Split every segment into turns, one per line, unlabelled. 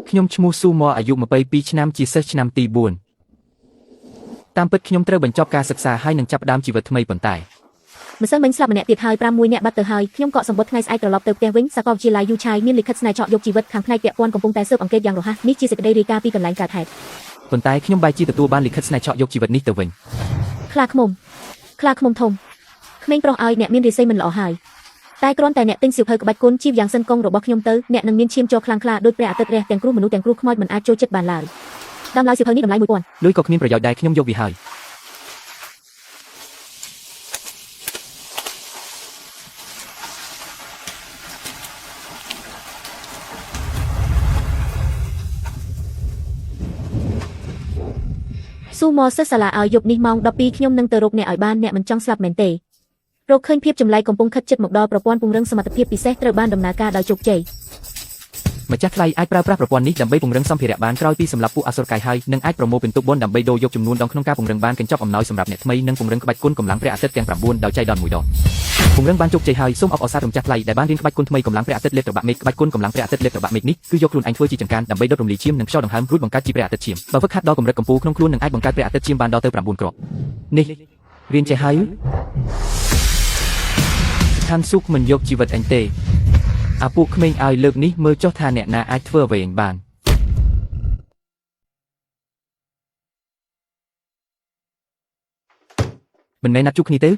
ខ្ញុំឈ្មោះស៊ូម៉អាយុ22ឆ្នាំជាសិស្សឆ្នាំទី4តាមពិតខ្ញុំត្រូវបញ្ចប់ការសិក្សាហើយនឹងចាប់ផ្ដើមជីវិតថ្មីប៉ុន្តែ
ម្សិលមិញស្លាប់ម្នាក់ទៀតហើយ5មួយនាក់បាត់ទៅហើយខ្ញុំកក់សម្បត្តិថ្ងៃស្អែកត្រឡប់ទៅផ្ទះវិញសាកលវិទ្យាល័យយូឆាយមានលិខិតស្នេហ៍ឆក់យកជីវិតខាងផ្នែកពាក់ព័ន្ធកំពុងតែស៊ើបអង្កេតយ៉ាងរហ័សនេះជាសេចក្តីរាយការណ៍ពីកន្លែងកើតហេតុ
ប៉ុន្តែខ្ញុំបែរជាទទួលបានលិខិតស្នេហ៍ឆក់យកជីវិតនេះទៅវិញ
ខ្លាឃ្មុំខ្លាឃ្មុំធំក្មេងប្រុសឲ្យអ្នកមានរិស័យមិនល្អហើយតែគ្រាន់តែអ្នកទិញសៀវភៅក្បាច់គុណជីវយ៉ាងសិនកងរបស់ខ្ញុំទៅអ្នកនឹងមានឈាមជ័រខ្លាំងក្លាដោយព្រះអាទិត្យរះទាំងគ្រោះមនុស្សទាំងគ្រោះខ្មោចមិនអាចចូលចិត្តបានឡើយដើមឡើយសៀវភៅនេះតម្លៃ1000
លុយក៏គ្មានប្រយោជន៍ដែរខ្ញុំយកវាហើយ
ស៊ូម៉សិស្សសាលាឲ្យយប់នេះម៉ោង12ខ្ញុំនឹងទៅរកអ្នកឲ្យបានអ្នកមិនចង់ស្លាប់មែនទេរកឃើញភាពចម្លែកកំពុងខិតជិតមកដល់ប្រព័ន្ធពង្រឹងសមត្ថភាពពិសេសត្រូវបានដំណើរការដោយជោគជ័យ
ម្ចាស់ថ្លៃអាចប្រើប្រាស់ប្រព័ន្ធនេះដើម្បីពង្រឹងសម្ភារៈបានក្រោយពីសម្លាប់ពួកអសុរកាយហើយនិងអាចប្រមូលពិន្ទុបុណ្យដើម្បីដូរយកចំនួនដងក្នុងការពង្រឹងបានកញ្ចប់អំណោយសម្រាប់អ្នកថ្មីនិងពង្រឹងក្បាច់គុណកម្លាំងព្រះអាទិត្យទាំង9ដោយចៃដន្យមួយដងពង្រឹងបានជោគជ័យហើយសូមអបអរសាទរម្ចាស់ថ្លៃដែលបានរៀនក្បាច់គុណថ្មីកម្លាំងព្រះអាទិត្យលេបត្របាក់មេឃក្បាច់គុណកម្លាំងព្រះអាទិត្យលេបត្របាក់មេឃនេះគឺយកខ្លួនឯងធ្វើជាចង្កានដើម្បីដុតរំលាយឈាមនិងខ្យល់ដង្ហើមរួចបង្កើតជាព្រះអាទិត្យឈាមបើហ្វឹកហាត់ដល់កម្រិតកំពូលក្នុងខ្លួននឹងអាចបង្កើតព្រះអាទិត្យឈាមបានដល់ទៅ9គ្រាប់នេះរៀនចេះហើយឋានសុខមិនយកជីវិតអញទេអាពួកក្មេងឲ្យលើកនេះមើលចុះថាអ្នកណាអាចធ្វើអ្វីអញបានមិនមែនណាត់ជួបគ្នាទេ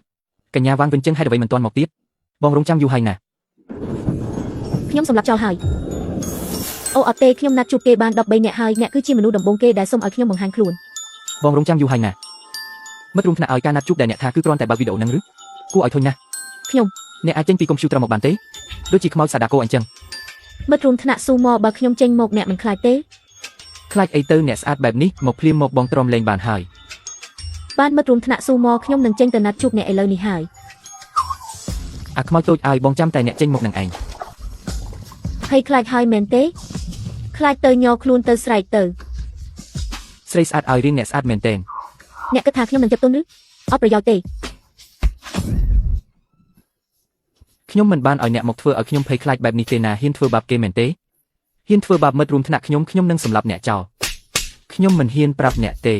កញ្ញាវ៉ាងវិញចឹងហេតុអ្វីមិនទាន់មកទៀតបងរងចាំយូរហើយណា
ខ្ញុំសម្លាប់ចោលហើយអូអត់ទេខ្ញុំណាត់ជួបគេបាន13នាក់ហើយអ្នកគឺជាមនុស្សដំបូងគេដែលសុំឲ្យខ្ញុំបង្ហាញខ្លួន
បងរងចាំយូរហើយណាមិត្តរួមថ្នាក់ឲ្យការណាត់ជួបដែលអ្នកថាគឺគ្រាន់តែបើកវីដេអូហ្នឹងឬគួរឲ្យធុញណាស់
ខ្ញុំ
អ្នកអាចចេញពីកុំព្យូទ័រមកបានទេដូចជាខ្មោចសាដាកូអញ្ចឹង
មិត្តរួមថ្នាក់ស៊ូម៉បើខ្ញុំចេញមកអ្នកមិនខ្លាចទេ
ខ្លាចអីទៅអ្នកស្អាតបែបនេះមកភ្លាមមកបងទ្រាំលេងបានហើយ
បានមិត្តរួមថ្នាក់ស៊ូម៉ខ្ញុំនឹងចេញទៅណាត់ជួបអ្នកឥឡូវនេះហើយ
អាខ្មោចតូចឲ្យបងចាំតែអ្នកចេញមកនឹងឯង
ហើយខ្លាចហើយមែនទេខ្លាចទៅញ័រខ្លួនទៅស្រែកទៅ
ស្រីស្អាតឲ្យរៀនអ្នកស្អាតមែនទែន
អ្នកគិតថាខ្ញុំនឹងចិត្តទុនឬអត់ប្រយោជន៍ទេ
ខ្ញុំមិនបានឲ្យអ្នកមកធ្វើឲ្យខ្ញុំភ័យខ្លាចបែបនេះទេណាហ៊ានធ្វើបាបគេមែនទេហ៊ានធ្វើបាបមិត្តរួមថ្នាក់ខ្ញុំខ្ញុំនឹងសម្លាប់អ្នកចោលខ្ញុំមិនហ៊ានប្រាប់អ្នកទេ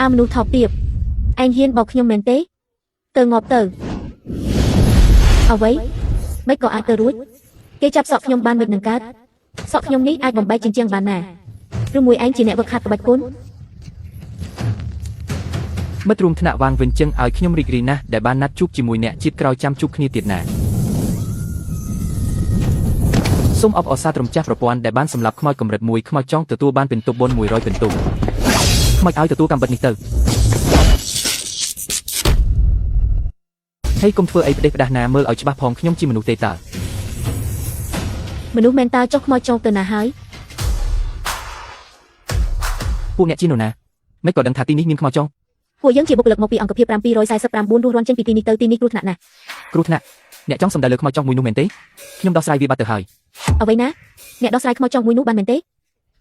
អាមនុស្សថោកទាបឯងហ៊ានបោកខ្ញុំមែនទេទៅងាប់ទៅអ្វីមិនក៏អាចទៅរួចគេចាប់សក់ខ្ញុំបានមិននឹងកើតសក់ខ្ញុំនេះអាចបំបែកជញ្ជាំងបានណាឬមួយឯងជាអ្នកវឹកហាត់ក្បាច់គុណ
មិត្តរួមថ្នាក់វ៉ាងវិញចឹងឲ្យខ្ញុំរីករាយណាស់ដែលបានណាត់ជួបជាមួយអ្នកជាតិក្រោយចាំជួបគ្នាទៀតណាសូមអបអរសាទរម្ចាស់ប្រព័ន្ធដែលបានសម្លាប់ខ្មោចកម្រិតមួយខ្មោចចង់ទទួលបានពិន្ទុបុណ្យ100ពិន្ទុខ្មោចឲ្យទទួលកម្មបិទនេះទៅហេកុំធ្វើអីផ្ដេសផ្ដាស់ណាមើលឲ្យច្បាស់ផងខ្ញុំជាមនុស្សទេតើ
មនុស្សមែនតើចុះខ្មោចចង់ទៅណាហើយ
ពួកអ្នកជានរណាមិនក៏ដឹងថាទីនេះមានខ្មោចចង់
ពួកយើងជាបុគ្គលិកមកពីអង្គភាព749រស់រាន់ចេញពីទីនេះទៅទីនេះគ្រោះថ្នាក់ណាស់
គ្រោះថ្នាក់អ្នកចង់សំដៅលើខ្មោចចង់មួយនោះមែនទេខ្ញុំដោះស្រាយវាបាត់ទៅហើយ
អ្វីណាអ្នកដោះស្រាយខ្មោចចង់មួយនោះបានមែនទេ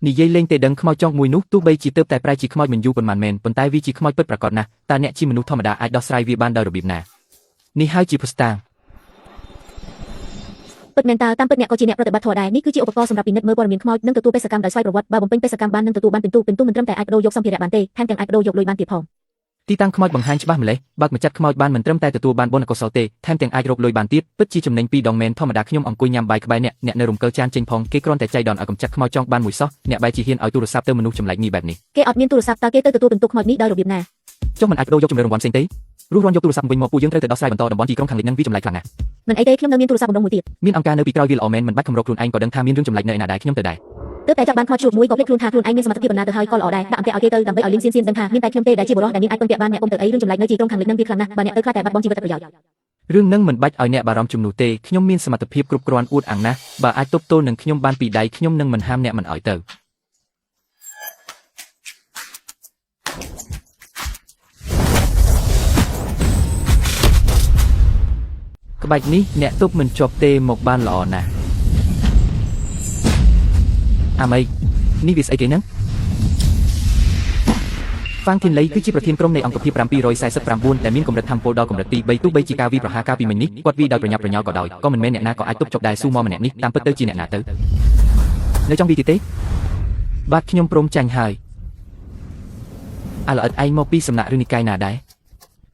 និយាយលេងទេដឹងខ្មោចចង់មួយនោះទោះបីជាទើបតែប្រែជាខ្មោចមិនយូរប៉ុន្មានមែនប៉ុន្តែវាជាខ្មោចពិតប្រាកដណាស់តើអ្នកជាមនុស្សធម្មតាអាចដោះស្រាយវាបានដោយរបៀបណានេះហើយជាភស្តុតាង
ពិតមែនតើតាមពិតអ្នកក៏ជាអ្នកប្រតិបត្តិធម៌ដែរនេះគឺជាឧបករណ៍សម្រាប់ពិនិត្យមើលព័ត៌មានខ្មោចនិងទទួលបេសកកម្មដោយស្វ័យប្រវត្តិបើបំពេញបេសកម្មបាននឹងទទួលបានពិន្ទុពិន្ទុមិនត្រឹមតែអាចប្ដូរយកសម្ភារៈបានទេថែមទាំងអាចប្ដូរយកលុយបានទៀតផង
ទីតាំងខ្មោចបង្ហាញច្បាស់ម្លេះបើកម្ចាត់ខ្មោចបានមិនត្រឹមតែទទួលបានបុណ្យកុសលទេថែមទាំងអាចរកលុយបានទៀតពិតជាចំណេញពីរដងមែនធម្មតាខ្ញុំអង្គុយញ៉ាំបាយក្បែរអ្នកអ្នកនៅរំកិលចានចេញផងគេគ្រាន់តែចៃដន្យឲ្យកម្ចាត់ខ្មោចចង់បានមួយសោះអ្នកបែរជាហ៊ានឲ្យទូរស័ព្ទទៅមនុស្សចម្លែកនេះបែបនេះ
គេអត់មានទូរស័ព្ទតើគេទៅទទួលពិន្ទុខ្មោចនេះដោយរបៀបណា
ចុះមិនអាចប្ដូរយកជំរឿរង្វាន់ផ្សេងទេរស់រាន់យកទូរស័ព្ទវិញមកពួកយើងត្រូវតែដោះស្រាយបន្តតំបន់ទីក្រុងខាងលិចនឹងវាចម្លែកខ្លាំងណាស់
មិនអីទេខ្ញុំនៅមានទូរស័ព្ទបំរុងមួយទៀត
មានអង្គការនៅពីក្រោយវាល្អមែនមិនបាច់ខំរកខ្លួនឯងក៏ដឹងថាមានរឿងចម្លែកនៅឯណាដែរខ្ញុំទៅដែរ
ទើបតែចាប់បានខ្មោចជួបមួយក៏ភ្លេចខ្លួនថាខ្លួនឯងមានសមត្ថភាពបណ្ណាទៅហើយក៏ល្អដែរដាក់អន្ទាក់ឲ្យគេទៅដើម្បីឲ្យលីងសៀនសៀនដឹងថាមានតែខ្ញុំទេដែលជាបុរសដែលមានអាចពឹងពាក់បានអ្នកពុំទៅអីរឿងចម្លែកនៅទីក្រុងខាងលិចនឹងវាខ្លាំងណាស់បើអ្នកទៅខ្លាចតែបាត់បង់ជីវិតតែប្រយោជន៍
រឿងនឹងមិនបាច់ឲ្យអ្នកបារម្ភជំនួសទេខ្ញុំមានសមត្ថភាពគ្រប់គ្រាន់អួតអាងណាស់បើអាចទប់ទល់នឹងខ្ញុំបានពីដៃខ្ញុំនឹងមិនហាមអ្នកមិនឲ្យទៅក្បាច់នេះអ្នកទប់មិនជាប់ទេមកបានល្អណាស់អាមីនេះវាស្អីគេហ្នឹង ហ្វាងធីនលីគឺជាប្រធានក្រុមនៃអង្គភាព749ដែលមានកម្រិតធម្មពលដល់កម្រិតទី3ទោះបីជាការវាយប្រហារកាលពីមិញនេះគាត់វាយដោយប្រញាប់ប្រញាល់ក៏ដោយក៏មិនមែនអ្នកណាក៏អាចទប់ជប់ដែរស៊ូមម្នាក់នេះតាមពិតទៅជាអ្នកណាទៅនៅចង់វាយទៀតទេបាទខ្ញុំព្រមចាញ់ហើយអាឡឥតឯងមកពីសំណាក់ឬនិកាយណាដែរ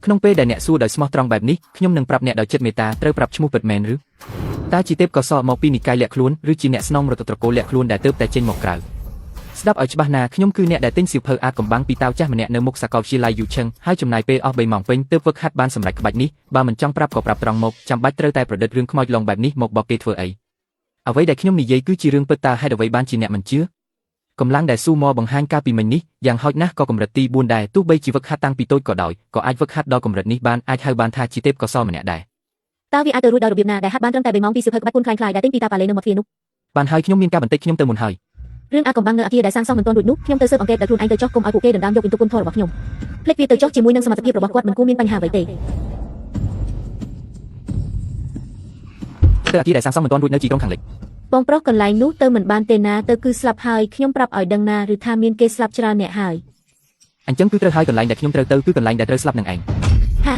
ក្នុងពេលដែលអ្នកសួរដោយស្មោះត្រង់បែបនេះខ្ញុំនឹងប្រាប់អ្នកដោយចិត្តមេត្តាត្រូវប្រាប់ឈ្មោះពិតមែនឬតើជាទេពកោសលមកពីនិកាយលាក់ខ្លួនឬជាអ្នកស្នងរដ្ឋត្រកូលលាក់ខ្លួនដែលទើបតែចេញមកក្រៅស្ដាប់ឲ្យច្បាស់ណាខ្ញុំគឺអ្នកដែលទិញសៀវភៅអាចកំបាំងពីតាវចាស់ម្នាក់នៅមុខសាកលវិទ្យាល័យយូឈឹងហើយចំណាយពេលអស់3ម៉ោងពេញទើបហ្វឹកហាត់បានសម្រេចក្បាច់នេះបើមិនចង់ប្រាប់ក៏ប្រាប់ត្រង់មកចាំបាច់ត្រូវតែប្រឌិតរឿងខ្មោចឡងបែបនេះមកបកគេធ្វើអីអ្វីដែលខ្ញុំនិយាយគឺជារឿងពិតតើហេតុអ្វីបានជាអ្នកមិនជឿកម្លាំងដែលស៊ូមបង្ហាញកាលពីមិញនេះយ៉ាងហោចណាស់ក៏កម្រិតទី4ដែរទោះបីជាហ្វឹកហាត់តាំងពីតូចក៏ដោយក៏អាចហ្វឹកហាត់ដល់កម្រិតនេះបានអាចហៅបានថាជាទេពកោសលម្នាក់ដែរ
តើវាអាចទៅរួចដោយរបៀបណាដែលហាត់បានត្រឹមតែ3ម៉ោងពីសៀវភៅក្បាច់គុណคล้ายៗដែលទិញពីតាប៉ាឡេនៅមាត់ទ្វារនោះ
បានហើយខ្ញុំមានការបន្តិចខ្ញុំទៅមុនហើយ
រឿងអាកំបាំងនៅអគារដែលសាងសង់មិនទាន់រួចនោះខ្ញុំទៅស៊ើបអង្កេតដោយខ្លួនឯងទៅចុះកុំឲ្យពួកគេដណ្ដើមយកពិន្ទុគុណធម៌របស់ខ្ញុំភ្លេចវាទៅចុះជាមួយនឹងសមត្ថភាពរបស់គាត់មិនគួរមានបញ្ហាអ្វីទេ
ទៅអគារដែលសាងសង់មិនទាន់រួចនៅទីក្រុងខាងលិច
បងប្រុសកន្លែងនោះទៅមិនបានទេណាទៅគឺស្លាប់ហើយខ្ញុំប្រាប់ឲ្យដឹងណាឬថាមានគេស្លាប់ច្រើនអ្នកហើយ
អញ្ចឹងគឺត្រូវហើយកន្លែងដែលខ្ញុំត្រូវទៅគឺកន្លែងដែលត្រូវស្លាប់នឹងឯង
ហា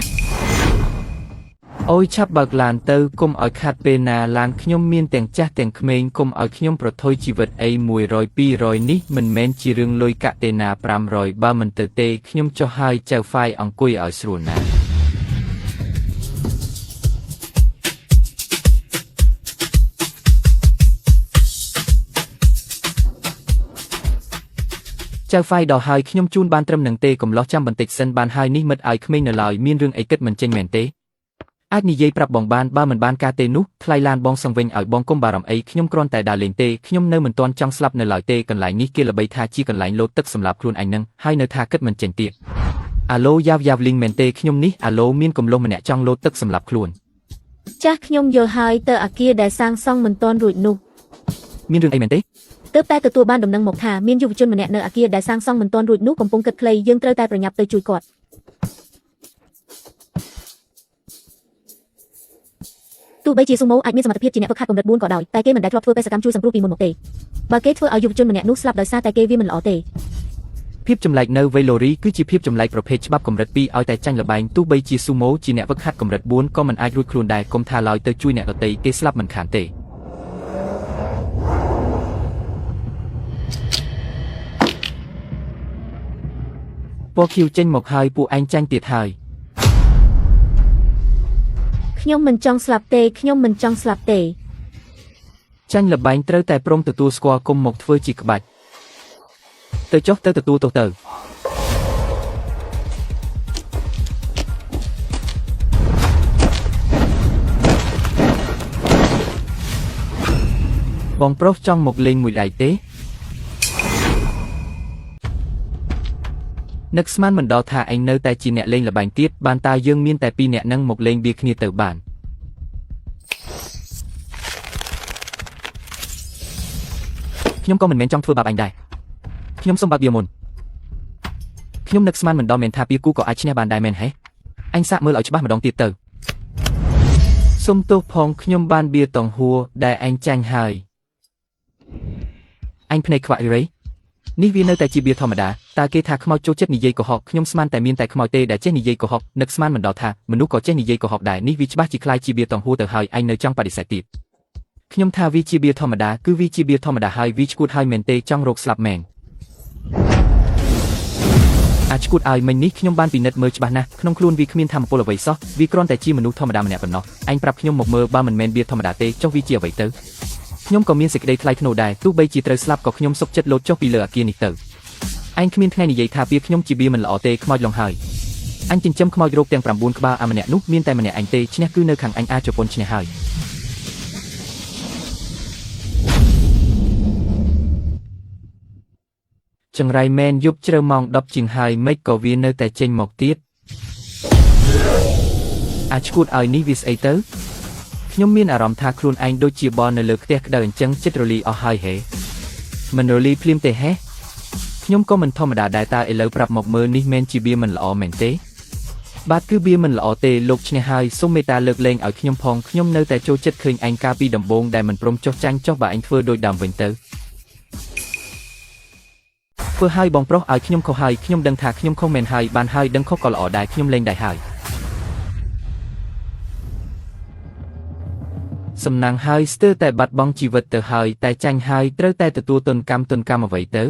អូយឆាប់បើកឡានទៅកុំឲ្យខាត់ពេលណាឡានខ្ញុំមានទាំងចាស់ទាំងក្មេងកុំឲ្យខ្ញុំប្រថុយជីវិតអី100 200នេះមិនមែនជារឿងលុយកាក់ទេណា500បើមិនទៅទេខ្ញុំចុះហើយចៅហ្វាយអង្គុយឲ្យស្រួលណាចៅហ្វាយដល់ហើយខ្ញុំជូនបានត្រឹមនឹងទេកំឡោះចាំបន្តិចសិនបានហើយនេះមិត្តឲ្យក្មេងនៅឡើយមានរឿងអីគិតមិនចេញមែនទេអាចនិយាយប្រាប់បងបានបើមិនបានការទេនោះថ្លៃឡានបងសង្វិញឲ្យបងកុំបារម្ភអីខ្ញុំគ្រាន់តែដើរលេងទេខ្ញុំនៅមិនទាន់ចង់ស្លាប់នៅឡើយទេកន្លែងនេះគេល្បីថាជាកន្លែងលោតទឹកសម្រាប់ខ្លួនឯងនឹងហើយនៅថាគិតមិនចេញទៀតអាឡូយ៉ាវយ៉ាវលីងមែនទេខ្ញុំនេះអាឡូមានកំឡោះម្នាក់ចង់លោតទឹកសម្រាប់ខ្លួន
ចាស់ខ្ញុំយល់ហើយទៅអគារដែលសាងសង់មិនទាន់រួចនោះ
មានរឿងអីមែនទេ
ទើបតែទទួលបានដំណឹងមកថាមានយុវជនម្នាក់នៅអគារដែលសាងសង់មិនទាន់រួចនោះកំពុងគិតខ្លីយើងត្រូវតែប្រញាប់ទៅជួយគាត់ទោះបីជាស៊ូម៉ូអាចមានសមត្ថភាពជាអ្នកហ្វឹកហាត់កម្រិត4ក៏ដោយតែគេមិនដែលធ្លាប់ធ្វើបេសកកម្មជួយសង្គ្រោះពីមុនមកទេបើគេធ្វើឲ្យយុវជនម្នាក់នោះស្លាប់ដោយសារតែគេវាមិនល្អទេ
ភាពចម្លែកនៅវេឡូរីគឺជាភាពចម្លែកប្រភេទច្បាប់កម្រិត2ឲ្យតែចាញ់ល្បែងទោះបីជាស៊ូម៉ូជាអ្នកហ្វឹកហាត់កម្រិត4ក៏មិនអាចរួចខ្លួនដែរកុំថាឡើយទៅជួយអ្នកដទៃគេស្លាប់មិនខានទេពណ៌ខៀវចេញមកហើយពួកឯងចាញ់ទៀតហើយ
ខ្ញុំមិនចង់ស្លាប់ទេខ្ញុំមិនចង់ស្លាប់ទេ
ចាញ់ល្បែងត្រូវតែព្រមទទួលស្គាល់គុំមកធ្វើជាក្បាច់ទៅចុះទៅទទួលទោសទៅបងប្រុសចង់មកលេងមួយដៃទេនឹកស្មានមិនដល់ថាឯងនៅតែជាអ្នកលេងល្បែងទៀតបានតើយើងមានតែពីរអ្នកនឹងមកលេងវាគ្នាទៅបានខ្ញុំក៏មិនមែនចង់ធ្វើបាបឯងដែរខ្ញុំសូមបើកវាមុនខ្ញុំនឹកស្មានមិនដល់មែនថាពីគូក៏អាចឈ្នះបានដែរមែនហេអញសាកមើលឲ្យច្បាស់ម្ដងទៀតទៅសុំទោសផងខ្ញុំបានបៀតងហួរដែលឯងចាញ់ហើយអញភ្នែកខ្វាក់រីរ៉េនេះវានៅតែជាបៀធម្មតាតើគេថាខ្មោចចូលចិត្តនិយាយកុហកខ្ញុំស្មានតែមានតែខ្មោចទេដែលចេះនិយាយកុហកនឹកស្មានមិនដល់ថាមនុស្សក៏ចេះនិយាយកុហកដែរនេះវាច្បាស់ជាខ្លាយជាបៀតងហួរទៅហើយឯងនៅចង់បដិសេធទៀតខ្ញុំថាវាជាបៀធម្មតាគឺវាជាបៀធម្មតាហើយវាឈួតហើយមែនទេចង់រកស្លាប់មែនអាចឈួតឲ្យមិញនេះខ្ញុំបានពិនិត្យមើលច្បាស់ណាស់ក្នុងខ្លួនវាគ្មានធម៌ពលអ្វីសោះវាគ្រាន់តែជាមនុស្សធម្មតាម្នាក់ប៉ុណ្ណោះឯងប្រាប់ខ្ញុំមកមើលបើមិនមែនបៀធម្មតាទេចុះវាជាអ្វីទៅខ្ញុំក៏មានសេចក្តីថ្លៃថ្នូរដែរទោះបីជាត្រូវស្លាប់ក៏ខ្ញុំសុខចិត្តលោតចុះពីលើអគារនេះទៅឯងគ្មានថ្ងៃនិយាយថាវាខ្ញុំជាបៀមិនល្អទេខ្មោចឡងហើយអញចិញ្ចឹមខ្មោចរោគទាំង9ក្បាលអាម្នាក់នោះមានតែម្នាក់ឯងទេឈ្នះគឺនៅខាងអញអាចជប៉ុនឈ្នះហើយចង្រៃមែនយប់ជ្រៅម៉ោង10ជាងហើយមិនក៏វានៅតែចេញមកទៀតអាចឈួតឲ្យនេះវាស្អីទៅខ្ញុំមានអារម្មណ៍ថាខ្លួនឯងដូចជាបលនៅលើផ្ទះក្តៅអញ្ចឹងចិត្តរលីអស់ហើយហេមិនរលីភ្លាមទេហេខ្ញុំក៏មិនធម្មតាដែរតើឥឡូវប្រាប់មកមើលនេះមែនជាបៀមិនល្អមែនទេបាទគឺបៀមិនល្អទេលោកឈ្នះហើយសូមមេត្តាលើកលែងឲ្យខ្ញុំផងខ្ញុំនៅតែចូលចិត្តឃើញឯងកាលពីដំបូងដែលមិនព្រមចុះចាញ់ចុះបើឯងធ្វើដូចដើមវិញទៅ ធ្វើឲ្យបងប្រុសឲ្យខ្ញុំខុសហើយខ្ញុំដឹងថាខ្ញុំខុសមែនហើយបានហើយដឹងខុសក៏ល្អដែរខ្ញុំលែងដែរហើយសំណាងហើយស្ទើរតែបាត់បង់ជីវិតទៅហើយតែចាញ់ហើយត្រូវតែទទួលទនកម្មទនកម្មអ្វីទៅ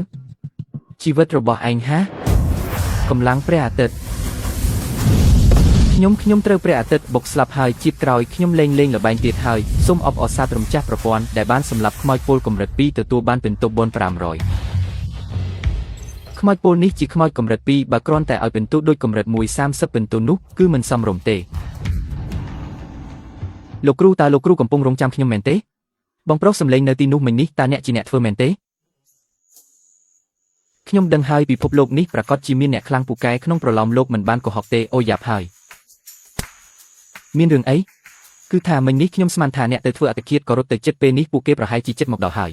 ជីវិតរបស់ឯងហាកម្លាំងព្រះអាទិត្យខ្ញុំខ្ញុំត្រូវព្រះអាទិត្យបុកស្លាប់ហើយជាតិក្រោយខ្ញុំលែងលេងល្បែងទៀតហើយសូមអបអរសាទរម្ចាស់ប្រព័ន្ធដែលបានសម្លាប់ខ្មោចពលកម្រិត2ទទួលបានពិន្ទុបុណ្យ500ខ្មោចពលនេះជាខ្មោចកម្រិត2បើគ្រាន់តែឲ្យពិន្ទុដូចកម្រិត1 30ពិន្ទុនោះគឺមិនសមរម្យទេលោកគ្រូតើលោកគ្រូកំពុងរងចាំខ្ញុំមែនទេបងប្រុសសំលេងនៅទីនោះមិញនេះតើអ្នកជាអ្នកធ្វើមែនទេខ្ញុំដឹងហើយពិភពលោកនេះប្រកាសជាមានអ្នកខ្លាំងពូកែក្នុងប្រឡំលោកមិនបានកុហកទេអូយ៉ាប់ហើយមានរឿងអីគឺថាមិញនេះខ្ញុំស្មានថាអ្នកទៅធ្វើអត្តឃាតក៏រត់ទៅចិត្តពេលនេះពួកគេប្រហែលជាចិត្តមកដល់ហើយ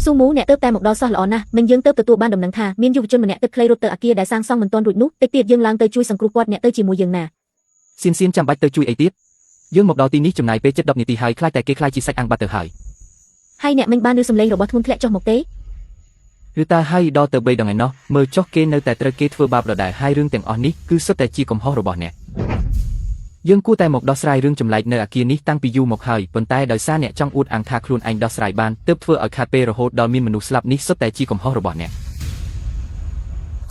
ស៊ូមូអ្នកទៅតែមកដល់សោះល្អណាស់មិនយើងទៅទទួលបានដំណឹងថាមានយុវជនម្នាក់គិតខ្លីរត់ទៅអាគារដែលសាងសង់មិនទាន់រួចនោះតិចទៀតយើងឡើងទៅជួយសង្គ្រោះគាត់អ្នកទៅជាមួយយើងណា
សៀនសៀនចាំបាច់ទៅជួយអីទៀតយើងមកដល់ទីនេះចំណាយពេលជិត10នាទីហើយខ្លាចតែគេខ្លាចជាសាច់អាំងបាត់ទៅហើយ
ហើយអ្នកមិនបានឮសំឡេងរបស់ធ្ងន់ធ្លាក់ចុះមកទេ
ឬតាហើយដល់ទៅ3ដងឯណោះមើលចុះគេនៅតែត្រូវគេធ្វើបាបដដែលហើយរឿងទាំងអស់នេះគឺសុទ្ធតែជាកំហុសរបស់អ្នកយើងគួរតែមកដោះស្រាយរឿងចម្លែកនៅអាគារនេះតាំងពីយូរមកហើយប៉ុន្តែដោយសារអ្នកចង់អួតអាងថាខ្លួនឯងដោះស្រាយបានទើបធ្វើឲ្យខាតពេលរហូតដល់មានមនុស្សស្លាប់នេះសុទ្ធតែជាកំហុសរបស់អ្នក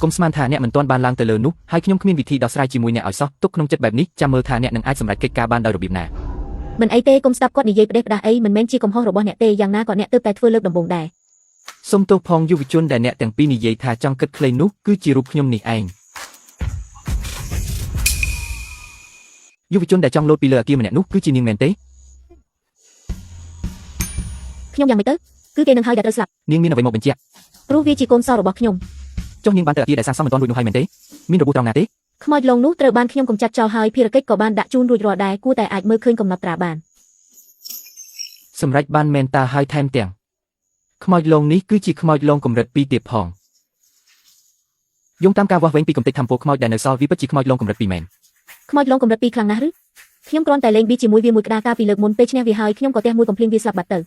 កុំស្មានថាអ្នកមិនទាន់បានឡើងទៅលើនោះហើយខ្ញុំគ្មានវិធីដោះស្រាយជាមួយអ្នកឲ្យសោះទុកក្នុងចិត្តបែបនេះចាំមើលថាអ្នកនឹងអាចសម្រេចកិច្ចការបានដោយរបៀបណា
មិនអីទេកុំស្ដាប់គាត់និយាយផ្ដេសផ្ដាស់អីមិនមែនជាកំហុសរបស់អ្នកទេយ៉ាងណាក៏អ្នកទើបតែធ្វើលើកដំបូងដែរ
សូមទោសផងយុវជនដែលអ្នកទាំងពីរនិយាយថាចង់គិតខ្លីនោះគឺជារូបខ្ញុំនេះឯងយុវជនដែលចង់លោតពីលើអគារម្នាក់នោះគឺជានាងមែនទេ
ខ្ញុំយ៉ាងម៉េចទៅគឺគេនឹងហើយដែលត្រូវស្លាប់
នាងមានអ្វីមកបញ្ជាក់
ព្រោះវាជាកូនសោរបស់ខ្ញុំ
ចុះនាងបានទៅអគារដែលសាងសង់មិនទាន់រួចនោះហើយមែនទេមានរបួសត្រង់ណាទេ
ខ្មោចលងនោះត្រូវបានខ្ញុំកម្ចាត់ចោលហើយភារកិច្ចក៏បានដាក់ជូនរួចរាល់ដែរគួរតែអាចមើលឃើញកំណត់ត្រាបាន
សម្រេចបានមែនតាហើយថែមទាំងខ្មោចលងនេះគឺជាខ្មោចលងកម្រិត2ទៀតផងយោងតាមការវាស់វែងពីកំទេចធម្មពលខ្មោចដែលនៅសល់វាពិតជាខ្មោចលងកម្រិត2មែន
ខ្មោចលងកម្រិត2ខ្លាំងណាស់ឬខ្ញុំគ្រាន់តែលេងប៊ីជាមួយវាមួយក្តារកាលពីលើកមុនពេលឈ្នះវាហើយខ្ញុំក៏ទះមួយកំភ្លៀងវាស្លាប់បាត់ទៅ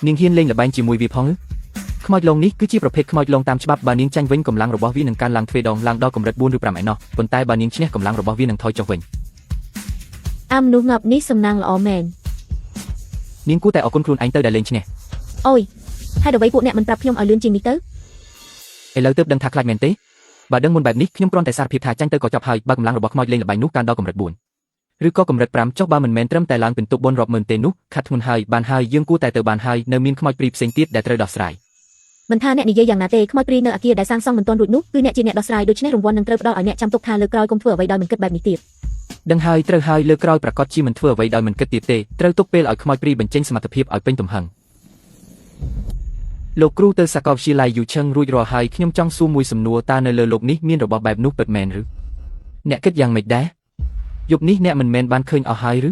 នាងហ៊ានលេងល្បែងជាមួយវាផងឬខ្មោចលងនេះគឺជាប្រភេទខ្មោចលងតាមច្បាប់បើនាងចាញ់វិញកម្លាំងរបស់វានឹងកើនឡើងទ្វេដងឡើងដល់កម្រិត4ឬ5ឯណោះប៉ុន្តែបើនាងឈ្នះកម្លាំងរបស់វានឹងថយចុះវិញ
អាមនុស្សងាប់នេះសំណាងល្អមែន
នាងគួរតែអរគុណខ្លួនឯងទៅដែលលេងឈ្នះ
អូយហេតុអ្វីពួកអ្នកមិនប្រាប់ខ្ញុំឲ្យលឿនជាងនេះទៅ
ឥឡូវទើបដឹងថាខ្លាចមែនទេបើដឹងមុនបែបនេះខ្ញុំគ្រាន់តែសារភាពថាចាញ់ទៅក៏ចប់ហើយបើកម្លាំងរបស់ខ្មោចលេងល្បែងនោះកើនដល់កម្រិត4ឬក៏កម្រិត5ចុះបើមិនមែនត្រឹមតែឡើងពិន្ទុបុណ្យរាប់ម៉ឺនទេនោះខាត់ធ្ងន់ហើយបានហើយយើងគួរតែទៅបានហើយនៅមានខ្មោចព្រីផ្សេងទៀតដែលត្រូវដោះស្រាយ
មិនថាអ្នកនិយាយយ៉ាងណាទេខ្មោចព្រាយនៅអាគារដែលសាងសង់មិនទាន់រួចនោះគឺអ្នកជាអ្នកដោះស្រាយដូច្នេះរង្វាន់នឹងត្រូវផ្ដល់ឲ្យអ្នកចាំទុកថាលើកក្រោយកុំធ្វើអ្វីដោយមិនគិតបែបនេះទៀត
ដឹងហើយត្រូវហើយលើកក្រោយប្រកាសជាមិនធ្វើអ្វីដោយមិនគិតទៀតទេត្រូវទុកពេលឲ្យខ្មោចព្រីបញ្ចេញសមត្ថភាពឲ្យពេញទំហឹងលោកគ្រូទៅសាកលវិទ្យាល័យយូឈឹងរួចរាល់ហើយខ្ញុំចង់សួរមួយសំណួរតើនៅលើលោកនេះមានរបស់បែបនោះពិតមែនឬអ្នកគិតយ៉ាងម៉េចដែរយប់នេះអ្នកមិនមែនបានឃើញអស់ហើយឬ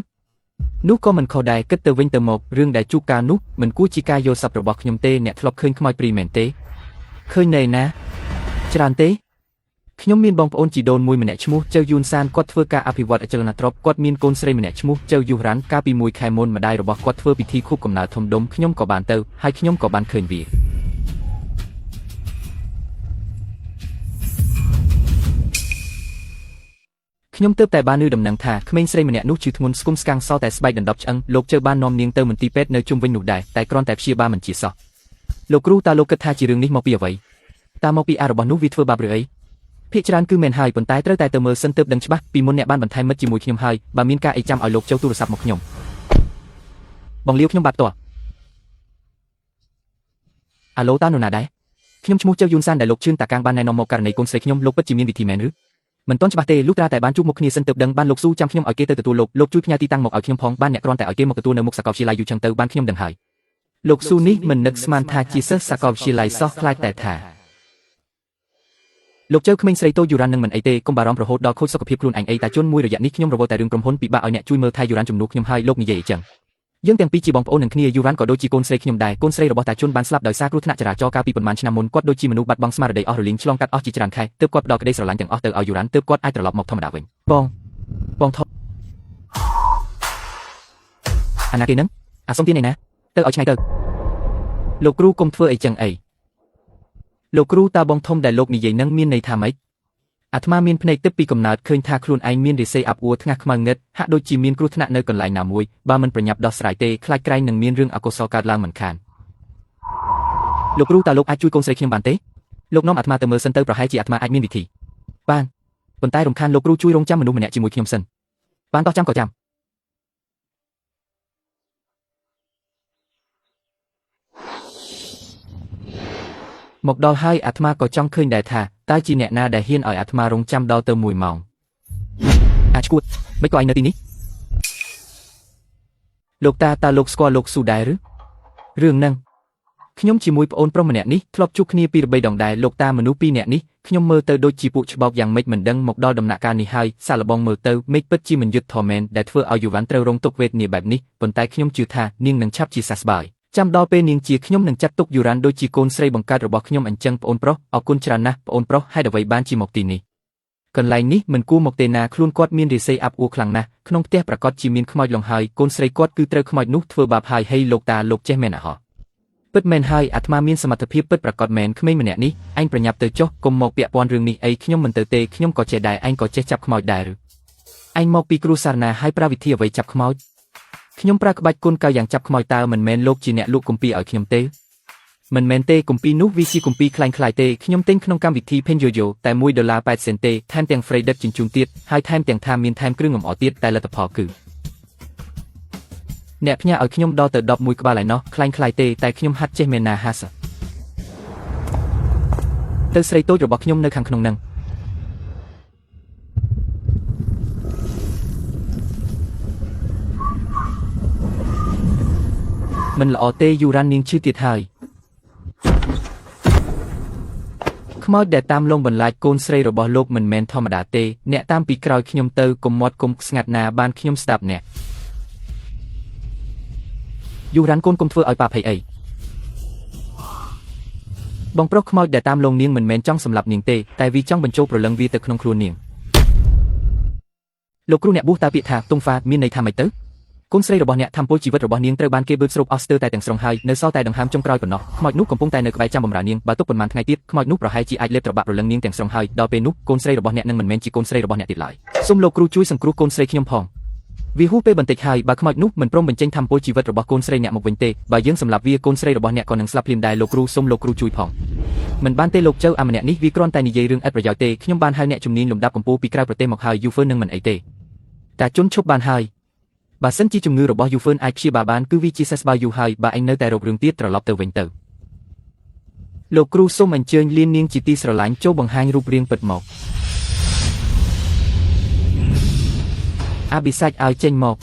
នោះក៏មិនខុសដែរគិតទៅវិញទៅមករឿងដែលជួបការនោះមិនគួរជាការយល់សប្តិរបស់ខ្ញុំទេអ្នកធ្លាប់ឃើញខ្មោចព្រីមែនទេឃើញនៅឯណាច្រើនទេខ្ញុំមានបងប្អូនជីដូនមួយម្នាក់ឈ្មោះចៅយូនសានគាត់ធ្វើការអភិវឌ្ឍអចលនទ្រព្យគាត់មានកូនស្រីម្នាក់ឈ្មោះចៅយូរ៉ាន់កាលពីមួយខែមុនម្ដាយរបស់គាត់ធ្វើពិធីខួបកំណើតធំដុំខ្ញុំក៏បានទៅហើយខ្ញុំក៏បានឃើញវាខ្ញុំទើបតែបានឮដំណឹងថាក្មេងស្រីម្នាក់នោះឈឺធ្ងន់ស្គមស្កាំងសល់តែស្បែកដណ្ដប់ឆ្អឹងលោកចៅបាននាំនាងទៅមន្ទីរពេទ្យនៅជុំវិញនោះដែរតែគ្រាន់តែព្យាបាលមិនជាសោះលោកគ្រូតើលោកគិតថាជារឿងនេះមកពីអ្វីតើមកពីអារបស់នោះវាធ្វើបាបឬអីភាគច្រើនគឺមែនហើយប៉ុន្តែត្រូវតែទៅមើលសិនទើបដឹងច្បាស់ពីមុនអ្នកបានបន្ថែមមិត្តជាមួយខ្ញុំហើយបើមានការអីចាំឲ្យលោកចូលទូរស័ព្ទមកខ្ញុំបងលាវខ្ញុំបាទផ្ទាល់អាឡូតើនរណាដែរខ្ញុំឈ្មោះចៅយូនសានដែលលោកជឿនតាកាងបានណែនាំមកករណីកូនស្រីខ្ញុំលោកពិតជាមានវិធីមែនឬមិនទាន់ច្បាស់ទេលុះត្រាតែបានជួបមុខគ្នាសិនទើបដឹងបានលោកស៊ូចាំខ្ញុំឲ្យគេទៅទទួលលោកលោកជួយផ្ញើទីតាំងមកឲ្យខ្ញុំផងបានអ្នកគ្រាន់តែឲ្យគេមកទទួលនៅមុខសាកលវិទ្យាល័យយូឆឹងទៅបានខ្ញុំដឹងហើយលោកស៊ូនេះមិននឹកស្មានថាជាសិស្សសាកលវិទ្យាល័យសោះខ្លាចតែថាលោកចៅក្មេងស្រីតូចយូរ៉ាន់នឹងមិនអីទេកុំបារម្ភរហូតដល់ខូចសុខភាពខ្លួនឯងអីតាជន់មួយរយៈនេះខ្ញុំរវល់តែរឿងក្រុមហ៊ុនពិបាកឲ្យអ្នកជួយមើលថែយូរ៉ាន់ជំនួសខ្ញុំហើយលោកនិយាយអីចឹងយើងទាំងពីរជាបងប្អូននឹងគ្នាយូរ៉ាន់ក៏ដូចជាកូនស្រីខ្ញុំដែរកូនស្រីរបស់តាជន់បានស្លាប់ដោយសារគ្រោះថ្នាក់ចរាចរណ៍កាលពីប៉ុន្មានឆ្នាំមុនគាត់ដូចជាមនុស្សបាត់បង់ស្មារតីអស់រលីងឆ្លងកាត់អស់ជាច្រើនខែទើបគាត់ផ្ដល់ក្តីស្រឡាញ់ទាំងអស់ទៅឲ្យយូរ៉ាន់ទើបគាត់អាចត្រឡប់មកធម្មតាវិញបងបងថអាណាគេនឹងអាសុំទៀនឯណាទៅឲ្យឆ្ងាយទៅ លោកគ្រូកុំធ្វើអីចឹងអីលោកគ្រូតើបងធំដែលលោកនិយាយនឹងមានន័យថាម៉េចអាត្មាមានភ្នែកទឹកពីកំណើតឃើញថាខ្លួនឯងមានរាសីអាប់អួរថ្ងាសខ្មៅងឹតហាក់ដូចជាមានគ្រោះថ្នាក់នៅកន្លែងណាមួយបើមិនប្រញាប់ដោះស្រាយទេខ្លាចក្រែងនឹងមានរឿងអកុសលកើតឡើងមិនខានលោកគ្រូតើលោកអាចជួយកូនស្រីខ្ញុំបានទេលោកនាំអាត្មាទៅមើលសិនទៅប្រហែលជាអាត្មាអាចមានវិធីបានប៉ុន្តែរំខានលោកគ្រូជួយរងចាំមនុស្សម្នាក់ជាមួយខ្ញុំសិនបានតោះចាំក៏ចាំមកដល់ហើយអាត្មាក៏ចង់ឃើញដែរថាតើជាអ្នកណាដែលហ៊ានឲ្យអាត្មារងចាំដល់ទៅ1ម៉ោងអាចឈួតមិនក៏ឯងនៅទីនេះលោកតាតើលោកស្គាល់លោកស៊ូដែរឬរឿងហ្នឹងខ្ញុំជាមួយប្អូនប្រុសម្នាក់នេះធ្លាប់ជួបគ្នាពីរបីដងដែរលោកតាមនុស្សពីរនាក់នេះខ្ញុំមើលទៅដូចជាពួកច្បោកយ៉ាងម៉េចមិនដឹងមកដល់ដំណាក់កាលនេះហើយសាកល្បងមើលទៅមេឃពិតជាមិនយុត្តិធម៌មែនដែលធ្វើឲ្យយុវ៉ាន់ត្រូវរងទុក្ខវេទនាបែបនេះប៉ុន្តែខ្ញុំជឿថានាងនឹងឆាប់ជាសះស្បើយចាំដល់ពេលនាងជាខ្ញុំនឹងចាត់ទុកយូរ៉ាន់ដូចជាកូនស្រីបង្កើតរបស់ខ្ញុំអញ្ចឹងប្អូនប្រុសអរគុណច្រើនណាស់ប្អូនប្រុសហេតុអ្វីបានជាមកទីនេះកន្លែងនេះមិនគួរមកទេណាខ្លួនគាត់មានរាសីអាប់អួរខ្លាំងណាស់ក្នុងផ្ទះប្រកាសជាមានខ្មោចលងហើយកូនស្រីគាត់គឺត្រូវខ្មោចនោះធ្វើបាបហើយហេលោកតាលោកចេះមែនអហោះពិតមែនហើយអាត្មាមានសមត្ថភាពពិតប្រាកដមែនក្មេងម្នាក់នេះឯងប្រញាប់ទៅចុះកុំមកពាក់ព័ន្ធរឿងនេះអីខ្ញុំមិនទៅទេខ្ញុំក៏ចេះដែរឯងក៏ចេះចាប់ខ្មោចដែរឬឯងមកពីគ្រួសារណាហើយប្រើវិធីអ្វីចាប់ខ្មោចខ្ញុំប្រើក្បាច់គុណកៅយ៉ាងចាប់ខ្មោចតើមិនមែនលោកជាអ្នកលក់គម្ពីរឲ្យខ្ញុំទេមិនមែនទេគម្ពីរនោះវាជាគម្ពីរคล้ายៗទេខ្ញុំទិញក្នុងកម្មវិធី Penjojo តែ1.8សេនទេថែមទាំង free ដឹកជញ្ជូនទៀតហើយថែមទាំងថាមានថែមគ្រឿងលម្អទៀតតែលទ្ធផលគឺអ្នកផ្ញើឲ្យខ្ញុំដល់ទៅ11ក្បាលឯណោះคล้ายៗទេតែខ្ញុំហាត់ចេះមែនណាហាសទៅស្រីតូចរបស់ខ្ញុំនៅខាងក្នុងនឹងមិនល្អទេយូរ៉ាន់នាងឈឺទៀតហើយខ្មោចដែលតាមលងបន្លាចកូនស្រីរបស់លោកមិនមែនធម្មតាទេអ្នកតាមពីក្រោយខ្ញុំទៅកុំមាត់កុំស្ងាត់ណាបានខ្ញុំស្ដាប់អ្នកយូរ៉ាន់កូនកុំធ្វើឲ្យប៉ាភ័យអីបងប្រុសខ្មោចដែលតាមលងនាងមិនមែនចង់សម្លាប់នាងទេតែវាចង់បញ្ចូលព្រលឹងវាទៅក្នុងខ្លួននាងលោកគ្រូអ្នកបួសតើពាក្យថាទុងហ្វាមានន័យថាម៉េចទៅកូនស្រីរបស់អ្នកធម្មពលជីវិតរបស់នាងត្រូវបានគេបឺតស្រូបអស់ស្ទើរតែទាំងស្រុងហើយនៅសល់តែដង្ហើមចុងក្រោយប៉ុណ្ណោះខ្មោចនោះកំពុងតែនៅក្បែរចាំបម្រើនាងបើទុកប៉ុន្មានថ្ងៃទៀតខ្មោចនោះប្រហែលជាអាចលេបត្របាក់ព្រលឹងនាងទាំងស្រុងហើយដល់ពេលនោះកូនស្រីរបស់អ្នកនឹងមិនមែនជាកូនស្រីរបស់អ្នកទៀតឡើយសូមលោកគ្រូជួយសង្គ្រោះកូនស្រីខ្ញុំផងវាហួសពេលបន្តិចហើយបើខ្មោចនោះមិនព្រមបញ្ចេញធម្មពលជីវិតរបស់កូនស្រីអ្នកមកវិញទេបើយើងសម្លាប់វាកូនស្រីរបស់អ្នកក៏នឹងស្លាប់ភ្លាមដែរលោកគ្រូសូមលោកគ្រូជួយផងមិនបានទេលោកចៅអាម្នាក់នេះវាគ្រាន់តែនិយាយរឿងឥតប្រយោជន៍ទេខ្ញុំបានហៅអ្នកជំនាញលំដាប់កំពូលពីក្រៅប្រទេសមកហើយយូហ្វឺននឹងមិនអីទេតាជន់ឈប់បានហើយបើសិនជាជំងឺរបស់យូហ្វឺនអាចព្យាបាលបានគឺវាជាសះស្បើយយូរហើយបើឯងនៅតែរករឿងទៀតត្រឡប់ទៅវិញទៅលោកគ្រូសូមអញ្ជើញលៀននាងជាទីស្រឡាញ់ចូលបង្ហាញរូបរាងពិតមកអាបិសាចឲ្យចេញមក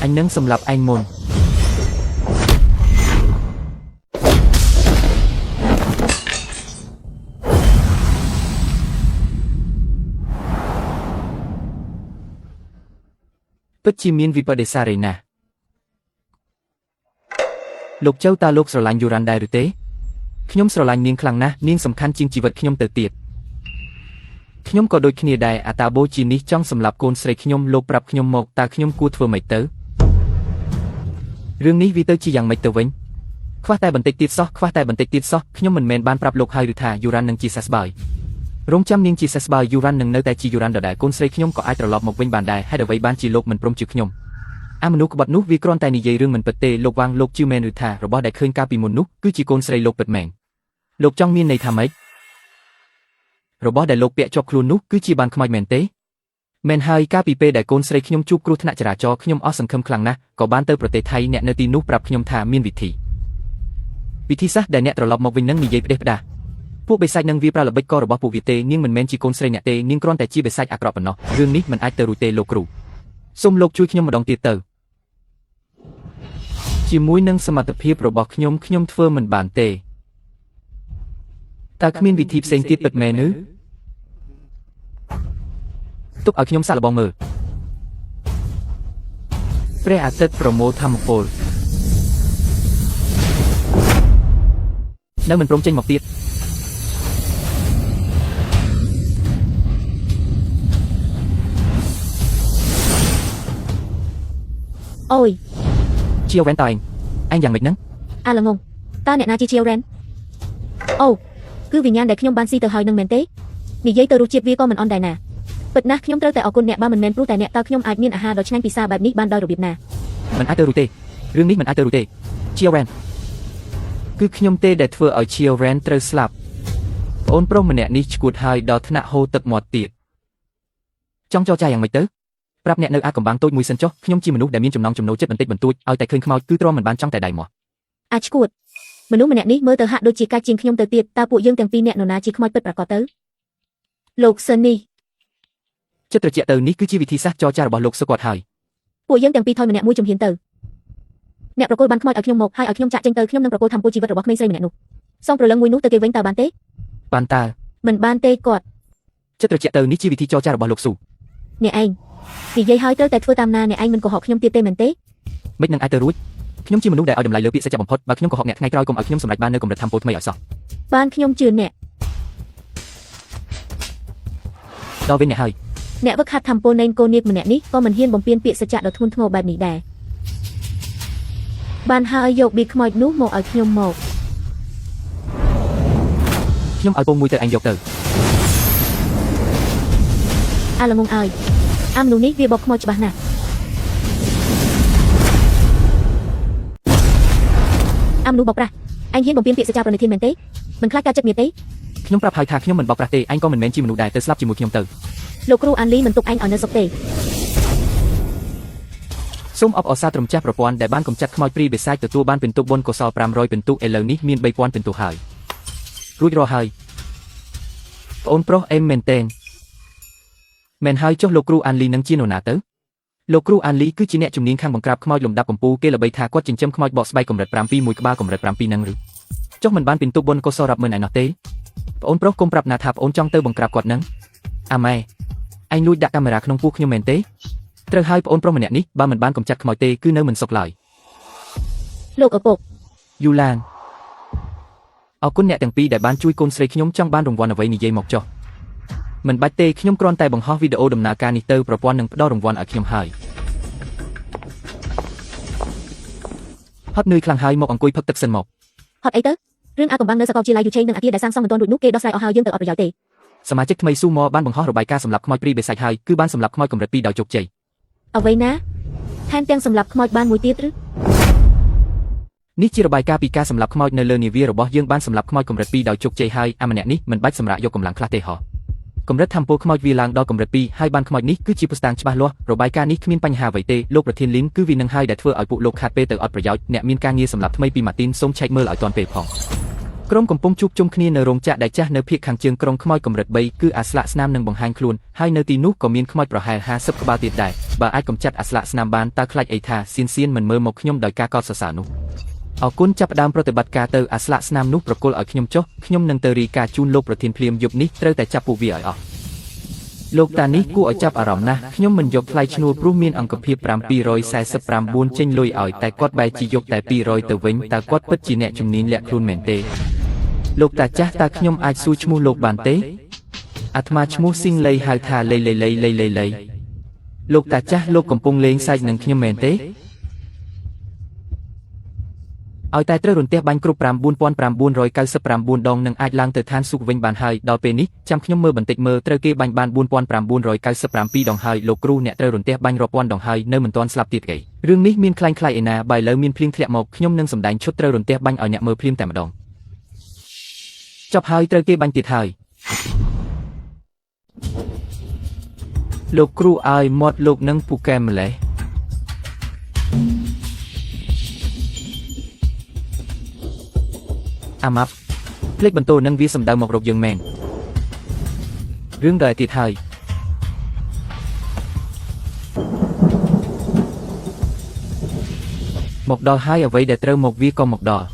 អញនឹងសម្លាប់ឯងមុនពិតជាមានវិបដិសារីណាស់លោកចៅតើលោកស្រឡាញ់យូរ៉ាន់ដែរឬទេខ្ញុំស្រឡាញ់នាងខ្លាំងណាស់នាងសំខាន់ជាងជីវិតខ្ញុំទៅទៀតខ្ញុំក៏ដូចគ្នាដែរអាតាបូជានេះចង់សម្លាប់កូនស្រីខ្ញុំលោកប្រាប់ខ្ញុំមកតើខ្ញុំគួរធ្វើម៉េចទៅរឿងនេះវាទៅជាយ៉ាងម៉េចទៅវិញខ្វះតែបន្តិចទៀតសោះខ្វះតែបន្តិចទៀតសោះខ្ញុំមិនមែនបានប្រាប់លោកហើយឬថាយូរ៉ាន់នឹងជាសះស្បើយរងចាំនាងជាសះស្បើយយូរ៉ាន់នឹងនៅតែជាយូរ៉ាន់ដដែលកូនស្រីខ្ញុំក៏អាចត្រឡប់មកវិញបានដែរហេតុអ្វីបានជាលោកមិនព្រមជឿខ្ញុំអាមនុស្សក្បត់នោះវាគ្រាន់តែនិយាយរឿងមិនពិតទេលោកវាងលោកជឿមែនឬថារបស់ដែលឃើញកាលពីមុននោះគឺជាកូនស្រីលោកពិតមែនលោកចង់មានន័យថាម៉េចរបស់ដែលលោកពាក់ជាប់ខ្លួននោះគឺជាបានខ្មោចមែនទេមែនហើយកាលពីពេលដែលកូនស្រីខ្ញុំជួបគ្រោះថ្នាក់ចរាចរណ៍ខ្ញុំអស់សង្ឃឹមខ្លាំងណាស់ក៏បានទៅប្រទេសថៃអ្នកនៅទីនោះប្រាប់ខ្ញុំថាមានវិធីសាស្ត្រដែលអ្នកត្រឡប់មកវិញនឹងនិយាយផ្ដេសផ្ដាសពួកបិសាចនឹងវាប្រើល្បិចករបស់ពួកវាទេនាងមិនមែនជាកូនស្រីអ្នកទេនាងគ្រាន់តែជាបិសាចអាក្រក់ប៉ុណ្ណោះរឿងនេះមិនអាចទៅរួចទេលោកគ្រូសូមលោកជួយខ្ញុំម្ដងទៀតទៅជាមួយនឹងសមត្ថភាពរបស់ខ្ញុំខ្ញុំធ្វើមិនបានទេតើគ្មានវិធីផ្សេងទៀតពិតមែនឬទុកឲ្យខ្ញុំសាកល្បងមើលព្រះអាទិត្យប្រមូលធម្មពលនៅមិនព្រមចេញមកទៀត
អូយ
ជាវ៉ែនតើឯងឯងយ៉ាងម៉េចហ្នឹង
អាល្ងងតើអ្នកណាជាជាវរ៉ែនអូគឺវិញ្ញាណដែលខ្ញុំបានស៊ីទៅហើយនឹងមែនទេនិយាយទៅរសជាតិវាក៏មិនអន់ដែរណាពិតណាស់ខ្ញុំត្រូវតែអរគុណអ្នកបើមិនមែនព្រោះតែអ្នកតើខ្ញុំអាចមានអាហារដ៏ឆ្ងាញ់ពិសាបែបនេះបានដោយរបៀបណា
មិនអាចទៅរួចទេរឿងនេះមិនអាចទៅរួចទេជាវ៉ែនគឺខ្ញុំទេដែលធ្វើឲ្យជាវ៉ែនត្រូវស្លាប់ប្អូនប្រុសម្នាក់នេះឈួតហើយដល់ថ្នាក់ហូរទឹកមាត់ទៀតចង់ចរចាយ៉ាងម៉េចទៅប្រាប់អ្នកនៅអាចកំបាំងតូចមួយសិនចុះខ្ញុំជាមនុស្សដែលមានចំណង់ចំណូលចិត្តបន្តិចបន្តួចឲ្យតែឃើញខ្មោចគឺទ្រាំមិនបានចង់តែដៃមក
អាចឈួតមនុស្សម្នាក់នេះមើលទៅហាក់ដូចជាកាចជាងខ្ញុំទៅទៀតតើពួកយើងទាំងពីរអ្នកនរណាជាខ្មោចពិតប្រាកដទៅលោកសិននេះ
ចិត្តត្រជាក់ទៅនេះគឺជាវិធីសាស្ត្រចរចារបស់លោកសុគាត់ហើយ
ពួកយើងទាំងពីរថយម្នាក់មួយជំហានទៅអ្នកប្រគល់បានខ្មោចឲ្យខ្ញុំមកហើយឲ្យខ្ញុំចាក់ចេញទៅខ្ញុំនឹងប្រគល់ធម្មពលជីវិតរបស់ក្មេងស្រីម្នាក់នោះសងប្រលឹងមួយនោះទៅគេវិញតើបានទេ
បានតើ
មិនបានទេគាត់
ចិត្តត្រជាក់ទៅនេះជាវិធីចរចារបស់លោកស៊ូ
អ្នកឯងនិយាយហើយត្រូវតែធ្វើតាមណាអ្នកឯងមិនកុហកខ្ញុំទៀតទេមែនទេ
មិននឹងអាចទៅរួចខ្ញុំជាមនុស្សដែលឲ្យតម្លៃលើពាក្យសច្ចៈបំផុតបើខ្ញុំកុហកអ្នកថ្ងៃក្រោយកុំឲ្យខ្ញុំសម្រេចបាននៅកម្រិតធម្មពលថ្មីឲ្យសោះ
បានខ្ញុំជឿអ្នក
ដល់វិញអ្នកហើយ
អ្នកវឹកហាត់ធម្មពលនៃកូននាគម្នាក់នេះក៏មិនហ៊ានបំពេញពាក្យសច្ចៈដ៏ធ្ងន់ធ្ងរបែបនេះដែរបានហើយយកប៊ីខ្មោចនោះមកឲ្យខ្ញុំមក
ខ្ញុំឲ្យពងមួយទៅឯងយកទៅ
អាល្ងងឲ្យអាមនុស្សនេះវាបោកខ្មោចច្បាស់ណាស់អាមនុស្សបោកប្រាស់ឯងហ៊ានបំពេញពាក្យសច្ចាប្រណិធានមែនទេមិនខ្លាចការចិត្តមានទេ
ខ្ញុំប្រាប់ហើយថាខ្ញុំមិនបោកប្រាស់ទេឯងក៏មិនមែនជាមនុស្សដែរទៅស្លាប់ជាមួយខ្ញុំទៅ
លោកគ្រូអានលីមិនទុកឯងឲ្យនៅសុខទេ
សូមអបអរសាទរម្ចាស់ប្រព័ន្ធដែលបានកម្ចាត់ខ្មោចព្រាយបិសាចទទួលបានពិន្ទុបុណ្យកុសល500ពិន្ទុឥឡូវនេះមាន3000ពិន្ទុហើយរួចរាល់ហើយប្អូនប្រុសអេមមែនតេនមែនហើយចុះលោកគ្រូអានលីនឹងជានរណាទៅលោកគ្រូអានលីគឺជាអ្នកជំនាញខាងបង្ក្រាបខ្មោចលំដាប់កំពូលគេល្បីថាគាត់ចិញ្ចឹមខ្មោចបកស្បែកកម្រិត7មួយក្បាលកម្រិត7នឹងឬចុះមិនបានពិន្ទុបុណ្យកុសលរាប់ម៉ឺនឯណោះទេប្អូនប្រុសគុំប្រាប់ណាថាប្អូនចង់ទៅបង្ក្រាបគាត់នឹងអាម៉ែឯងលួចដាក់កាមេរ៉ាក្នុងពោះខ្ញុំមែនទេត្រូវហើយប្អូនប្រុសម្នាក់នេះបើមិនបានកម្ចាត់ខ្មោចទេគឺនៅមិនសុខឡើយ
លោកឪពុក
យូឡានអរគុណអ្នកទាំងពីរដែលបានជួយកូនស្រីខ្ញុំចង់បានរង្វាន់អ្វីនិយាយមកចុះមិនបាច់ទេខ្ញុំគ្រាន់តែបង្ហោះវីដេអូដំណើរការនេះទៅប្រព័ន្ធនឹងផ្ដល់រង្វាន់ឲ្យខ្ញុំហើយហត់នឿយខ្លាំងហើយមកអង្គុយផឹកទឹកសិនមក
ហត់អីទៅរឿងអាកំបាំងនៅសាកលវិទ្យាល័យយូឆេងនិងអាគារដែលសាងសង់មិនទាន់រួចនោះគេដោះស្រាយអស់ហើយយើងទៅអត់ប្រយោជន៍ទេ
សមាជិកថ្មីស៊ូម៉បានបង្ហោះរបាយការណ៍សម្រាប់ខ្មោចព្រាយបិសាចហើយគឺបានសម្រាប់ខ្មោចកម្រិត2ដោយជោគជ័យ
អ្វីណាថែមទាំងសម្រាប់ខ្មោចបានមួយទៀតឬ
នេះជារបាយការណ៍ពីការសម្លាប់ខ្មោចនៅលើនាវារបស់យើងបានសម្លាប់ខ្មោចកម្រិត2ដោយជោគជ័យហើយអាម្នាក់នេះមិនបាច់សម្រាប់យកកម្លាំងខ្លះទេហោះកម្រិតធម្មពលខ្មោចវាឡើងដល់កម្រិត2ហើយបានខ្មោចនេះគឺជាភស្តុតាងច្បាស់លាស់របាយការណ៍នេះគ្មានបញ្ហាអ្វីទេលោកប្រធានលីនគឺវានឹងហើយដែលធ្វើឲ្យពួកលោកខាតពេលទៅអត់ប្រយោជន៍អ្នកមានការងារសម្រាប់ថ្មីពីម៉ាទីនសូមឆែកមើលឲ្យទាន់ពេលផងក្រុមកំពុងជួបជុំគ្នានៅរោងចក្រដែលចាស់នៅភាគខាងជើងក្រុងខ្មោចកម្រិត3គឺអាស្លាកស្នាមនឹងបង្ហាញខ្លួនហើយនៅទីនោះក៏មានខ្មោចប្រហែល50ក្បាលទៀតដែរបើអាចកម្ចាត់អាស្លាកស្នាមបានតើខ្លាចអីថាសៀនសៀនមិនមើលមកខ្ញុំដោយការកោតសរសើរនោះអរគុណចាប់ផ្ដើមប្រតិបត្តិការទៅអាស្លាកស្នាមនោះប្រគល់ឲ្យខ្ញុំចុះខ្ញុំនឹងទៅរីការជូនលោកប្រធានភ្លាមយប់នេះត្រូវតែចាប់ពួកវាឲ្យអស់លោកតានេះគួរឲ្យចាប់អារម្មណ៍ណាស់ខ្ញុំមិនយកថ្លៃឈ្នួលព្រោះមានអង្គភាព749ចេញលុយឲ្យតែគាត់បែរជាយកតែ200ទៅវិញតើគាត់ពិតជាអ្នកជំនាញលាក់ខ្លួនមែនទេលោកតាចាស់តើខ្ញុំអាចសួរឈ្មោះលោកបានទេអាត្មាឈ្មោះស៊ីងលីហៅថាលីលីលីលីលីលីលោកតាចាស់លោកកំពុងលេងសើចនឹងខ្ញុំមែនទេឲ្យតែត្រូវរន្ទះបាញ់គ្រប់9999ដងនឹងអាចឡើងទៅឋានសួគ៌វិញបានហើយដល់ពេលនេះចាំខ្ញុំមើលបន្តិចមើលត្រូវគេបាញ់បាន4997ដងហើយលោកគ្រូអ្នកត្រូវរន្ទះបាញ់រាប់ពាន់ដងហើយនៅមិនទាន់ស្លាប់ទៀតគេរឿងនេះមានខ្លាញ់ខ្លាយឯណាបើឥឡូវមានភ្លៀងធ្លាក់មកខ្ញុំនឹងសម្ដែងឈុតត្រូវរន្ទះបាញ់ឲ្យអ្នកមើលភ្លាមតែម្ដងចប់ហើយត្រូវគេបាញ់ទៀតហើយលោកគ្រូឲ្យមាត់លោកនឹងពូកែម្លេះអាម៉ាប់ភ្លេចបន្ទោនឹងវាសំដៅមករកយើងមែនរឿងដែលទៀតហើយមកដល់ហើយអ្វីដែលត្រូវមកវាក៏មកដល់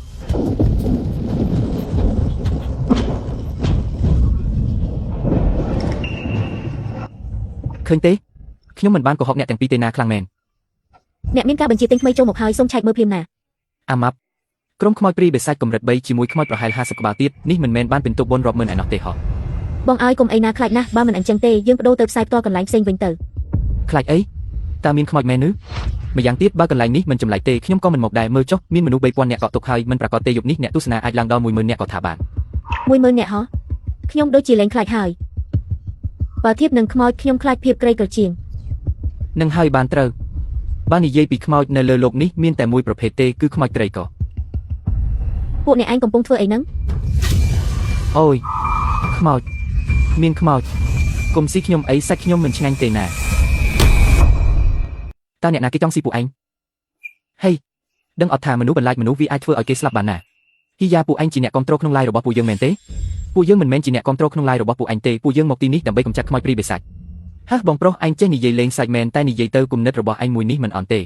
ឃើញទេខ្ញុំមិនបានកុហកអ្នកទាំងពីរទេណាខ្លាំងមែន
អ្នកមានការបញ្ជាទិញថ្មីចូលមកហើយសូមឆែកមើលភ្លាមណា
អាម៉ាប់ក្រុមខ្មោចព្រាយបិសាចកម្រិត3ជាមួយខ្មោចប្រហែល50ក្បាលទៀតនេះមិនមែនបានពិន្ទុបុណ្យរាប់ម៉ឺនឯណោះទេហោះ
បងឲ្យកុំអីណាខ្លាចណាស់បើមិនអញ្ចឹងទេយើងបដូរទៅផ្សាយផ្ទាល់កន្លែងផ្សេងវិញទៅ
ខ្លាចអី តើមានខ្មោចមែនឬម្យ៉ាងទៀតបើកន្លែងនេះមិនចម្លែកទេខ្ញុំក៏មិនមកដែរមើលចុះមានមនុស្ស3000នាក់កក់ទុកហើយមិនប្រកាសទេយប់នេះអ្នកទស្សនាអាចឡើងដល់10000នាក់ក៏ថាបាន
10000នាក់ហោះខ្ញុំដូចជាលែងខ្លាចហើយបើធៀបនឹងខ្មោចខ្ញុំខ្លាចភាពក្រីក្រជាង
នឹងហើយបានត្រូវបើនិយាយពីខ្មោចនៅលើលោកនេះមានតែមួយប្រភេទទេគឺខ្មោចត្រីក
ពួកអ្នកឯងកំពុងធ្វើអីហ្នឹង
អូយខ្មោចមានខ្មោចកុំស៊ីខ្ញុំអីសាច់ខ្ញុំមិនឆ្ងាញ់ទេណាតើអ្នកណាគេចង់ស៊ីពួកឯងហេដឹងអត់ថាមនុស្សបន្លាចមនុស្សវាអាចធ្វើឲ្យគេស្លាប់បានណាហ៊ីយ៉ាពួកឯងជាអ្នកគ្រប់គ្រងក្នុងឡាយរបស់ពួកយើងមែនទេពួកយើងមិនមែនជាអ្នកគ្រប់គ្រងក្នុងឡាយរបស់ពួកឯងទេពួកយើងមកទីនេះដើម្បីកម្ចាត់ខ្មោចព្រាយបិសាចហាស់បងប្រុសឯងចេះនិយាយលេងសាច់មែនតែនិយាយទៅគំនិតរបស់ឯងមួយនេះមិនអន់ទេ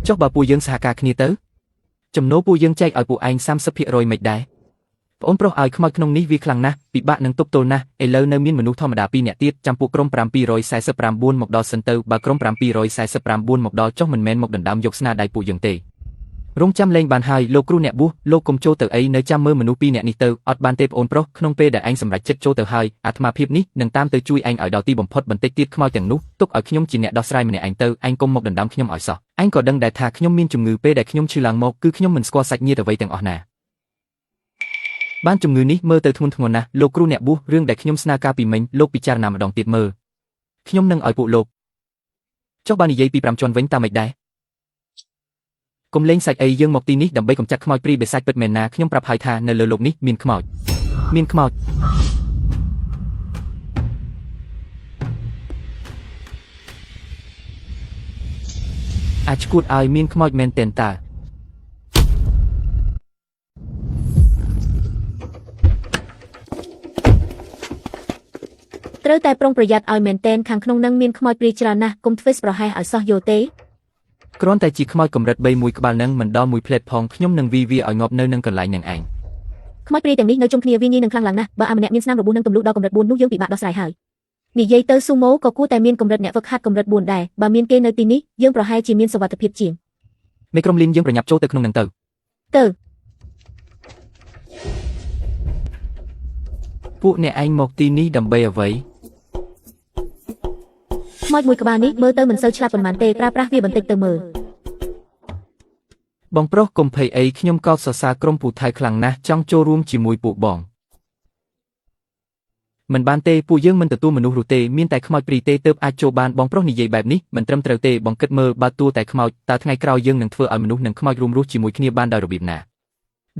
ចុះបើពួកយើងសហការគ្នាទៅចំណូលពួកយើងចែកឲ្យពួកឯង30%មិនដែរប្អូនប្រុសឲ្យខ្មោចក្នុងនេះវាខ្លាំងណាស់ពិបាកនឹងទប់ទល់ណាស់ឥឡូវនៅមានមនុស្សធម្មតា2នាក់ទៀតចាំពួកក្រុម749មកដល់សិនទៅបើក្រុម749មកដល់ចុះមិនមែនមកដណ្ដើមយកស្នាដៃពួកយើងទេរងចាំលេងបានហើយលោកគ្រូអ្នកបួសលោកកុំចូលទៅអីនៅចាំមើលមនុស្ស2នាក់នេះទៅអត់បានទេប្អូនប្រុសក្នុងពេលដែលឯងសម្រេចចិត្តចូលទៅហើយអាត្មាភាពនេះនឹងតាមទៅជួយឯងឲ្យដល់ទីបំផុតបន្តិចទៀតខ្មោចទាំងនោះទុកឲ្យខ្ញុំជាអ្នកដោះស្រាយម្នាក់ឯងទៅឯងកុំមកដណ្ដើមខ្ញុំឲ្យសោះឯងក៏ដឹងដែរថាខ្ញុំមានជំងឺពេលដែលខ្ញុំឈឺឡើងមកគឺខ្ញុំមិនស្គាល់សាច់ញាតិអ្វីទាំងអស់ណាបានជំងឺនេះមើលទៅធ្ងន់ធ្ងរណាស់លោកគ្រូអ្នកបួសរឿងដែលខ្ញុំស្នើការពីមិញលោកពិចារណាម្ដងទៀតមើលខ្ញុំនឹងឲ្យពួកលោកចុះបើនិយាយពី5ជាន់វិញតាមមិនដែរកុំលេងសាច់អីយើងមកទីនេះដើម្បីកម្ចាត់ខ្មោចព្រាយបិសាចពិតមែនណាខ្ញុំប្រាប់ហើយថានៅលើលោកនេះមានខ្មោចមានខ្មោចអាចឈួតឲ្យមានខ្មោចមែនទែនតើ
ត្រូវតែប្រុងប្រយ័ត្នឲ្យមែនទែនខាងក្នុងនឹងមានខ្មោចព្រាយច្រើនណាស់កុំធ្វើប្រហែសឲ្យសោះយល់ទេ
គ្រាន់តែជាខ្មោចកម្រិត3មួយក្បាលនឹងមិនដល់មួយផ្លែតផងខ្ញុំនឹងវីវាឲ្យងាប់នៅនឹងកន្លែងនឹងឯង
ខ្មោចព្រាយទាំងនេះនៅជុំគ្នាវាងាយនឹងខ្លាំងឡើងណាស់បើអាម្នាក់មានស្នាមរបួសនឹងទម្លុះដល់កម្រិត4នោះយើងពិបាកដោះស្រាយហើយនិយាយទៅស៊ូម៉ូក៏គួរតែមានកម្រិតអ្នកហ្វឹកហាត់កម្រិត4ដែរបើមានគេនៅទីនេះយើងប្រហែលជាមានសុវត្ថិភាពជាង
មេក្រុមលីនយើងប្រញាប់ចូលទៅក្នុងនឹងទៅ
ទៅ
ពួកអ្នកឯងមកទីនេះដើម្បីអ្វី
ខ្មោចមួយក្បាលនេះមើលទៅមិនសូវឆ្លាតប៉ុន្មានទេប្រើប្រាស់វាបន្តិចទៅមើល
បងប្រុសកុំភ័យអីខ្ញុំកោតសរសើរក្រុមពូថៅខ្លាំងណាស់ចង់ចូលរួមជាមួយពួកបងមិនបានទេពួកយើងមិនទទួលមនុស្សនោះទេមានតែខ្មោចព្រីទេទើបអាចចូលបានបងប្រុសនិយាយបែបនេះមិនត្រឹមត្រូវទេបងគិតមើលបើទួតែខ្មោចតើថ្ងៃក្រោយយើងនឹងធ្វើឲ្យមនុស្សនិងខ្មោចរួមរស់ជាមួយគ្នាបានដោយរបៀបណា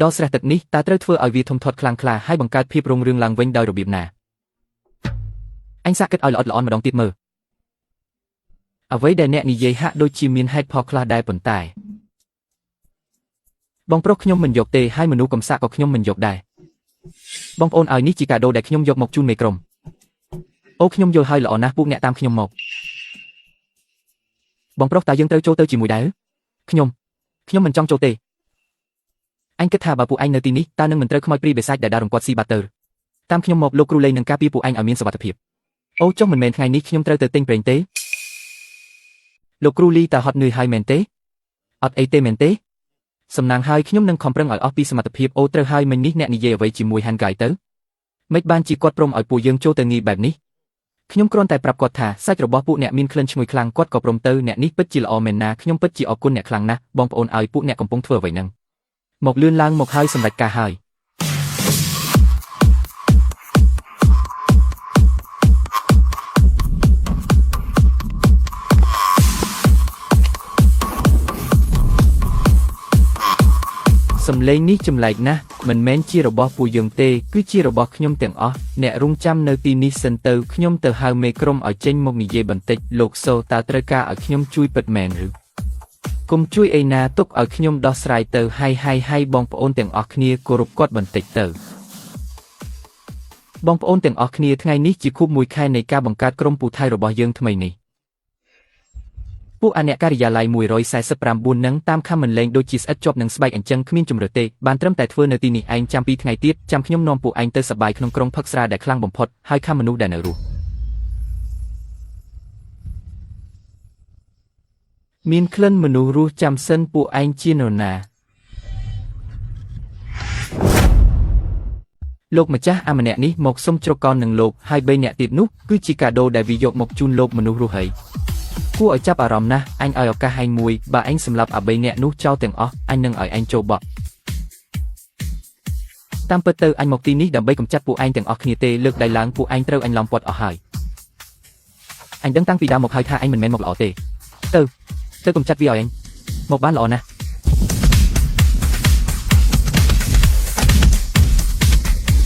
ដល់ស្រះទឹកនេះតើត្រូវធ្វើឲ្យវាធំធាត់ខ្លាំងក្លាហើយបង្កើតភាពរុងរឿងឡើងវិញដោយរបៀបណាអញសាកគិតឲ្យល្អិតល្អន់ម្ដងទៀតមើលអ្វីដែលអ្នកនិយាយហាក់ដូចជាមានហេតុផលខ្លះដែរប៉ុន្តែបងប្រុសខ្ញុំមិនយកទេហើយមនុស្សកំសាកក៏ខ្ញុំមិនយកដែរបងប្អូនឲ្យនេះជាកាដូដែលខ្ញុំយកមកជូនមេក្រុមអូខ្ញុំយល់ហើយល្អណាស់ពួកអ្នកតាមខ្ញុំមកបងប្រុសតើយើងត្រូវចូលទៅជាមួយដែរខ្ញុំមិនចង់ចូលទេអញគិតថាបើពួកឯងនៅទីនេះតើនឹងមិនត្រូវខ្មោចព្រាយបិសាចដែលដើររំគាត់ស៊ីបាត់ទៅតាមខ្ញុំមកលោកគ្រូលេងនឹងការពារពួកឯងឲ្យមានសុវត្ថិភាពអូចុះមិនមែនថ្ងៃនេះខ្ញុំត្រូវទៅទិញប្រេងទេលោកគ្រូលីតើហត់នឿយហើយមែនទេអត់អីទេមែនទេសំណាងហើយខ្ញុំនឹងខំប្រឹងឲ្យអស់ពីសមត្ថភាពអូត្រូវហើយមិញនេះអ្នកនិយាយអ្វីជាមួយហាន់កាយទៅមិនបានជាគាត់ព្រមឲ្យពួកយើងចូលទៅងាយបែបនេះខ្ញុំគ្រាន់តែប្រាប់គាត់ថាសាច់របស់ពួកអ្នកមានក្លិនឈ្ងុយខ្លាំងគាត់ក៏ព្រមទៅអ្នកនេះពិតជាល្អមែនណាខ្ញុំពិតជាអរគុណអ្នកខ្លាំងណាស់បងប្អូនឲ្យពួកអ្នកកំពុងធ្វើអ្វីហ្នឹងមកលឿនឡើងមកហើយសម្រេចការហើយសំឡេងនេះចម្លែកណាស់មិនមែនជារបស់ពួកយើងទេគឺជារបស់ខ្ញុំទាំងអស់អ្នករងចាំនៅទីនេះសិនទៅខ្ញុំទៅហៅមេក្រុមឲ្យចេញមកនិយាយបន្តិចលោកសូតើត្រូវការឲ្យខ្ញុំជួយពិតមែនឬកុំជួយអីណាទុកឲ្យខ្ញុំដោះស្រាយទៅហៃបងប្អូនទាំងអស់គ្នាគោរពគាត់បន្តិចទៅបងប្អូនទាំងអស់គ្នាថ្ងៃនេះជាខួប1ខែនៃការបង្កើតក្រុមពូថៅរបស់យើងថ្មីនេះពួកអអ្នកការិយាល័យ149នឹងតាមខំមិនលែងដូចជាស្អិតជាប់នឹងស្បែកអញ្ចឹងគ្មានជំរឿទេបានត្រឹមតែធ្វើនៅទីនេះឯងចាំ2ថ្ងៃទៀតចាំខ្ញុំនាំពួកឯងទៅសប្បាយក្នុងក្រុងផឹកស្រាដែលខ្លាំងបំផុតហើយខំមនុស្សដែលនៅរស់មានក្លិនមនុស្សរស់ចាំសិនពួកឯងជានរណាលោកម្ចាស់អាម្នាក់នេះមកសុំជ្រកកោននឹងលោកហើយ3នាក់ទៀតនោះគឺជាកាដូដែលវាយកមកជូនលោកមនុស្សរស់ហើយ គួរឲ្យចាប់អារម្មណ៍ណាស់អញឲ្យឱកាសឯងមួយបើឯងសម្លាប់អាបីអ្នកនោះចោលទាំងអស់អញនឹងឲ្យឯងចូលបក់តាមពិតទៅអញមកទីនេះដើម្បីកម្ចាត់ពួកឯងទាំងអស់គ្នាទេលើកដៃឡើងពួកឯងត្រូវអញឡោមព័ទ្ធអស់ហើយអញដឹងតាំងពីដើមមកហើយថាឯងមិនមែនមកល្អទេទៅទៅកម្ចាត់វាឲ្យឯងមកបានល្អណាស់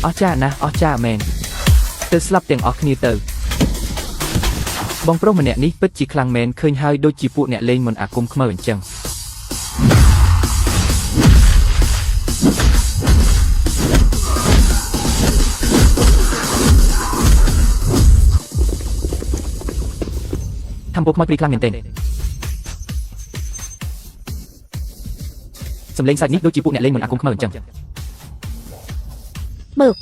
អស្ចារ្យណាស់អស្ចារ្យមែនទៅស្លាប់ទាំងអស់គ្នាទៅបងប្រុសម្នាក់នេះពិតជាខ្លាំងមែនឃើញហើយដូចជាពួកអ្នកលេងមន្តអាគមខ្មៅអញ្ចឹង ทำพวกខ្មោចព្រីខ្លាំងមែនទែនសំឡេងសាច់នេះដូចជាពួកអ្នកលេងមន្តអាគមខ្មៅអញ្ចឹង
មើល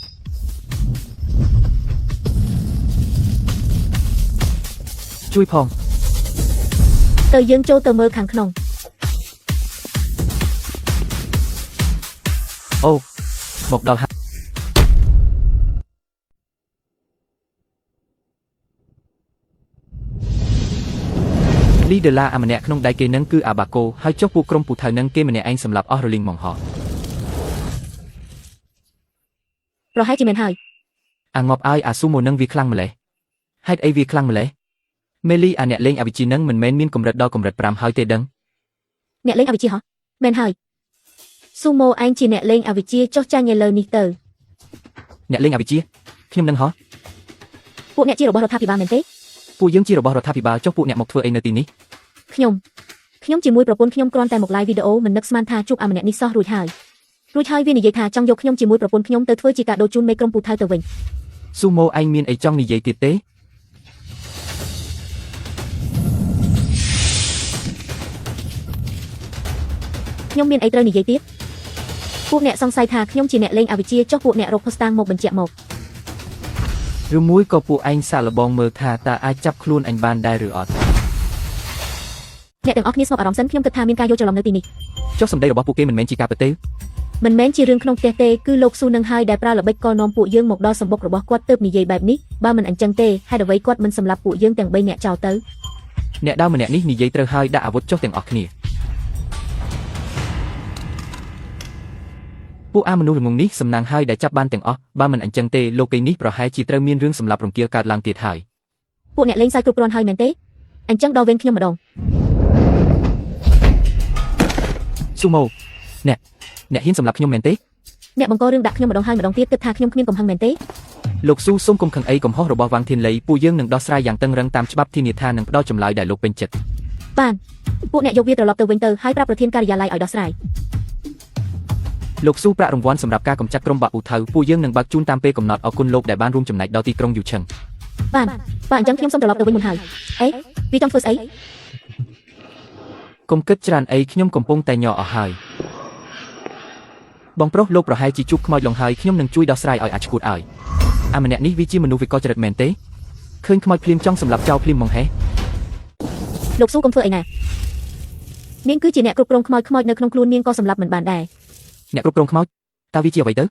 ជួយផង
ទៅយើងចូលទៅមើលខាងក្នុង
អូមកដល់ហើយលីដុល្លារអាម្នាក់ក្នុងដៃគេនឹងគឺអាបាកូហើយចុះពួកក្រុមពូថៅនឹងគេម្នាក់ឯងសម្រាប់អស់រលីងហ្មងហោះ
ប្រហែលជាមែនហើយ
អាងាប់ឲ្យអាស៊ូម៉ូនឹងវាខ្លាំងម្លេះហេតុអីវាខ្លាំងម្លេះមេលីអាអ្នកលេងអវិជ្ជានឹងមិនមែនមានកម្រិតដល់កម្រិត5ហើយទេដឹង
អ្នកលេងអវិជ្ជាហ៎មែនហើយស៊ូម៉ូឯងជាអ្នកលេងអវិជ្ជាចុះចាញ់ឥឡូវនេះទៅ
អ្នកលេងអវិជ្ជាខ្ញុំនឹងហោះ
ពួកអ្នកជារបស់រដ្ឋាភិបាលមែនទេ
ពួកយើងជារបស់រដ្ឋាភិបាលចុះពួកអ្នកមកធ្វើអីនៅទីនេះ
ខ្ញុំខ្ញុំជាមួយប្រពន្ធខ្ញុំគ្រាន់តែមក live វីដេអូមិននឹកស្មានថាជួបអាម្នាក់នេះសោះរួចហើយរួចហើយវានិយាយថាចង់យកខ្ញុំជាមួយប្រពន្ធខ្ញុំទៅធ្វើជាកាដូជូនមេក្រុមពូថៅទៅវិញ
ស៊ូម៉ូឯងមានអីចង់និយាយទៀតទេ
ខ្ញុំមានអីត្រូវនិយាយទៀតពួកអ្នកសង្ស័យថាខ្ញុំជាអ្នកលេងអវិជ្ជាចុះពួកអ្នករកភស្តុតាងមកបញ្ជាក់មក
ឬមួយក៏ពួកឯងសាកល្បងមើលថាតើអាចចាប់ខ្លួនអញបានដែរឬអត់
អ្នកទាំងអស់គ្នាស្ងប់អារម្មណ៍សិនខ្ញុំគិតថាមានការយល់ច្រឡំនៅទីនេះ
ចុះសម្ដីរបស់ពួកគេមិនមែនជាការពិតទេ
មិនមែនជារឿងក្នុងផ្ទះទេគឺលោកស៊ូនឹងហើយដែលប្រើល្បិចកលនាំពួកយើងមកដល់សម្បុករបស់គាត់ទើបនិយាយបែបនេះបើមិនអញ្ចឹងទេហេតុអ្វីគាត់មិនសម្លាប់ពួកយើងទាំង3នាក់ចោលទៅ
អ្នកដើមម្នាក់នេះនិយាយត្រូវហើយដាក់អាវុធចុះទាំងអស់គ្នាពួកអាមនុស្សល្ងងនេះសំណាងហើយដែលចាប់បានទាំងអស់បើមិនអញ្ចឹងទេលោកគេនេះប្រហែលជាត្រូវមានរឿងសម្លាប់រង្គាលកើតឡើងទៀតហើយ
ពួកអ្នកលេងសើចគ្រប់គ្រាន់ហើយមែនទេអញ្ចឹងដល់វេនខ្ញុំម្ដង
ស៊ូម៉ូអ្នកអ្នកហ៊ានសម្លាប់ខ្ញុំមែនទេ
អ្នកបង្ករឿងដាក់ខ្ញុំម្ដងហើយម្ដងទៀតគិតថាខ្ញុំគ្មានកំហឹងមែនទេ
លោកស៊ូសូមកុំខឹងអីកំហុសរបស់វ៉ាងធានលីពួកយើងនឹងដោះស្រាយយ៉ាងតឹងរឹងតាមច្បាប់ធានាថានឹងផ្ដល់ចម្លើយដែលលោកពេញចិត្ត
បានពួកអ្នកយកវាត្រឡប់ទៅវិញទៅហើយប្រាប់ប្រធានការិយាល័យឲ្យដោះស្រាយ
លោកស៊ូប្រាក់រង្វាន់សម្រាប់ការកម្ចាត់ក្រុមបាក់ពូថៅពួកយើងនឹងបើកជូនតាមពេលកំណត់អរគុណលោកដែលបានរួមចំណែកដល់ទីក្រុងយូឈឹង
បានបាទអញ្ចឹងខ្ញុំសូមត្រឡប់ទៅវិញមុនហើយអេវាចង់ធ្វើស្អី
កុំគិតច្រើនអីខ្ញុំកំពុងតែញ័រអស់ហើយបងប្រុសលោកប្រហែលជាជួបខ្មោចលងហើយខ្ញុំនឹងជួយដោះស្រាយឲ្យអាចឈួតឲ្យអាម្នាក់នេះវាជាមនុស្សវិកលចរិតមែនទេឃើញខ្មោចភ្លាមចង់សម្លាប់ចោលភ្លាមហ្មងហេ
លោកស៊ូកុំធ្វើអីណានាងគឺជាអ្នកគ្រប់គ្រងខ្មោចខ្មោចនៅក្នុងខ្លួននាងក៏សម្លាប់មិនបានដែរ
អ្នកគ្រប់គ្រងខ្មោចតើវាជាអ្វីទៅ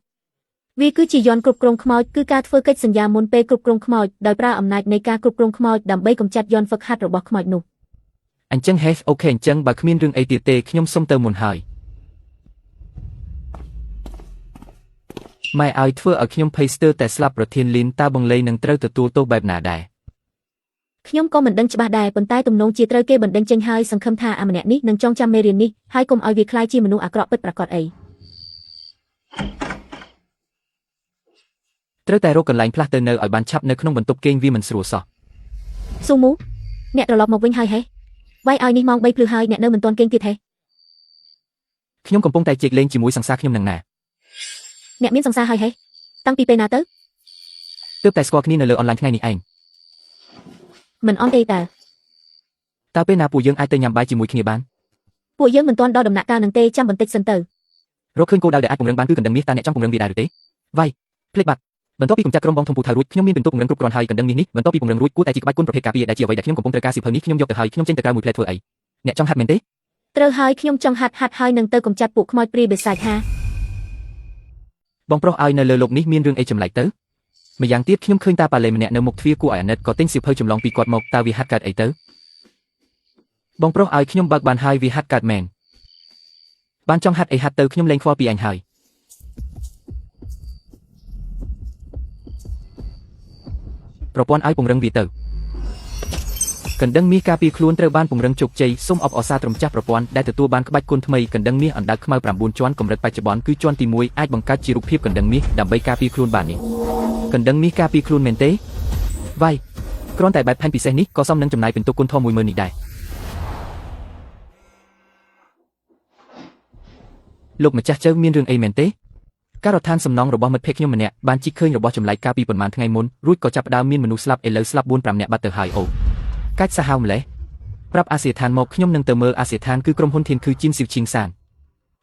វាគឺជាយន្តគ្រប់គ្រងខ្មោចគឺការធ្វើកិច្ចសន្យាមុនពេលគ្រប់គ្រងខ្មោចដោយប្រើអំណាចនៃការគ្រប់គ្រងខ្មោចដើម្បីកម្ចាត់យន្តហ្វឹកហាត់របស់ខ្មោចនោះ
អញ្ចឹងហេ OK អញ្ចឹងបើគ្មានរឿងអីទៀតទេខ្ញុំសុំទៅមុនហើយម៉ែឲ្យធ្វើឲ្យខ្ញុំភ័យស្ទើរតែស្លាប់ប្រធានលីនតើបងលីនឹងត្រូវទទួលទោសបែបណាដែរ
ខ្ញុំក៏មិនដឹងច្បាស់ដែរប៉ុន្តែទំនងជាត្រូវគេបណ្តេញចេញហើយសង្ឃឹមថាអាម្នាក់នេះនឹងចងចាំមេរៀននេះហើយកុំឲ្យវាក្លាយជាមនុស្សអាក្រក់ពិតប្រាកដអី
ត្រូវតែរកកន្លែងផ្លាស់ទៅនៅឲ្យបានឆាប់នៅក្នុងបន្ទប់គេងវាមិនស្រួលសោះ
ស៊ូមូអ្នកត្រឡប់មកវិញហើយហេវាយឲ្យនេះម៉ោង3ភ្លឺហើយអ្នកនៅមិនទាន់គេងទៀតហេ
ខ្ញុំកំពុងតែជែកលេងជាមួយសង្សារខ្ញុំនឹងណា
អ្នកមានសង្សារហើយហេតាំងពីពេលណាទៅ
ទើបតែស្គាល់គ្នានៅលើអនឡាញថ្ងៃនេះឯង
មិនអន់ទេតើ
តើពេលណាពួកយើងអាចទៅញ៉ាំបាយជាមួយគ្នាបាន
ពួកយើងមិនទាន់ដល់ដំណាក់កាលនឹងទេចាំបន្តិចសិនទៅ
រកឃើញគោលដៅដែលអាចពង្រឹងបានគឺកណ្ដឹងមាសតើអ្នកចង់ពង្រឹងវាដែរឬទេវាយភ្លេចបាត់បន្ទាប់ពីកម្ចាត់ក្រុមបងធំពូថៅរួចខ្ញុំមានពិន្ទុពង្រឹងគ្រប់គ្រាន់ហើយកណ្ដឹងមាសនេះបន្ទាប់ពីពង្រឹងរួចគួរតែជាក្បាច់គុណប្រភេទការពារដែលជាអ្វីដែលខ្ញុំកំពុងត្រូវការសៀវភៅនេះខ្ញុំយកទៅហើយខ្ញុំចេញទៅក្រៅមួយផ្លែធ្វើអីអ្នកចង់ហាត់មែនទេ
ត្រូវហើយខ្ញុំចង់ហាត់ហាត់ហើយនឹងទៅកម្ចាត់ពួកខ្មោចព្រាយបិសាចហា
បងប្រុសឲ្យនៅលើលោកនេះមានរឿងអីចម្លែកទៅម្យ៉ាងទៀតខ្ញុំឃើញតាប៉ាឡេម្នាក់នៅមុខទ្វារគួរឲ្យអាណិតក៏ទិញសៀវភៅចម្លងពីគាត់មកតើវាហាត់កើតអីទៅ បងប្រុសឲ្យខ្ញុំបើកបានហើយវាហាត់កើតមែនបានចង់ហាត់អីហាត់ទៅខ្ញុំលែងខ្វល់ពីអញហើយប្រព័ន្ធឲ្យពង្រឹងវាទៅកណ្ដឹងមាសការពារខ្លួនត្រូវបានពង្រឹងជោគជ័យសូមអបអរសាទរម្ចាស់ប្រព័ន្ធដែលទទួលបានក្បាច់គុណថ្មីកណ្ដឹងមាសអណ្ដើកខ្មៅ9ជាន់កម្រិតបច្ចុប្បន្នគឺជាន់ទី1អាចបង្កើតជារូបភាពកណ្ដឹងមាសដើម្បីការពារខ្លួនបាននេះកណ្ដឹងមាសការពារខ្លួនមែនទេវាយគ្រាន់តែបែបផែនពិសេសនេះក៏សមនឹងចំណាយពិន្ទុគុណធម៌10000នេះដែរលោកម្ចាស់ជើមានរឿងអីមែនទេការដ្ឋានសំណង់របស់មិត្តភក្តិខ្ញុំម្នាក់បានជីកឃើញរបស់ចម្លែកកាលពីប៉ុន្មានថ្ងៃមុនរួចក៏ចាប់ផ្ដើមមានមនុស្សស្លាប់ឥឡូវស្លាប់4 5នាក់បាត់ទៅហើយអូកាច់សាហាវម្លេះប្រាប់អាសៀឋានមកខ្ញុំនឹងទៅមើលអាសៀឋានគឺក្រុមហ៊ុនធានគឺជីនស៊ីវឈីងសាន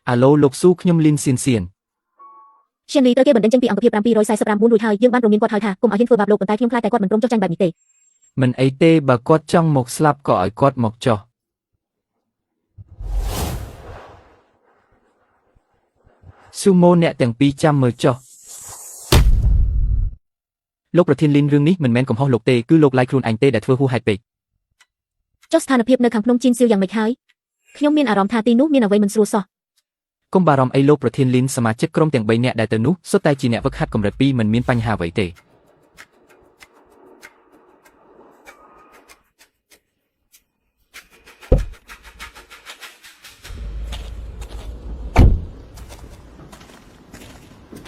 អាឡូលោកស៊ូខ្ញុំលីនសៀនសៀន
ឈៀនលីត្រូវគេបណ្តេញចេញពីអង្គភាព749រួចហើយយើងបានព្រមានគាត់ហើយថាកុំឲ្យហ៊ានធ្វើបាបលោកប៉ុន្តែខ្ញុំខ្លាចតែគាត់មិនព្រមចុះចាញ់បែបនេះទេ
មិនអីទេបើគាត់ចង់មកស្លាប់ក៏ឲ្យគាត់មកចុះស៊ូម៉ូអ្នកទាំងពីរចាំមើលចុះលោកប្រធានលីនរឿងនេះមិនមែនកំហុសលោកទេគឺលោកឡាយខ្លួនឯងទេដែលធ្វើហួសហេតុពេក
ចុះស្ថានភាពនៅខាងភ្នំជីនសៀវយ៉ាងម៉េចហើយខ្ញុំមានអារម្មណ៍ថាទីនោះមានអ្វីមិនស្រួលសោះ
កុំបារម្ភអីលោកប្រធានលីនសមាជិកក្រុមទាំង3នាក់ដែលទៅនោះសុទ្ធតែជាអ្នកវឹកហាត់កម្រិត2មិនមានបញ្ហាអ្វីទេ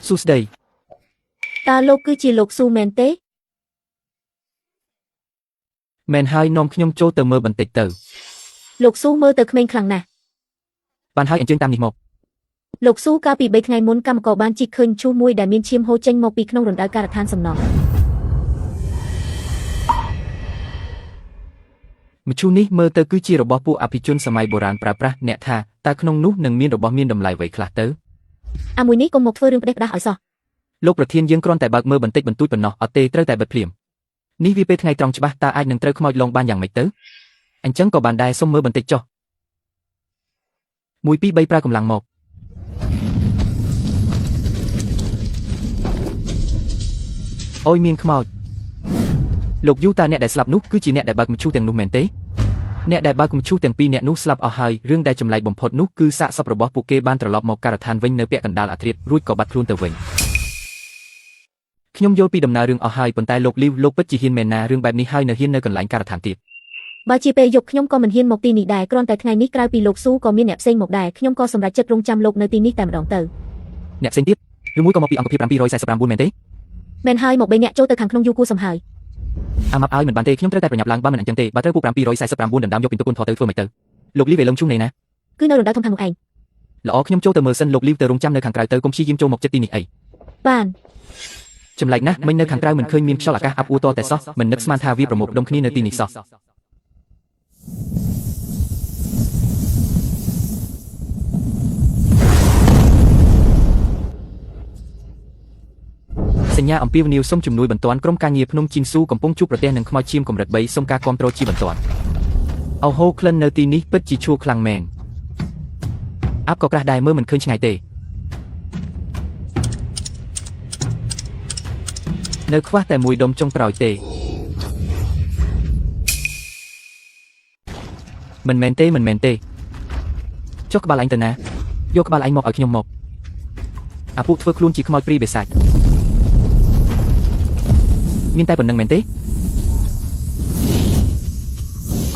សួស្តី
តើលោកគឺជាលោកស៊ូមែនទេ
មែនហើយនាំខ្ញុំចូលទៅមើលបន្តិចទៅ
លោកស៊ូមើលទៅក្មេងខ្លាំងណាស់
បានហើយអញ្ជើញតាមនេះមក
លោកស៊ូកាលពី3ថ្ងៃមុនកម្មករបានជីកឃើញឈូសមួយដែលមានឈាមហូរចេញមកពីក្នុងរណ្ដៅការដ្ឋានសំណង់
មឈូសនេះមើលទៅគឺជារបស់ពួកអភិជនសម័យបុរាណប្រើប្រាស់អ្នកថាតើក្នុងនោះនឹងមានរបស់មានតម្លៃអ្វីខ្លះទៅ
អាមួយនេះកុំមកធ្វើរឿងផ្ដេសផ្ដាសឲ្យសោះ
លោកប្រធានយើងគ្រាន់តែបើកមើលបន្តិចបន្តួចប៉ុណ្ណោះអត់ទេត្រូវតែបិទភ្លាមនេះវាពេលថ្ងៃត្រង់ច្បាស់តើអាចនឹងត្រូវខ្មោចលងបានយ៉ាងម៉េចទៅអញ្ចឹងក៏បានដែរសុំមើលបន្តិចចុះ1 2 3ប្រើកម្លាំងមកអូយមានខ្មោចលោកយូតាអ្នកដែលស្លាប់នោះគឺជាអ្នកដែលបើកមឈូសទាំងនោះមែនទេអ្នកដែលបើកមឈូសទាំងពីរអ្នកនោះស្លាប់អស់ហើយរឿងដែលចម្លែកបំផុតនោះគឺសាកសពរបស់ពួកគេបានត្រឡប់មកការដ្ឋានវិញនៅពាក់កណ្ដាលអាធ្រាត្ររួចក៏បាត់ខ្លួនទៅវិញខ្ញុំយល់ពីដំណើររឿងអស់ហើយប៉ុន្តែលោកលីវលោកពិតជាហ៊ានមែនណារឿងបែបនេះហើយនៅហ៊ាននៅកន្លែងការដ្ឋានទៀត
បើជាពេលយប់ខ្ញុំក៏មិនហ៊ានមកទីនេះដែរគ្រាន់តែថ្ងៃនេះក្រៅពីលោកស៊ូក៏មានអ្នកផ្សេងមកដែរខ្ញុំក៏សម្រេចចិត្តរងចាំលោកនៅទីនេះតែម្ដងទៅ
អ្នកផ្សេងទៀតឬមួយក៏មកពីអង្គភាព749មែនទេ
មែនហើយមកបីអ្នកចូលទៅខាងក្នុងយូរគួរសមហើយ
អាម៉ាប់ឲ្យមិនបានទេខ្ញុំត្រូវតែប្រញាប់ឡើងបើមិនអញ្ចឹងទេបើត្រូវពួក749ដណ្ដើមយកពិន្ទុគុណធទៅធ្វើមិនទៅលោកលីវឯលងជុំនៃណា
គឺនៅរណ្ដៅធំខាងនោះឯង
ល្អខ្ញុំចូលទៅមើលសិនលោកលីវទៅរងចាំនៅខាងក្រៅទៅកុំព្យាយាមចូលមកចិត្តទីនេះអី
បាន
ចម្លែកណាស់មិញនៅខាងក្រៅមិនឃើញមានខ្យល់អាកាសអាប់អួរតតែសោះមិននឹកស្មានថាវាប្រមូលផ្ដុំគ្នានៅទីនេះសោះសញ្ញាអំពាវនាវសូមជំនួយបន្ទាន់ក្រុមការងារភ្នំជីនស៊ូកំពុងជួបប្រទះនឹងខ្មោចឈាមកម្រិត3សូមការគាំទ្រជាបន្ទាន់អូហូក្លិននៅទីនេះពិតជាឈួរខ្លាំងមែនអាប់ក៏ក្រាស់ដែរមើលមិនឃើញឆ្ងាយទេនៅខ្វះតែមួយដុំចុងក្រោយទេមិនមែនទេមិនមែនទេចុះក្បាលអញទៅណាយកក្បាលអញមកឲ្យខ្ញុំមកអាពួកធ្វើខ្លួនជាខ្មោចព្រីបិសាចមានតែប៉ុណ្្នឹងមែនទេ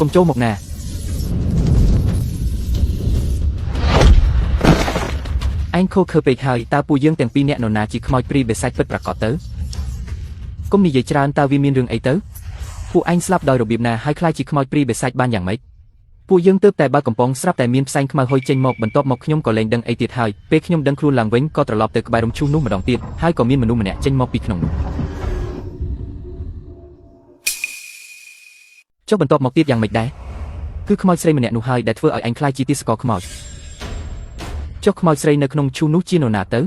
កុំចូលមកណាឯងខូខើពេកហើយតើពួកយើងទាំងពីរនាក់នរណាជាខ្មោចព្រីបិសាចពិតប្រាកដទៅកុំនិយាយច្រើនតើវាមានរឿងអីទៅពួកឯងស្លាប់ដោយរបៀបណាហើយក្លាយជាខ្មោចព្រីបិសាចបានយ៉ាងម៉េចពួកយើងទើបតែបើកកំប៉ុងស្រាប់តែមានផ្សែងខ្មៅហុយចេញមកបន្ទាប់មកខ្ញុំក៏លែងដឹងអីទៀតហើយពេលខ្ញុំដឹងខ្លួនឡើងវិញក៏ត្រឡប់ទៅក្បែររំឈូសនោះម្ដងទៀតហើយក៏មានមនុស្សម្នាក់ចេញមកពីក្នុងនោះចុះបន្ទាប់មកទៀតយ៉ាងម៉េចដែរគឺខ្មោចស្រីម្នាក់នោះហើយដែលធ្វើឲ្យអញក្លាយជាទាសករខ្មោចចុះខ្មោចស្រីនៅក្នុងឈូសនោះជានរណាទៅ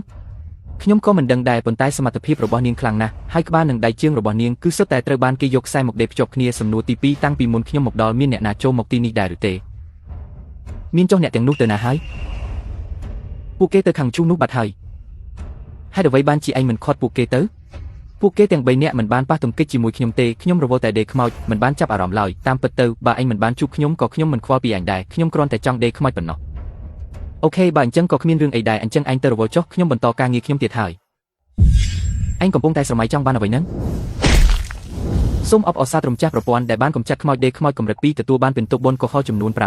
ខ្ញុំក៏មិនដឹងដែរប៉ុន្តែសមត្ថភាពរបស់នាងខ្លាំងណាស់ហើយក្បាលនិងដៃជើងរបស់នាងគឺសុទ្ធតែត្រូវបានគេយកខ្សែមកដេរភ្ជាប់គ្នាសំណួរទី2តាំងពីមុនខ្ញុំមកដល់មានអ្នកណាចូលមកទីនេះដែរឬទេមានចុះអ្នកទាំងនោះទៅណាហើយពួកគេទៅខាងឈូសនោះបាត់ហើយហេតុអ្វីបានជាឯងមិនខាត់ពួកគេទៅ ពួកគេទាំង3នាក់មិនបានប៉ះទង្គិចជាមួយខ្ញុំទេខ្ញុំរវល់តែដេកខ្មោចមិនបានចាប់អារម្មណ៍ឡើយតាមពិតទៅបើឯងមិនបានជួបខ្ញុំក៏ខ្ញុំមិនខ្វល់ពីឯងដែរខ្ញុំគ្រាន់តែចង់ដេកខ្មោចប៉ុណ្ណោះOK បើអញ្ចឹងក៏គ្មានរឿងអីដែរអញ្ចឹងឯងទៅរវល់ចុះខ្ញុំបន្តការងារខ្ញុំទៀតហើយឯងកំពុងតែស្រមៃចង់បានអ្វីហ្នឹងសូមអបអរសាទរម្ចាស់ប្រព័ន្ធដែលបានកម្ចាត់ខ្មោចដេកខ្មោចកម្រិត2ទទួលបានពិន្ទុបុណ្យកុសលចំនួន500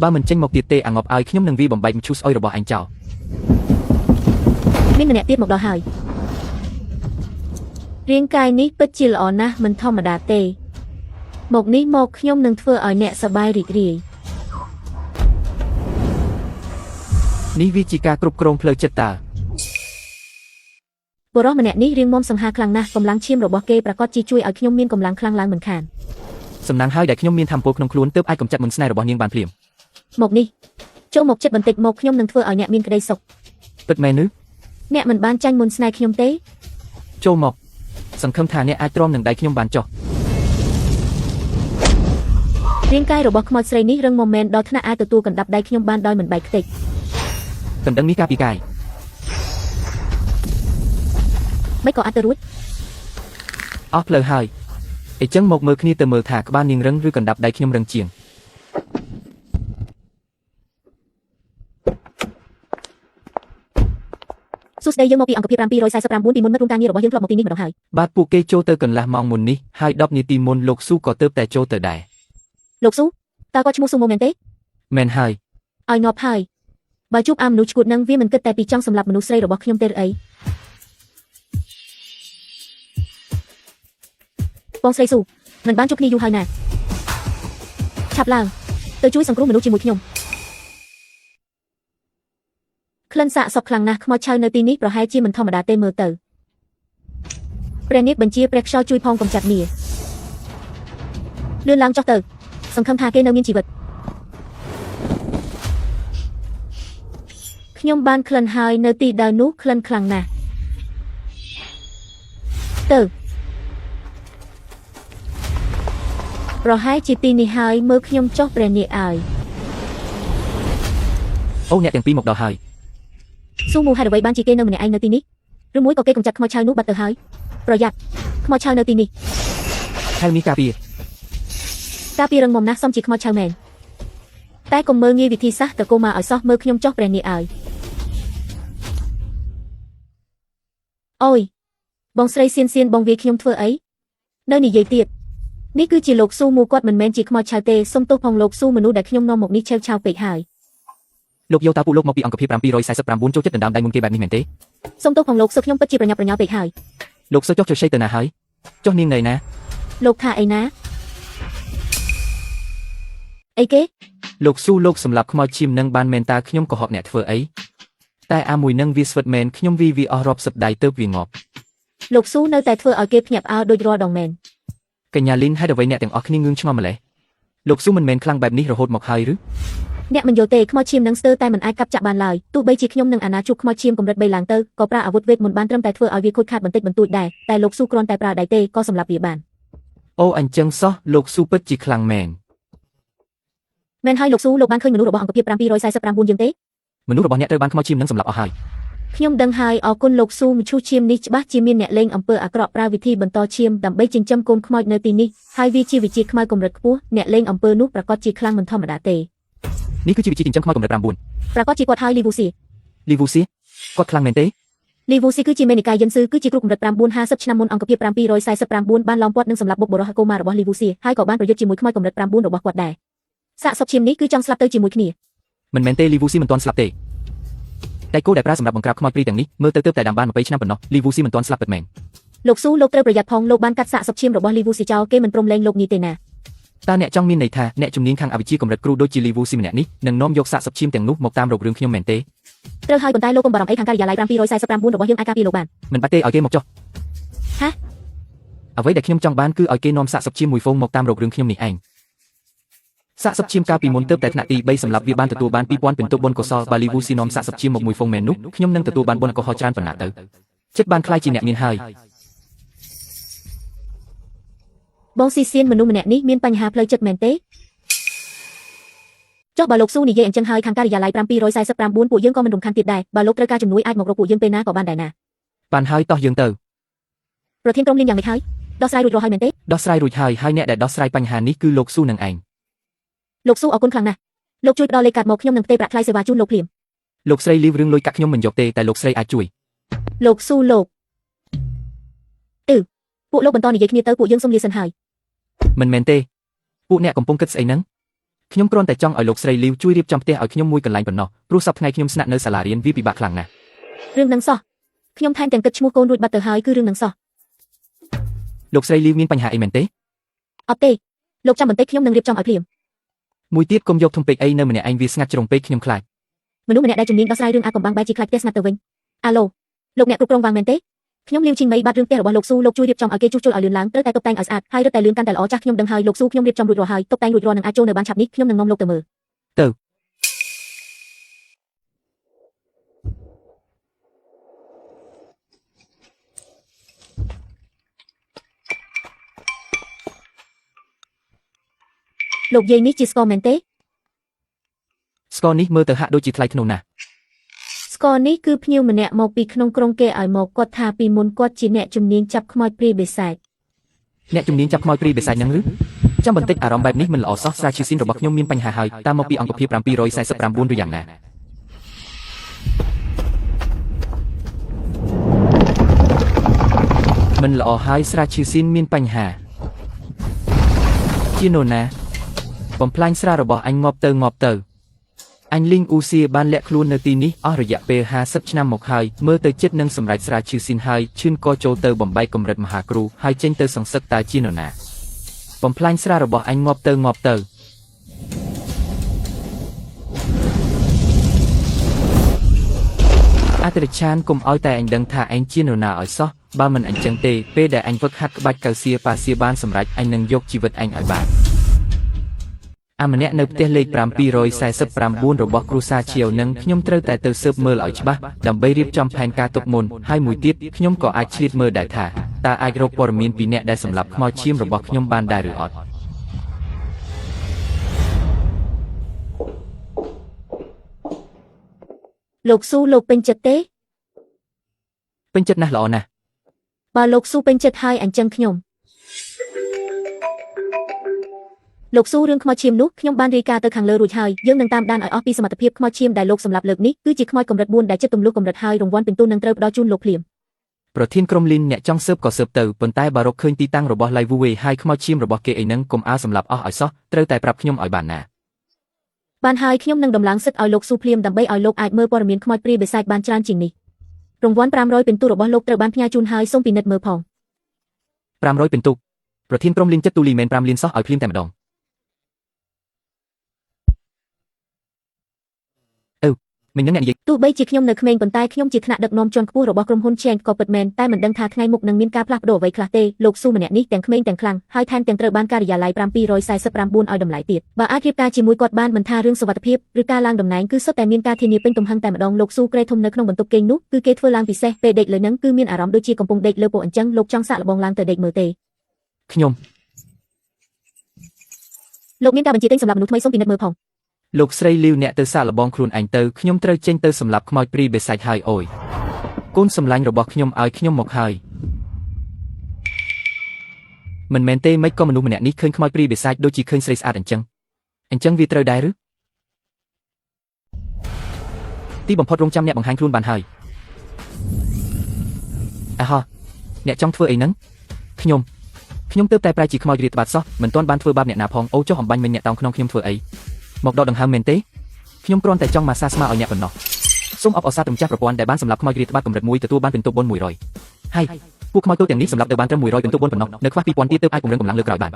បើមិនចេញមកទៀតទេអាងប់ឲ្យខ្ញុំនឹងវាបំបែកមឈូសស្អុយរបស់ឯងចោល
មានម្នាក់ទៀតមកដល់ហើយរាងកាយនេះពិតជាល្អណាស់មិនធម្មតាទេមកនេះមកខ្ញុំនឹងធ្វើឲ្យអ្នកសប្បាយរីករាយ
នេះវាជាការគ្រប់គ្រងផ្លូវចិត្តតើ
បុរសម្នាក់នេះរៀងមុំសង្ហាខ្លាំងណាស់កម្លាំងឈាមរបស់គេប្រាកដជាជួយឲ្យខ្ញុំមានកម្លាំងខ្លាំងឡើងមិនខាន
សំណាងហើយដែលខ្ញុំមានធម៌ពលក្នុងខ្លួនទើបអាចកម្ចាត់មន្តស្នេហ៍របស់នាងបានភ្លាម
មកនេះចូលមកចិត្តបន្តិចមកខ្ញុំនឹងធ្វើឲ្យអ្នកមានក្តីសុខ
ពិតមែនឬ
អ្នកមិនបានចាញ់មុនស្នេហ៍ខ្ញុំទេ
ចូលមកសង្ឃឹមថាអ្នកអាចទ្រាំនឹងដៃខ្ញុំបានចុះ
រាងកាយរបស់ខ្មោចស្រីនេះរឹងមាំមែនដល់ថ្នាក់អាចទទួលកណ្ដាប់ដៃខ្ញុំបានដោយមិនបែកខ្ទេច
កណ្ដឹងនេះការពីកាយ
មិនក៏អាចទៅរួច
អស់ផ្លូវហើយអញ្ចឹងមកមើលគ្នាទៅមើលថាក្បាលនាងរឹងឬកណ្ដាប់ដៃខ្ញុំរឹងជាង
សួស្តីយើងមកពីអង្គភាព749ពីមុនមិត្តរួមការងាររបស់យើងធ្លាប់មកទីនេះម្ដងហើយ
បាទពួកគេចូលទៅកន្លះម៉ោងមុននេះហើយ10នាទីមុនលោកស៊ូក៏ទើបតែចូលទៅដែរ
លោកស៊ូតើគាត់ឈ្មោះស៊ូម៉ូមែនទេ
មែនហើយ
ឲ្យងាប់ហើយបើជួបអាមនុស្សឈួតនឹងវាមិនគិតតែពីចង់សម្លាប់មនុស្សស្រីរបស់ខ្ញុំទេឬអីបងស្រីស៊ូមិនបានជួបគ្នាយូរហើយណាឆាប់ឡើងទៅជួយសង្គ្រោះមនុស្សជាមួយខ្ញុំក្លិនសាកសពខ្លាំងណាស់ខ្មោចឆៅនៅទីនេះប្រហែលជាមិនធម្មតាទេមើលទៅព្រះនាគបញ្ជាព្រះខ្យល់ជួយផងកំចាត់មាលឿនឡើងចុះទៅសង្ឃឹមថាគេនៅមានជីវិតខ្ញុំបានក្លិនហើយនៅទីដៅនោះក្លិនខ្លាំងណាស់ទៅប្រហែលជាទីនេះហើយមើលខ្ញុំចុះព្រះនាគអើយ
អូអ្នកទាំងពីរមកដល់ហើយ
ស៊ូមូហេតុអ្វីបានជាគេនៅម្នាក់ឯងនៅទីនេះឬមួយក៏គេកំចាត់ខ្មោចឆៅនោះបាត់ទៅហើយប្រយ័ត្នខ្មោចឆៅនៅទីនេះ
ខែលនេះការពារ
ការពីរឹងមុំណាស់សំជាខ្មោចឆៅមែនតែកុំមើលងាយវិធីសាស្ត្រតកូមកឲ្យសោះមើលខ្ញុំចុះព្រះនាគអើយអូយបងស្រីសៀនសៀនបងវាខ្ញុំធ្វើអីនៅនិយាយទៀតនេះគឺជាលោកស៊ូមូគាត់មិនមែនជាខ្មោចឆៅទេសុំទោសផងលោកស៊ូមនុស្សដែលខ្ញុំនាំមកនេះឆេវឆាវពេកហើយ
លោកយោតាពួកលោកមកពីអង្គភាព749ចូលចិត្តដណ្ដើមដៃមុនគេបែបនេះមែនទេ
សុំទោសផងលោកស៊ូខ្ញុំពិតជាប្រញាប់ប្រញាល់ពេកហើយ
លោកសូចុះចុះជ័យទៅណាហើយចុះនាងនៅណា
លោកថាអីណាអីគេ
លោកស៊ូលោកសម្រាប់ខ្មោចឈាមនឹងបានមែនតើខ្ញុំកុហកអ្នកធ្វើអីតែអាមួយនឹងវាស្វិតមែនខ្ញុំវីវាអស់រាប់សិបដៃទៅវាងាប់
លោកស៊ូនៅតែធ្វើឲ្យគេភ្ញាក់ផ្អើលដូចរាល់ដងមែនក
ញ្ញាលីនហេតុអ្វីអ្នកទាំងអស់គ្នាងឿងឆ្ងល់ម្ល៉េះលោកស៊ូមិនមែនខ្លាំងបែបនេះរហូតមកហើយឬ
អ្នកមិនយល់ទេខ្មោចឈាមនឹងស្ទើរតែមិនអាចកាប់ចាក់បានឡើយទោះបីជាខ្ញុំនឹងអាណាជួបខ្មោចឈាមកម្រិត3ឡើងទៅក៏ប្រើអាវុធវេទមន្តបានត្រឹមតែធ្វើឲ្យវាខូចខាតបន្តិចបន្តួចដែរតែលោកស៊ូគ្រាន់តែប្រើដៃទេក៏សម្លាប់វាបាន
អូអញ្ចឹងសោះលោកស៊ូពិតជាខ្លាំងមែន
មែនហើយលោកស៊ូលោកបានឃើញមនុស្សរបស់អង្គភាព749យើងទេ
មនុស្សរបស់អ្នកត្រូវបានខ្មោចឈាមនឹងសម្លាប់អស់ហើយ
ខ្ញុំដឹងហើយអរគុណលោកស៊ូមឈូសឈាមនេះច្បាស់ជាមានអ្នកលេងអំពើអាក្រក់ប្រើវិធីបន្តឈាមដើម្បីចិញ្ចឹមកូនខ្មោចនៅទីនេះហើយវាជាវិជាខ្មៅកម្រិតខ្ពស់អ្នកលេងអំពើនោះប្រាកដជាខ្លាំងមិនធម្មតាទេ
នេះគឺជាវិធីចិញ្ចឹមខ្មោចកម្រិត9
ប្រាកដជាគាត់ហើយលីវូស៊ី
លីវូស៊ីគាត់ខ្លាំងមែនទេ
លីវូស៊ីគឺជាមេនិកាយយិនស៊ឺគឺជាគ្រូកម្រិត9 50ឆ្នាំមុនអង្គភាព749បានឡោមព័ទ្ធនិងសម្លាប់បុព្វបុរសកូម៉ារបស់លីវូស៊ីហើយក៏បានប្រយុទ្ធជាមួយខ្មោចកម្រិត9របស់គាត់ដែរសាកសពឈាមនេះគឺចង់ស្លាប់ទៅជាមួយគ្នា
មិនមែនទេលីវូស៊ីមិនទាន់ស្លាប់ទេតែគោដែលប្រើសម្រាប់បង្ក្រាបខ្មោចព្រីទាំងនេះមើលទៅទើបតែដាំបាន20ឆ្នាំប៉ុណ្ណោះលីវូស៊ីមិនទាន់ស្លាប់ពិតមែន
លោកស៊ូលោកត្រូវប្រយ័ត្នផងលោកបានកាត់សាកសពឈាមរបស់លីវូស៊ីចោលគេមិនព្រមលែងលោកនេះទេណា
តើអ្នកចង់មានន័យថាអ្នកជំនាញខាងអវិជ្ជាកម្រិតគ្រូដូចជាលីវូស៊ីម្នាក់នេះនឹងនាំយកសាកសពឈាមទាំងនោះមកតាមរករឿងខ្ញុំមែនទេ
ត្រូវហើយប៉ុន្តែលោកកុំបារម្ភអីខាងការិយាល័យ749របស់យើងអាចការពារលោកបាន
មិនបាច់ទេឲ្យគេមកចុះ
ហ៎
អ្វីដែលខ្ញុំចង់បានគឺឲ្យគេនាំសាកសពឈាមមួយហ្វូងមកតាមរករឿងខ្ញុំនេះឯងសាកសពឈាមកាលពីមុនទើបតែថ្នាក់ទី3សម្រាប់វាបានទទួលបាន2000ពិន្ទុបុណ្យកុសលបាលីវូស៊ីនាំសាកសពឈាមមកមួយហ្វូងមែននោះខ្ញុំនឹងទទួលបានបុណ្យកុសលច្រើនប៉ុណ្ណាទៅចិត្តបានខ្លាយជាអ្នកមានហើយ
បងស៊ីសៀនមនុស្សម្នាក់នេះមានបញ្ហាផ្លូវចិត្តមែនទេ ចុះបើលោកស៊ូនិយាយអញ្ចឹងហើយខាងការិយាល័យ749ពួកយើងក៏មិនរំខានទៀតដែរបើលោកត្រូវការជំនួយអាចមករកពួកយើងពេលណាក៏បានដែរណា
បានហើយតោះយើងទៅ
ប្រធានក្រុមលៀនយ៉ាងម៉េចហើយដោះស្រាយរួចរាល់ហើយមែនទេ
ដោះស្រាយរួចហើយហើយអ្នកដែលដោះស្រាយបញ្ហានេះគឺលោកស៊ូនឹងឯង
លោកស៊ូអរគុណខ្លាំងណាស់លោកជួយផ្ដល់លេខកាតមកខ្ញុំនឹងផ្ទេរប្រាក់ថ្លៃសេវាជូនលោកភ្លាម
លោកស្រីលីវរឿងលុយកាក់ខ្ញុំមិនយកទេតែលោកស្រីអាចជួយ
លោកស៊ូលោកអឺពួកលោកបន្តនិយាយគ្នាទៅពួកយើងសុំលាសិនហើយ
មិនមែនទេពួកអ្នកកំពុងគិតស្អីហ្នឹងខ្ញុំគ្រាន់តែចង់ឲ្យលោកស្រីលីវជួយរៀបចំផ្ទះឲ្យខ្ញុំមួយកន្លែងប៉ុណ្ណោះព្រោះសប្តាហ៍ថ្ងៃខ្ញុំស្នាក់នៅសាលារៀនវាពិបាកខ្លាំងណាស់
រឿងនឹងសោះខ្ញុំថែមទាំងគិតឈ្មោះកូនរួចបាត់ទៅហើយគឺរឿងនឹងសោះ
លោកស្រីលីវមានបញ្ហាអីមែនទេ
អត់ទេលោកចាំបន្តិចខ្ញុំនឹងរៀបចំឲ្យភ្លាម
មួយទៀតកុំយកធំពេកអីនៅម្នាក់ឯងវាស្ងាត់ជ្រុងពេកខ្ញុំខ្លាច
មនុស្សម្នាក់ដែលជំនាញដោះស្រាយរឿងអាកំបាំងបែរជាខ្លាចផ្ទះស្ងាត់ទៅវិញអាឡូលោកអ្នកគ្រប់គ្រងវាងមែនទេខ្ញុំលាវឈីងមីបាត់រឿងផ្ទះរបស់លោកស៊ូលោកជួយរៀបចំឲ្យគេជួសជុលឲ្យលឿនឡើងត្រូវតែតុបតែងឲ្យស្អាតហើយរឹតតែលឿនកាន់តែល្អចាស់ខ្ញុំដឹងហើយលោកស៊ូខ្ញុំរៀបចំរួចរាល់ហើយតុបតែងរួចរាល់នឹងអាចចូលនៅបានឆាប់នេះខ្ញុំនឹងនាំលោកទៅមើល
ទៅ
លោកយាយនេះជាស្ករមែនទេ
ស្ករនេះមើលទៅហាក់ដូចជាថ្លៃថ្នូរណាស់
ស្ករនេះគឺភ្ញៀវម្នាក់មកពីក្នុងក្រុងគេឲ្យមកគាត់ថាពីមុនគាត់ជាអ្នកជំនាញចាប់ខ្មោចព្រាយបិសាច
អ្នកជំនាញចាប់ខ្មោចព្រាយបិសាចហ្នឹងឬចាំបន្តិចអារម្មណ៍បែបនេះមិនល្អសោះស្រាឈីស៊ីនរបស់ខ្ញុំមានបញ្ហាហើយតាមមកពីអង្គភាព749ឬយ៉ាងណាមិនល្អហើយស្រាឈីស៊ីនមានបញ្ហាជានរណាបំផ្លាញស្រារបស់អញងាប់ទៅងាប់ទៅអញលីងអ៊ូសៀបានលាក់ខ្លួននៅទីនេះអស់រយៈពេល50ឆ្នាំមកហើយមើលទៅចិត្តនឹងសម្រេចស្រាឈឺស៊ីនហើយឈឿនក៏ចូលទៅបំបែកកម្រិតមហាគ្រូហើយចេញទៅសង្សឹកតើជានរណាបំផ្លាញស្រារបស់អញងាប់ទៅងាប់ទៅអតិរិឆានកុំឲ្យតែអញដឹងថាឯងជានរណាឲ្យសោះបើមិនអញ្ចឹងទេពេលដែលអញវឹកហាត់ក្បាច់កៅសៀប៉ាសៀបានសម្រេចអញនឹងយកជីវិតអញឲ្យបានអាម្នាក់នៅផ្ទះលេខ749របស់គ្រួសារឈៀវនឹងខ្ញុំត្រូវតែទៅស៊ើបមើលឲ្យច្បាស់ដើម្បីរៀបចំផែនការទុកមុនហើយមួយទៀតខ្ញុំក៏អាចឆ្លៀតមើលដែរថាតើអាចរកព័ត៌មានពីអ្នកដែលសម្លាប់ខ្មោចឈាមរបស់ខ្ញុំបានដែរឬអត់
លោកស៊ូលោកពេញចិត្តទេ
ពេញចិត្តណាស់ល្អណាស់
បើលោកស៊ូពេញចិត្តហើយអញ្ចឹងខ្ញុំលោកស៊ូរឿងខ្មោចឈាមនោះខ្ញុំបានរាយការណ៍ទៅខាងលើរួចហើយយើងនឹងតាមដានឲ្យអស់ពីសមត្ថភាពខ្មោចឈាមដែលលោកសម្លាប់លើកនេះគឺជាខ្មោចកម្រិត4ដែលចិត្តទម្លុះកម្រិតហើយរង្វាន់ពិន្ទុនឹងត្រូវផ្ដល់ជូនលោកភ្លាម
ប្រធានក្រុមលីនអ្នកចង់ស៊ើបក៏ស៊ើបទៅប៉ុន្តែបើរកឃើញទីតាំងរបស់ឡៃវូវេហើយខ្មោចឈាមរបស់គេអីហ្នឹងកុំអើសម្លាប់អស់ឲ្យសោះត្រូវតែប្រាប់ខ្ញុំឲ្យបានណា
បានហើយខ្ញុំនឹងដំឡើងសិទ្ធឲ្យលោកស៊ូភ្លាមដើម្បីឲ្យលោកអាចមើលព័ត៌មានខ្មោចព្រាយបិសាចបានច្រើនជាងនេះរង្វាន់500ពិន្ទុរបស់លោកត្រូវបានផ្ញើជូនហើយសូមពិនិត្យមើលផង
500ពិន្ទុប្រធានក្រុមលីនចិត្តទូលីមែន5លានសោះឲ្យភ្លាមតែម្ដងអឺមិញនឹងអ្នកនិយាយ
ទោះបីជាខ្ញុំនៅក្មេងប៉ុន្តែខ្ញុំជាថ្នាក់ដឹកនាំជាន់ខ្ពស់របស់ក្រុមហ៊ុន Cheng ក៏ពិតមែនតែមិនដឹងថាថ្ងៃមុខនឹងមានការផ្លាស់ប្ដូរអ្វីខ្លះទេលោកស៊ូម្នាក់នេះទាំងក្មេងទាំងខ្លាំងហើយថែមទាំងត្រូវបានការិយាល័យ749ឲ្យតម្លៃទៀតបើអាចរៀបការជាមួយគាត់បានមិនថារឿងសុវត្ថិភាពឬការឡើងតំណែងគឺសុទ្ធតែមានការធានាពេញទំហឹងតែម្ដងលោកស៊ូក្រែធំនៅក្នុងបន្ទប់គេងនោះគឺគេធ្វើឡើងពិសេសពេលដេកលើនឹងគឺមានអារម្មណ៍ដូចជាកំពុងដេកលើពកអញ្ចឹងលោកចង់សាកល្បងឡើងទៅដេកមើលទេ
ខ្ញុំ
លោកមានការបញ្ជាទិញសម្រាប់មនុស្សថ្មីសូមពិនិត្យមើលផង
លោកស្រីលីវអ្នកទៅសាកល្បងខ្លួនឯងទៅខ្ញុំត្រូវចេញទៅសម្លាប់ខ្មោចព្រាយបិសាចហើយអូយកូនសម្លាញ់របស់ខ្ញុំឲ្យខ្ញុំមកហើយមិនមែនទេមិនក៏មនុស្សម្នាក់នេះឃើញខ្មោចព្រាយបិសាចដូចជាឃើញស្រីស្អាតអញ្ចឹងអញ្ចឹងវាត្រូវដែរឬទីបំផុតរងចាំអ្នកបង្ហាញខ្លួនបានហើយអាហោះអ្នកចង់ធ្វើអីហ្នឹងខ្ញុំខ្ញុំទើបតែប្រែជាខ្មោចរាតបាត់សោះមិនទាន់បានធ្វើបាបអ្នកណាផងអូចុះអំបញ្ញមិញអ្នកតោងក្នុងខ្ញុំធ្វើអីមកដកដង្ហើមមែនទេខ្ញុំគ្រាន់តែចង់ម៉ាសាស្មាឲ្យអ្នកប៉ុណ្ណោះសូមអបអរសាទរម្ចាស់ប្រព័ន្ធដែលបានសម្លាប់ខ្មោចរាតបាត់កម្រិត1ទទួលបានពិន្ទុបុណ្យ100ហើយពួកខ្មោចតូចទាំងនេះសម្លាប់ទៅបានត្រឹម100ពិន្ទុបុណ្យប៉ុណ្ណោះនៅខ្វះ2000ទៀតទើបអាចពង្រឹងកម្លាំងលើក្រោយបាន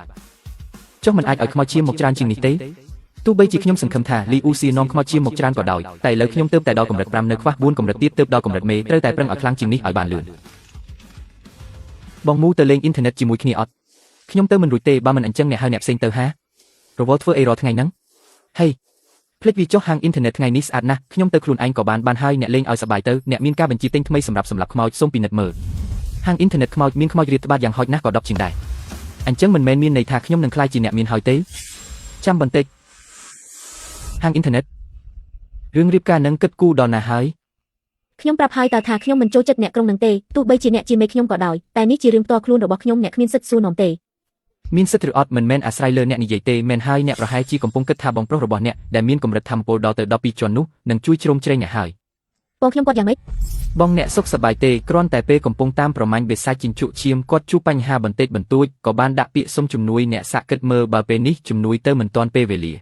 ចុះមិនអាចឲ្យខ្មោចឈាមមកច្រើនជាងនេះទេទោះបីជាខ្ញុំសង្ឃឹមថាលីអ៊ូស៊ីនាំខ្មោចឈាមមកច្រើនក៏ដោយតែឥឡូវខ្ញុំទើបតែដល់កម្រិត5នៅខ្វះ4កម្រិតទៀតទើបដល់កម្រិតមេត្រូវតែប្រឹងឲ្យខ្លាំងជាងនេះឲ្យបានលឿនបងមូទៅលេងអ៊ីនធឺណិតជាមួយគ្នាអត់ខ្ញុំទៅមិនរួចទេបើមិនអញ្ចឹងអ្នកហៅអ្នកផ្សេងទៅហារវល់ធ្វើអីរាល់ថ្ងៃហ្នឹងហេភ្លេចវាចុះហាងអ៊ីនធឺណិតថ្ងៃនេះស្អាតណាស់ខ្ញុំទៅខ្លួនឯងក៏បានបានហើយអ្នកលេងឲ្យសប្បាយទៅអ្នកមានការបញ្ជាទិញថ្មីសម្រាប់សម្រាប់ខ្មោចសូមពិនិត្យមើលហាងអ៊ីនធឺណិតខ្មោចមានខ្មោចរាតត្បាតយ៉ាងហោចណាស់ក៏10ជាងដែរអញ្ចឹងមិនមែនមានន័យថាខ្ញុំនឹងក្លាយជាអ្នកមានហើយទេចាំបន្តិច ហាងអ៊ីនធឺណិតរឿងរៀបការនឹងគិតគូរដល់ណាហើយ
ខ្ញុំប្រាប់ហើយតើថាខ្ញុំមិនចូលចិត្តអ្នកក្រុងនឹងទេទោះបីជាអ្នកជាមេខ្ញុំក៏ដោយតែនេះជារឿងផ្ទាល់ខ្លួនរបស់ខ្ញុំអ្នកគ្មានសិទ្ធិសួរនាំទេ
មានសិទ្ធិឬអត់មិនមែនអាស្រ័យលើអ្នកនិយាយទេមែនហើយអ្នកប្រហែលជាកំពុងគិតថាបងប្រុសរបស់អ្នកដែលមានកម្រិតធម្មពលដល់ទៅ12ជាន់នោះនឹងជួយជ្រោមជ្រែងអ្នកហើយ
បងខ្ញុំគាត់យ៉ាងម៉េច
បងអ្នកសុខសប្បាយទេគ្រាន់តែពេលកំពុងតាមប្រមាញ់បិសាចជិញ្ជក់ឈាមគាត់ជួបបញ្ហាបន្តិចបន្តួចក៏បានដាក់ពាក្យសុំជំនួយអ្នកសាក់គិតមើលបើពេលនេះជំនួយទៅមិនទាន់ពេលវេលា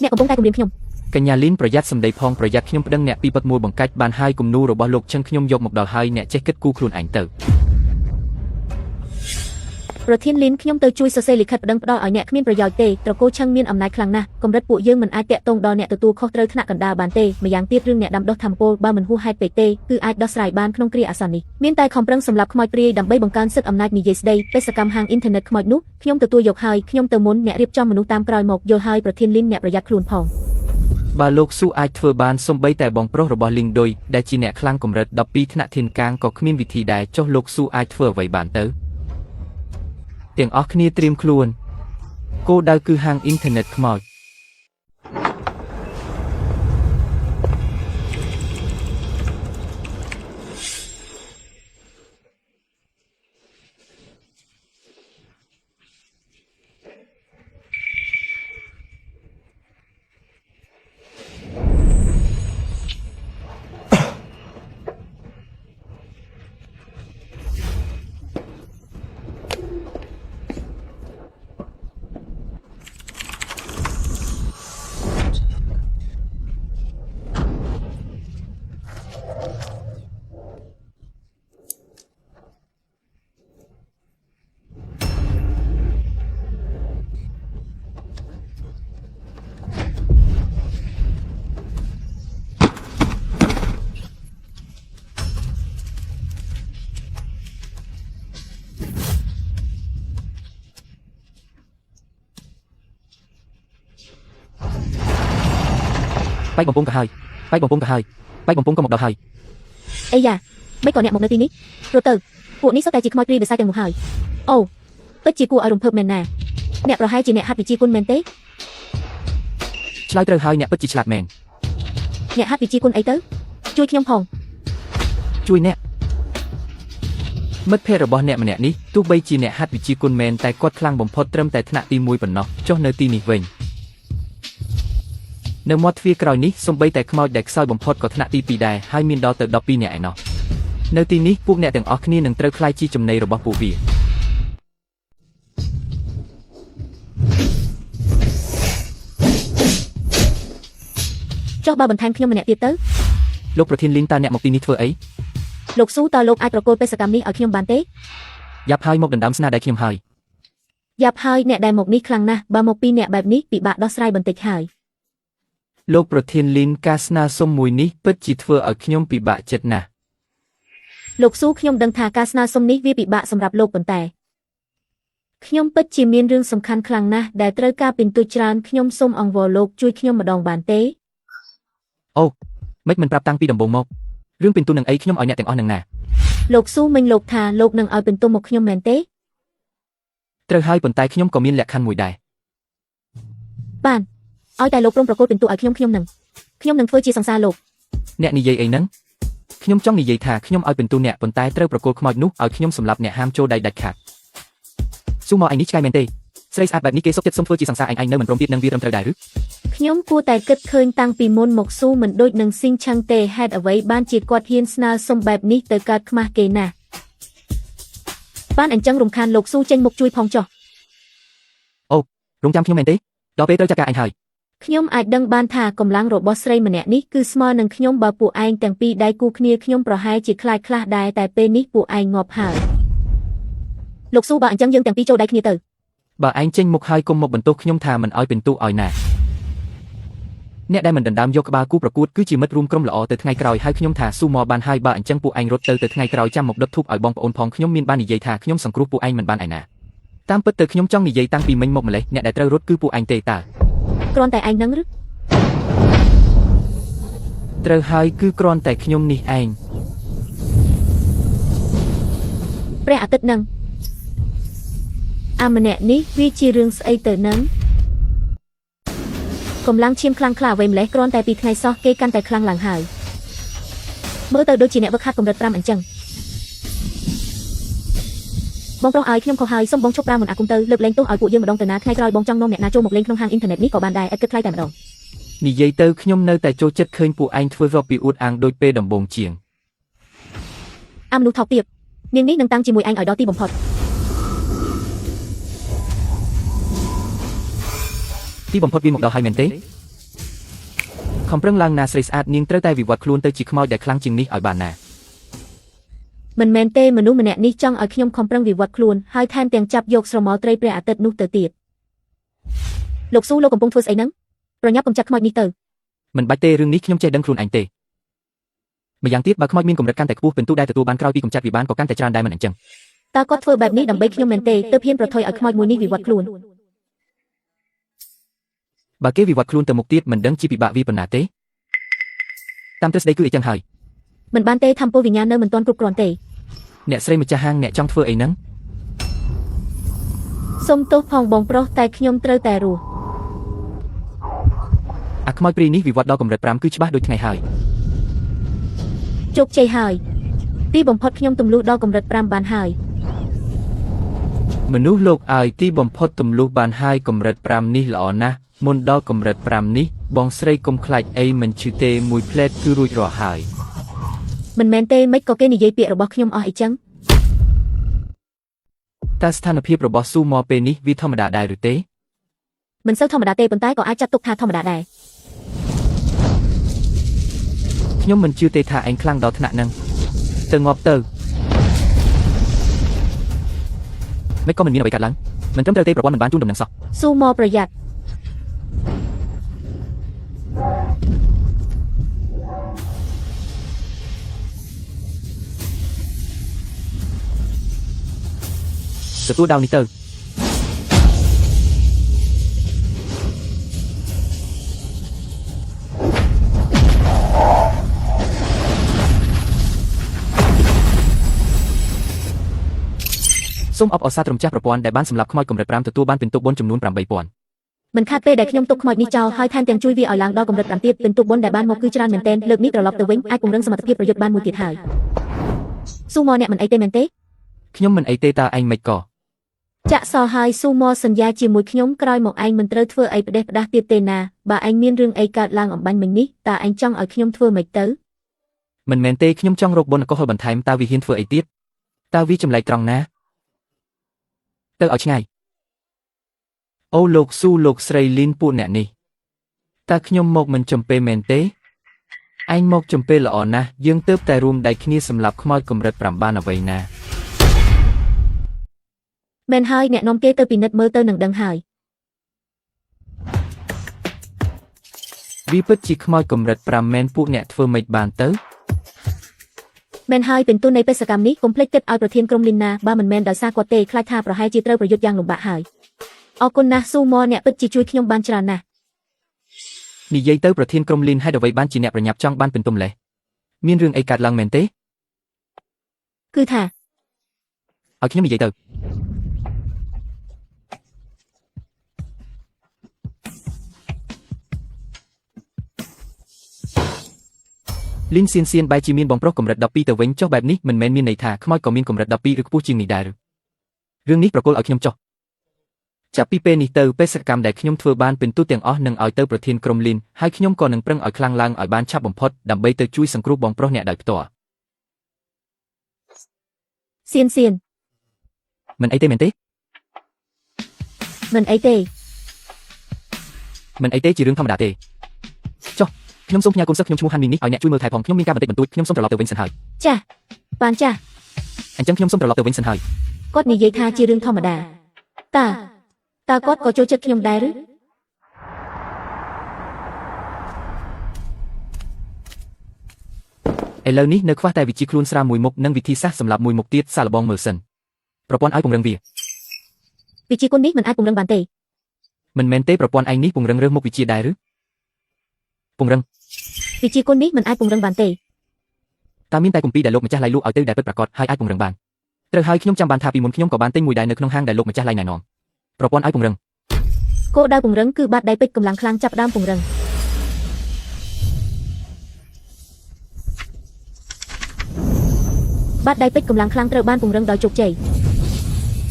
អ្នកកំពុងតែគំរាមខ្ញុំ
កញ្ញាលីនប្រយ័ត្នសម្ដីផងប្រយ័ត្នខ្ញុំប្តឹងអ្នកពីបទមួលបង្កាច់បានហើយគំនូររបស់លោកឈឹងខ្ញុំយកមកដល់ហើយអ្នកចេះគិតគូរខ្លួនឯងទៅ
ប្រធានលីនខ្ញុំទៅជួយសរសេរលិខិតប្តឹងផ្តល់ឲ្យអ្នកគ្មានប្រយោជន៍ទេត្រកូលឆឹងមានអំណាចខ្លាំងណាស់កម្រិតពួកយើងមិនអាចតាក់ទងដល់អ្នកទទួលខុសត្រូវថ្នាក់កណ្ដាលបានទេម្យ៉ាងទៀតរឿងអ្នកដាំដុះធម្មពលបើមិនហួសហេតុពេកទេគឺអាចដោះស្រាយបានក្នុងគ្រាអាសន្ននេះមានតែខំប្រឹងសម្លាប់ខ្មោចព្រាយដើម្បីបង្កើនសិទ្ធិអំណាចនិយាយស្ដីបេសកម្មហាងអ៊ីនធឺណិតខ្មោចនោះខ្ញុំទទួលយកហើយខ្ញុំទៅមុនអ្នករៀបចំមនុស្សតាមក្រោយមកយល់ហើយប្រធានលីនអ្នកប្រយ័ត្នខ្លួនផង
បើលោកស៊ូអាចធ្វើបានសំបីតែបងប្រុសរបស់លីងឌុយដែលជាអ្នកខ្លាំងកម្រិត12ថ្នាក់ធានកាងក៏គ្មានវិធីដែរចុះលោកស៊ូអាចធ្វើអ្វីបានទៅទាំងអស់គ្នាត្រៀមខ្លួនគោលដៅគឺហាងអ៊ីនធឺណិតខ្មោច បែកបំពង់ក៏ហើយបែកបំពង់ក៏ហើយបែកបំពង់ក៏មកដល់ហើយ
អីយ៉ាមិនក៏អ្នកមកនៅទីនេះរត់ទៅពួកនេះសុទ្ធតែជាខ្មោចព្រាយបិសាចទាំងនោះហើយអូពិតជាគួរឲ្យរំភើបមែនណាអ្នកប្រហែលជាអ្នកហាត់វិជ្ជាគុណមែនទេ
ឆ្លើយត្រូវហើយអ្នកពិតជាឆ្លាតមែន
អ្នកហាត់វិជ្ជាគុណអីទៅជួយខ្ញុំផង
ជួយអ្នកមិត្តភ័ក្តិរបស់អ្នកម្នាក់នេះទោះបីជាអ្នកហាត់វិជ្ជាគុណមែនតែគាត់ខ្លាំងបំផុតត្រឹមតែថ្នាក់ទី1ប៉ុណ្ណោះចុះនៅទីនេះវិញនៅមាត់ទ្វារក្រោយនេះសំបីតែខ្មោចដែលខ្សោយបំផុតក៏ថ្នាក់ទី2ដែរហើយមានដល់ទៅ12នាក់ឯណោះនៅទីនេះពួកអ្នកទាំងអស់គ្នានឹងត្រូវក្លាយជាចំណីរបស់ពួកវា
ចុះបើបន្ថែមខ្ញុំម្នាក់ទៀតទៅ
លោកប្រធានលីនតើអ្នកមកទីនេះធ្វើអី
លោកស៊ូតើលោកអាចប្រគល់បេសកកម្មនេះឲ្យខ្ញុំបានទេ
យ៉ាប់ហើយមកដណ្ដើមស្នាដៃខ្ញុំហើយ
យ៉ាប់ហើយអ្នកដែលមកនេះខ្លាំងណាស់បើមកពីអ្នកបែបនេះពិបាកដោះស្រាយបន្តិចហើយ
លោកប្រធានលីនការស្នើសុំមួយនេះពិតជាធ្វើឲ្យខ្ញុំពិបាកចិត្តណាស់
លោកស៊ូខ្ញុំដឹងថាការស្នើសុំនេះវាពិបាកសម្រាប់លោកប៉ុន្តែខ្ញុំពិតជាមានរឿងសំខាន់ខ្លាំងណាស់ដែលត្រូវការពិន្ទុច្រើនខ្ញុំសូមអង្វរលោកជួយខ្ញុំម្ដងបានទេ
អូមិនមិនប្រាប់តាំងពីដំបូងមករឿងពិន្ទុនឹងអីខ្ញុំឲ្យអ្នកទាំងអស់នឹងណា
លោកស៊ូមិញលោកថាលោកនឹងឲ្យពិន្ទុមកខ្ញុំមែនទេ
ត្រូវហើយប៉ុន្តែខ្ញុំក៏មានលក្ខខណ្ឌមួយដែរ
បានឲ្យតែលោកព្រមប្រគល់ពិន្ទុឲ្យខ្ញុំខ្ញុំនឹងខ្ញុំនឹងធ្វើជាសង្សារលោក
អ្នកនិយាយអីហ្នឹងខ្ញុំចង់និយាយថាខ្ញុំឲ្យពិន្ទុអ្នកប៉ុន្តែត្រូវប្រគល់ខ្មោចនោះឲ្យខ្ញុំសម្លាប់អ្នកហាមចូលដៃដាច់ខាតស៊ូមកឯងនេះឆ្កែមែនទេស្រីស្អាតបែបនេះគេសុខចិត្តសុំធ្វើជាសង្សារឯងឯងនៅមិនព្រមទៀតនឹងវាត្រឹមត្រូវដែរឬ
ខ្ញុំគួរតែគិតឃើញតាំងពីមុនមកស៊ូមិនដូចនឹងស៊ីងឆឹងទេហេតុអ្វីបានជាគាត់ហ៊ានស្នើសុំបែបនេះទៅកើតខ្មាស់គេណាស់បានអញ្ចឹងរំខានលោកស៊ូចេញមុខជួយផងចុះ
រងចាំខ្ញុំមែនទេដល់ពេលត្រូវចាត់ការឯងហើយ
ខ្ញុំអាចដឹងបានថាកម្លាំងរបស់ស្រីម្នាក់នេះគឺស្មើនឹងខ្ញុំបើពួកឯងទាំងពីរដៃគូគ្នាខ្ញុំប្រហែលជាខ្លាចខ្លះដែរតែពេលនេះពួកឯងងាប់ហើយលោកស៊ូបើអញ្ចឹងយើងទាំងពីរចូលដៃគ្នាទៅ
បើឯងចេញមុខហើយកុំមកបន្ទោសខ្ញុំថាមិនឲ្យពិន្ទុឲ្យណាអ្នកដែលមិនដណ្ដើមយកក្បាលគូប្រកួតគឺជាមិត្តរួមក្រុមល្អទៅថ្ងៃក្រោយហើយខ្ញុំថាស៊ូមកបានហើយបើអញ្ចឹងពួកឯងរត់ទៅទៅថ្ងៃក្រោយចាំមកដុតធូបឲ្យបងប្អូនផងខ្ញុំមានបាននិយាយថាខ្ញុំសង្គ្រោះពួកឯងមិនបានឯណាតាមពិតទៅខ្ញុំចង់និយាយតាំងពីមិញមកម្លេះអ្នកដែលត្រូវរត់គឺពួកឯងទេតើ
គ្រាន់តែឯងនឹងឬ
ត្រូវហើយគឺគ្រាន់តែខ្ញុំនេះឯង
ព្រះអាទិត្យនឹងអាម្នាក់នេះវាជារឿងស្អីទៅនឹង កម្លាំងឈាមខ្លាំងក្លាអ្វីម្លេះគ្រាន់តែពីថ្ងៃសោះគេកាន់តែខ្លាំងឡើងហើយមើលទៅដូចជាអ្នកវឹកហាត់កម្រិត5អញ្ចឹងបងប្រុសឲ្យខ្ញុំខុសហើយសូមបងឈប់ប្រើមន្តអាគមទៅលើកលែងទោសឲ្យពួកយើងម្ដងទៅណាថ្ងៃក្រោយបងចង់នាំអ្នកណាចូលមកលេងក្នុងហាងអ៊ីនធឺណិតនេះក៏បានដែរឥតគិតថ្លៃតែម្ដង
និយាយទៅខ្ញុំនៅតែចូលចិត្តឃើញពួកឯងធ្វើរកពីអួតអាងដូចពេលដំបូងជាង
អាមនុស្សថោកទាបនាងនេះនឹងតាំងជាមួយឯងឲ្យដល់ទីបំផុត
ទីបំផុតវាមកដល់ហើយមែនទេខំប្រឹងឡើងណាស្រីស្អាតនាងត្រូវតែវិវត្តខ្លួនទៅជាខ្មោចដែលខ្លាំងជាងនេះឲ្យបានណា
មិនមែនទេមនុស្សម្នាក់នេះចង់ឲ្យខ្ញុំខំប្រឹងវិវត្តខ្លួនហើយថែមទាំងចាប់យកស្រមោលត្រីព្រះអាទិត្យនោះទៅទៀតលោកស៊ូលោកកំពុងធ្វើស្អីហ្នឹងប្រញាប់កំចាត់ខ្មោចនេះទៅ
មិនបាច់ទេរឿងនេះខ្ញុំចេះដឹងខ្លួនឯងទេម្យ៉ាងទៀតបើខ្មោចមានកម្រិតកាន់តែខ្ពស់ពិន្ទុដែលទទួលបានក្រោយពីកំចាត់វាបានក៏កាន់តែច្រើនដែរមិនអញ្ចឹង
តើគាត់ធ្វើបែបនេះដើម្បីខ្ញុំមែនទេទើបហ៊ានប្រថុយឲ្យខ្មោចមួយនេះវិវត្តខ្លួន
បើគេវិវត្តខ្លួនទៅមុខទៀតមិនដឹងជាពិបាកវាប៉ុណ្ណាទេតាមទ្រឹស្ដីគឺអីចឹងហើយ
មិនបានទេធម្មពលវិញ្ញាណនៅមិនទាន់គ្រប់គ្រាន់ទេ
អ្នកស្រីម្ចាស់ហាងអ្នកចង់ធ្វើអីហ្នឹង
សូមទោសផងបងប្រុសតែខ្ញុំត្រូវតែរស់
អាខ្មោចព្រីនេះវិវត្តដល់កម្រិត5គឺច្បាស់ដូចថ្ងៃហើយ
ជោគជ័យហើយទីបំផុតខ្ញុំទម្លុះដល់កម្រិត5បានហើយ
មនុស្សលោកឲ្យទីបំផុតទម្លុះបានហើយកម្រិត5នេះល្អណាស់មុនដល់កម្រិត5នេះបងស្រីកុំខ្លាចអីមិនឈឺទេមួយផ្លែតគឺរួចរាល់ហើយ
មិនមែនទេមិនក៏គេនិយាយពាក្យរបស់ខ្ញុំអស់អីចឹង
តើស្ថានភាពរបស់ស៊ូមកពេលនេះវាធម្មតាដែរឬទេ
មិនសូវធម្មតាទេប៉ុន្តែក៏អាចចាត់ទុកថាធម្មតាដែរ
ខ្ញុំមិនជឿទេថាឯងខ្លាំងដល់ថ្នាក់ហ្នឹងទៅងាប់ទៅមិនក៏មិនមានអ្វីកើតឡើងមិនត្រឹមត្រូវទេប្រព័ន្ធមិនបានជូនដំណឹងសោះ
ស៊ូមកប្រយ័ត្ន
ទទួលដាវនេះទៅសូមអបអរសាទរំចាស់ប្រព័ន្ធដែលបានសម្លាប់ខ្មោចកម្រិត5ទទួលបានពិន្ទុបុណ្យចំនួន8000
មិនខាតពេលដែលខ្ញុំទុកខ្មោចនេះចោលហើយថែមទាំងជួយវាឲ្យឡើងដល់កម្រិត5ទៀតពិន្ទុបុណ្យដែលបានមកគឺច្រើនមែនទែនលើកនេះត្រឡប់ទៅវិញអាចពង្រឹងសមត្ថភាពប្រយុទ្ធបានមួយទៀតហើយស៊ូមកអ្នកមិនអីទេមែនទេ
ខ្ញុំមិនអីទេតើឯងមិនក៏
ចាក់សោហើយស៊ូមកសន្យាជាមួយខ្ញុំក្រោយមកឯងមិនត្រូវធ្វើអីផ្ដេសផ្ដាស់ទៀតទេណាបើឯងមានរឿងអីកើតឡើងអំបញ្ញមិញនេះតើឯងចង់ឲ្យខ្ញុំធ្វើម៉េចទៅ
មិនមែនទេខ្ញុំចង់រកបុណ្យកុសលបន្ថែមតើវាហ៊ានធ្វើអីទៀតតើវាចម្លែកត្រង់ណាទៅឲ្យឆ្ងាយអូលោកស៊ូលោកស្រីលីនពួកអ្នកនេះតើខ្ញុំមកមិនចំពេលមែនទេឯងមកចំពេលល្អណាស់យើងទើបតែរួមដៃគ្នាសម្រាប់ខ្មោចកម្រិត5បានអ្វីណា
មែនហើយអ្នកនាំគេទៅពិនិត្យមើលទៅនឹងដឹងហើយ
វាពិតជាខ្មោចកម្រិត5មែនពួកអ្នកធ្វើម៉េចបានទៅ
មែនហើយពិន្ទុនៃបេសកកម្មនេះកុំភ្លេចគិតឲ្យប្រធានក្រុមលីនណាបើមិនមែនដោយសារគាត់ទេខ្លាចថាប្រហែលជាត្រូវប្រយុទ្ធយ៉ាងលំបាកហើយអរគុណណាស់ស៊ូម៉អ្នកពិតជាជួយខ្ញុំបានច្រើនណាស់
និយាយទៅប្រធានក្រុមលីនហេតុអ្វីបានជាអ្នកប្រញាប់ចង់បានពិន្ទុម្លេះមានរឿងអីកើតឡើងមែនទេ
គឺថា
ឲ្យខ្ញុំនិយាយទៅលីនសៀនសៀនបែរជាមានបងប្រុសកម្រិត12ទៅវិញចុះបែបនេះមិនមែនមានន័យថាខ្មោចក៏មានកម្រិត12ឬខ្ពស់ជាងនេះដែរឬរឿងនេះប្រគល់ឲ្យខ្ញុំចុះចាប់ពីពេលនេះទៅបេសកកម្មដែលខ្ញុំធ្វើបានពិន្ទុទាំងអស់នឹងឲ្យទៅប្រធានក្រុមលីនហើយខ្ញុំក៏នឹងប្រឹងឲ្យខ្លាំងឡើងឲ្យបានឆាប់បំផុតដើម្បីទៅជួយសង្គ្រោះបងប្រុសអ្នកដោយផ្ទាល់
សៀនសៀន
មិនអីទេមែនទេ
មិនអីទេ
មិនអីទេជារឿងធម្មតាទេចុះខ្ញុំសូមផ្ញើកូនសិស្សខ្ញុំឈ្មោះហាន់មីងនេះឲ្យអ្នកជួយមើលថែផងខ្ញុំមានការបន្តិចបន្តួចខ្ញុំសូមត្រឡប់ទៅវិញសិនហើយ
ចាបានចា
អញ្ចឹងខ្ញុំសូមត្រឡប់ទៅវិញសិនហើយ
គាត់និយាយថាជារឿងធម្មតាតើតើគាត់ក៏ចូលចិត្តខ្ញុំដែរឬ
ឥឡូវនេះនៅខ្វះតែវិជាខ្លួនស្រាមួយមុខនិងវិធីសាស្ត្រសម្រាប់មួយមុខទៀតសាកល្បងមើលសិនប្រព័ន្ធឲ្យពង្រឹងវា
វិជាគុណនេះមិនអាចពង្រឹងបានទេ
មិនមែនទេប្រព័ន្ធឯងនេះពង្រឹងរើសមុខវិជ្ជាដែរឬពង្រឹង
វិជាគុណនេះមិនអាចពង្រឹងបានទេ
តើមានតែគម្ពីរដែលលោកម្ចាស់ឡៃលក់ឲ្យទៅដែលពិតប្រាកដហើយអាចពង្រឹងបានត្រូវហើយខ្ញុំចាំបានថាពីមុនខ្ញុំក៏បានទិញមួយដែរនៅក្នុងហាងដែលលោកម្ចាស់ឡៃណែនាំប្រព័ន្ធឲ្យពង្រឹង
គោលដៅពង្រឹងគឺបាត់ដៃពេជ្រកម្លាំងខ្លាំងចាប់ផ្ដើមពង្រឹងបាត់ដៃពេជ្រកម្លាំងខ្លាំងត្រូវបានពង្រឹងដោយជោគជ័យ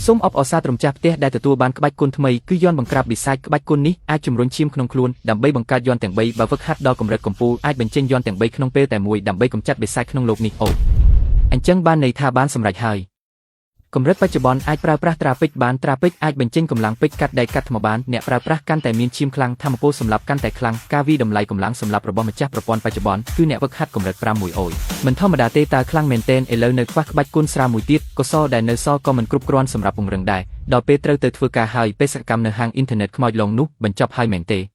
សូមអបអរសាទរម្ចាស់ផ្ទះដែលទទួលបានក្បាច់គុណថ្មីគឺយ័ន្តបង្ក្រាបបិសាចក្បាច់គុណនេះអាចជំរុញឈាមក្នុងខ្លួនដើម្បីបង្កើតយ័ន្តទាំង3បើវឹកហាត់ដល់កម្រិតកំពូលអាចបញ្ចេញយ័ន្តទាំង3ក្នុងពេលតែមួយដើម្បីកម្ចាត់បិសាចក្នុងលោកនេះអូអញ្ចឹងបានន័យថាបានសម្រេចហើយកម្រិតបច្ចុប្បន្នអាចប្រើប្រាស់ត្រាពេជ្របានត្រាពេជ្រអាចបញ្ចេញកម្លាំងពេជ្រកាត់ដែកកាត់ថ្មបានអ្នកប្រើប្រាស់កាន់តែមានឈាមខ្លាំងធម្មពលសម្រាប់កាន់តែខ្លាំងការវិតម្លៃកម្លាំងសម្រាប់របស់ម្ចាស់ប្រព័ន្ធបច្ចុប្បន្នគឺអ្នកវឹកហាត់កម្រិត5មួយអូយមិនធម្មតាទេតើខ្លាំងមែនទែនឥឡូវនៅខ្វះក្បាច់គុណស្រាលមួយទៀតកុសលដែលនៅសល់ក៏មិនគ្រប់គ្រាន់សម្រាប់ពង្រឹងដែរដល់ពេលត្រូវទៅធ្វើការហើយបេសកកម្មនៅហាងអ៊ីនធឺណិតខ្មោចលងនោះបញ្ចប់ហើយមែនទេ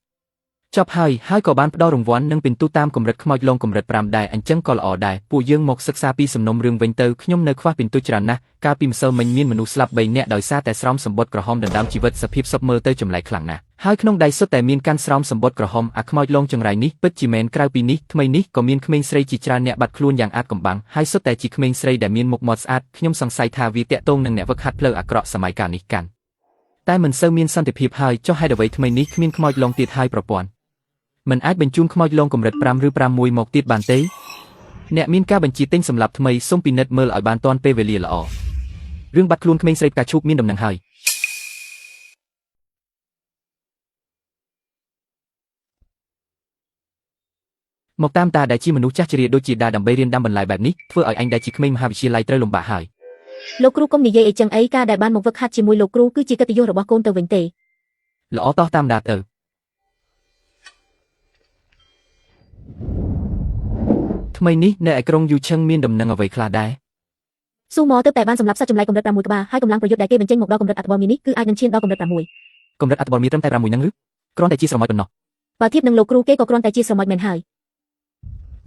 ចប់ហើយហើយក៏បានផ្ដល់រង្វាន់និងពិន្ទុតាមកម្រិតខ្មោចលងកម្រិត5ដែរអញ្ចឹងក៏ល្អដែរពួកយើងមកសិក្សាពីសំណុំរឿងវិញទៅខ្ញុំនៅខ្វះពិន្ទុច្រើនណាស់កាលពីម្សិលមិញមានមនុស្សស្លាប់3នាក់ដោយសារតែស្រោមសម្បត្តិក្រហមដណ្ដើមជីវិតសភាពសពមើលទៅចម្លែកខ្លាំងណាស់ហើយក្នុងដៃសុទ្ធតែមានកាន់ស្រោមសម្បត្តិក្រហមអាខ្មោចលងចង្រៃនេះពិតជាមែនក្រៅពីនេះថ្មីនេះក៏មានក្មេងស្រីជាច្រើនអ្នកបាត់ខ្លួនយ៉ាងអាតកំបាំងហើយសុទ្ធតែជាក្មេងស្រីដែលមានមុខមាត់ស្អាតខ្ញុំសង្ស័យថាវាតាក់ទងនឹងអ្នកវឹកហាត់ផ្លូវអាក្រក់សម័យកាលនេះកាន់តែមិនសូវមានសន្តិភាពហើយចុះហេតុអ្វីថ្មីនេះគ្មានខ្មោចលងទៀតហើយប្រព័ន្ធមិនអាចបញ្ជូនខ្មោចលងកម្រិត5ឬ6មកទៀតបានទេអ្នកមានការបញ្ជាទិញសម្រាប់ថ្មីសូមពិនិត្យមើលឲ្យបានទាន់ពេលវេលាល្អរឿងបាត់ខ្លួនក្មេងស្រីផ្កាឈូកមានដំណឹងហើយមកតាមតាដែលជាមនុស្សចាស់ជរាដូចជាតាដើម្បីរៀនដាំបន្លែបែបនេះធ្វើឲ្យអញដែលជាក្មេងមហាវិទ្យាល័យត្រូវលំបាកហើយ
លោកគ្រូកុំនិយាយអីចឹងអីការដែលបានមកវឹកហាត់ជាមួយលោកគ្រូគឺជាកិត្តិយសរបស់កូនទៅវិញទេ
ល្អតោះតាមដាទៅថ្មីនេះនៅឯក្រុងយូឈឹងមានដំណឹងអ្វីខ្លះដែរ
ស៊ូម៉ទៅតែបានសម្រាប់សត្វចម្លែកកម្រិត6ក្បាលហើយកម្លាំងប្រយុទ្ធដែលគេបញ្ចេញមកដល់កម្រិតអត្ថបលមាននេះគឺអាចនឹងឈានដល់កម្រិត6
កម្រិតអត្ថបលមានត្រឹមតែ6ហ្នឹងឬគ្រាន់តែជាស្រមោចប៉ុណ្ណោះ
បើធៀបនឹងលោកគ្រូគេក៏គ្រាន់តែជាស្រមោចមែនហើយ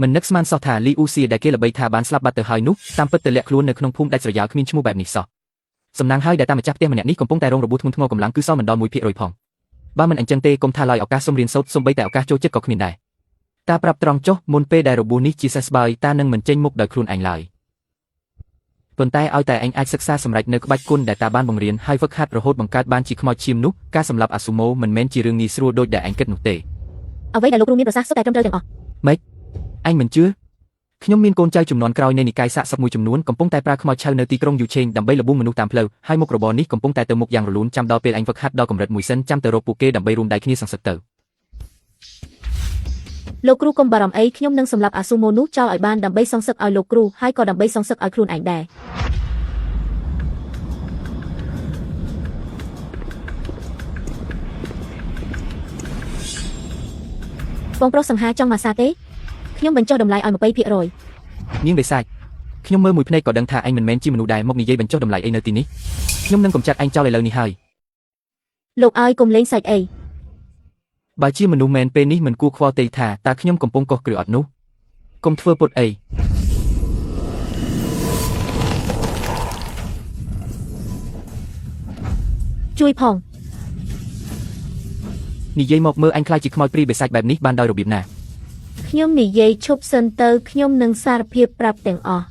មិននឹកស្មានសោះថាលីអ៊ូសៀដែលគេល្បីថាបានស្លាប់បាត់ទៅហើយនោះតាមពិតទៅលាក់ខ្លួននៅក្នុងភូមិដាច់ស្រយាលគ្មានឈ្មោះបែបនេះសោះសំណាងហើយដែលតាមម្ចាស់ផ្ទះម្នាក់នេះកំពុងតែរងរបួសធ្ងន់ធ្ងរកម្លាំងគឺសល់មិនដល់1%ផងបើមិនអញ្ចឹងទេកុំថាឡើយឱកាសសុំរៀនសូត្រសូម្បីតែឱកាសចូលចិត្តក៏គ្មានដែរតាប្រាប់ត្រង់ចុះមុនពេលដែលរបួសនេះជាសះស្បើយតានឹងមិនចេញមុខដោយខ្លួនឯងឡើយប៉ុន្តែឲ្យតែឯងអាចសិក្សាសម្រេចនៅក្បាច់គុណដែលតាបានបង្រៀនហើយហ្វឹកហាត់រហូតបង្កើតបានជាខ្មោចឈាមនោះការសម្លាប់អាស៊ូម៉ូមិនមែនជារឿងងាយស្រួលដូចដែលឯងគិតនោះទេ
អ្វីដែលលោកគ្រូមានប្រសាសន៍សុទ្ធតែត្រឹមត្រូវទាំងអស់
ម៉េចឯងមិនជឿខ្ញុំមានកូនចៅចំនួនក្រោយនៃនិកាយសាកសពមួយចំនួនកំពុងតែប្រើខ្មោចឆៅនៅទីក្រុងយូឆេងដើម្បីលបួងមនុស្សតាមផ្លូវហើយមុខរបរនេះកំពុងតែទៅមុខយ៉ាងរលូនចាំដល់ពេលឯងហ្វឹកហាត់ដល់កម្រិតមួយសិនចាំទៅរកពួកគេដើម្បីរួមដៃគ្នាសង្សឹកទៅ
លោកគ្រូកុំបារម្ភអីខ្ញុំនឹងសម្លាប់អាស៊ូម៉ូនោះចោលឲ្យបានដើម្បីសងសឹកឲ្យលោកគ្រូហើយក៏ដើម្បីសងសឹកឲ្យខ្លួនឯងដែរបងប្រុសសង្ហាចង់ម៉ាសាទេខ្ញុំបញ្ចុះតម្លៃឲ្យ20%
នាងបិសាចខ្ញុំមើលមួយភ្នែកក៏ដឹងថាឯងមិនមែនជាមនុស្សដែរមកនិយាយបញ្ចុះតម្លៃអីនៅទីនេះខ្ញុំនឹងកំចាត់ឯងចោលឥឡូវនេះហើយ
លោកឲ្យកុំលេងសាច់អី
បើជាមនុស្សមែនពេលនេះមិនគួរខ្វល់ទេថាតើខ្ញុំកំពុងកោះគ្រឹះអត់នោះកុំធ្វើពុតអី
ជួយផង
និយាយមកមើលអញខ្លាចជាខ្មោចព្រាយបិសាចបែបនេះបានដោយរបៀបណា
ខ្ញុំនិយាយឈប់សិនទៅខ្ញុំនឹងសារភាពប្រាប់ទាំងអស់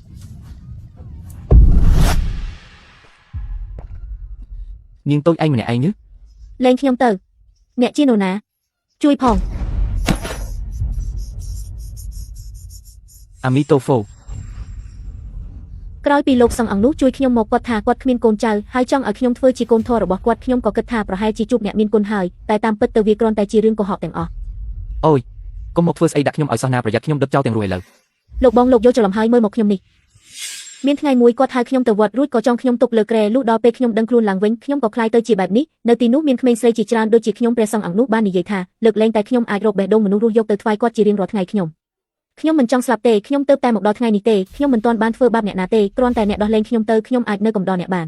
នាងតូចឯងម្នាក់ឯងនេះ
លែងខ្ញុំទៅអ្នកជានរណាជួយផង
អាមីតូហ្វូ
ក្រោយពីលោកសង្ឃអង្គនោះជួយខ្ញុំមកគាត់ថាគាត់គ្មានកូនចៅហើយចង់ឲ្យខ្ញុំធ្វើជាកូនធម៌របស់គាត់ខ្ញុំក៏គិតថាប្រហែលជាជួបអ្នកមានគុណហើយតែតាមពិតទៅវាគ្រាន់តែជារឿងកុហកទាំងអស់
អូយកុំមកធ្វើស្អីដាក់ខ្ញុំឲ្យសោះណាប្រយ័ត្នខ្ញុំដុតចោលទាំងរស់ឥឡូវ
លោកបងលោកយកច្រឡំហើយមើលមកខ្ញុំនេះមានថ្ងៃមួយគាត់ហៅខ្ញុំទៅវត្តរួចក៏ចង់ខ្ញុំទុកលើគ្រែលុះដល់ពេលខ្ញុំដឹងខ្លួនឡើងវិញខ្ញុំក៏ខ្លាយទៅជាបែបនេះនៅទីនោះមានក្មេងស្រីជាច្រើនដូចជាខ្ញុំព្រះសង្ឃអង្គនោះបាននិយាយថាលើកលែងតែខ្ញុំអាចរកបេះដូងមនុស្សរស់យកទៅថ្វាយគាត់ជារៀងរាល់ថ្ងៃខ្ញុំខ្ញុំមិនចង់ស្លាប់ទេខ្ញុំទៅតែមកដល់ថ្ងៃនេះទេខ្ញុំមិនទាន់បានធ្វើបាបអ្នកណាទេគ្រាន់តែអ្នកដោះលែងខ្ញុំទៅខ្ញុំអាចនៅកំដរអ្នកបាន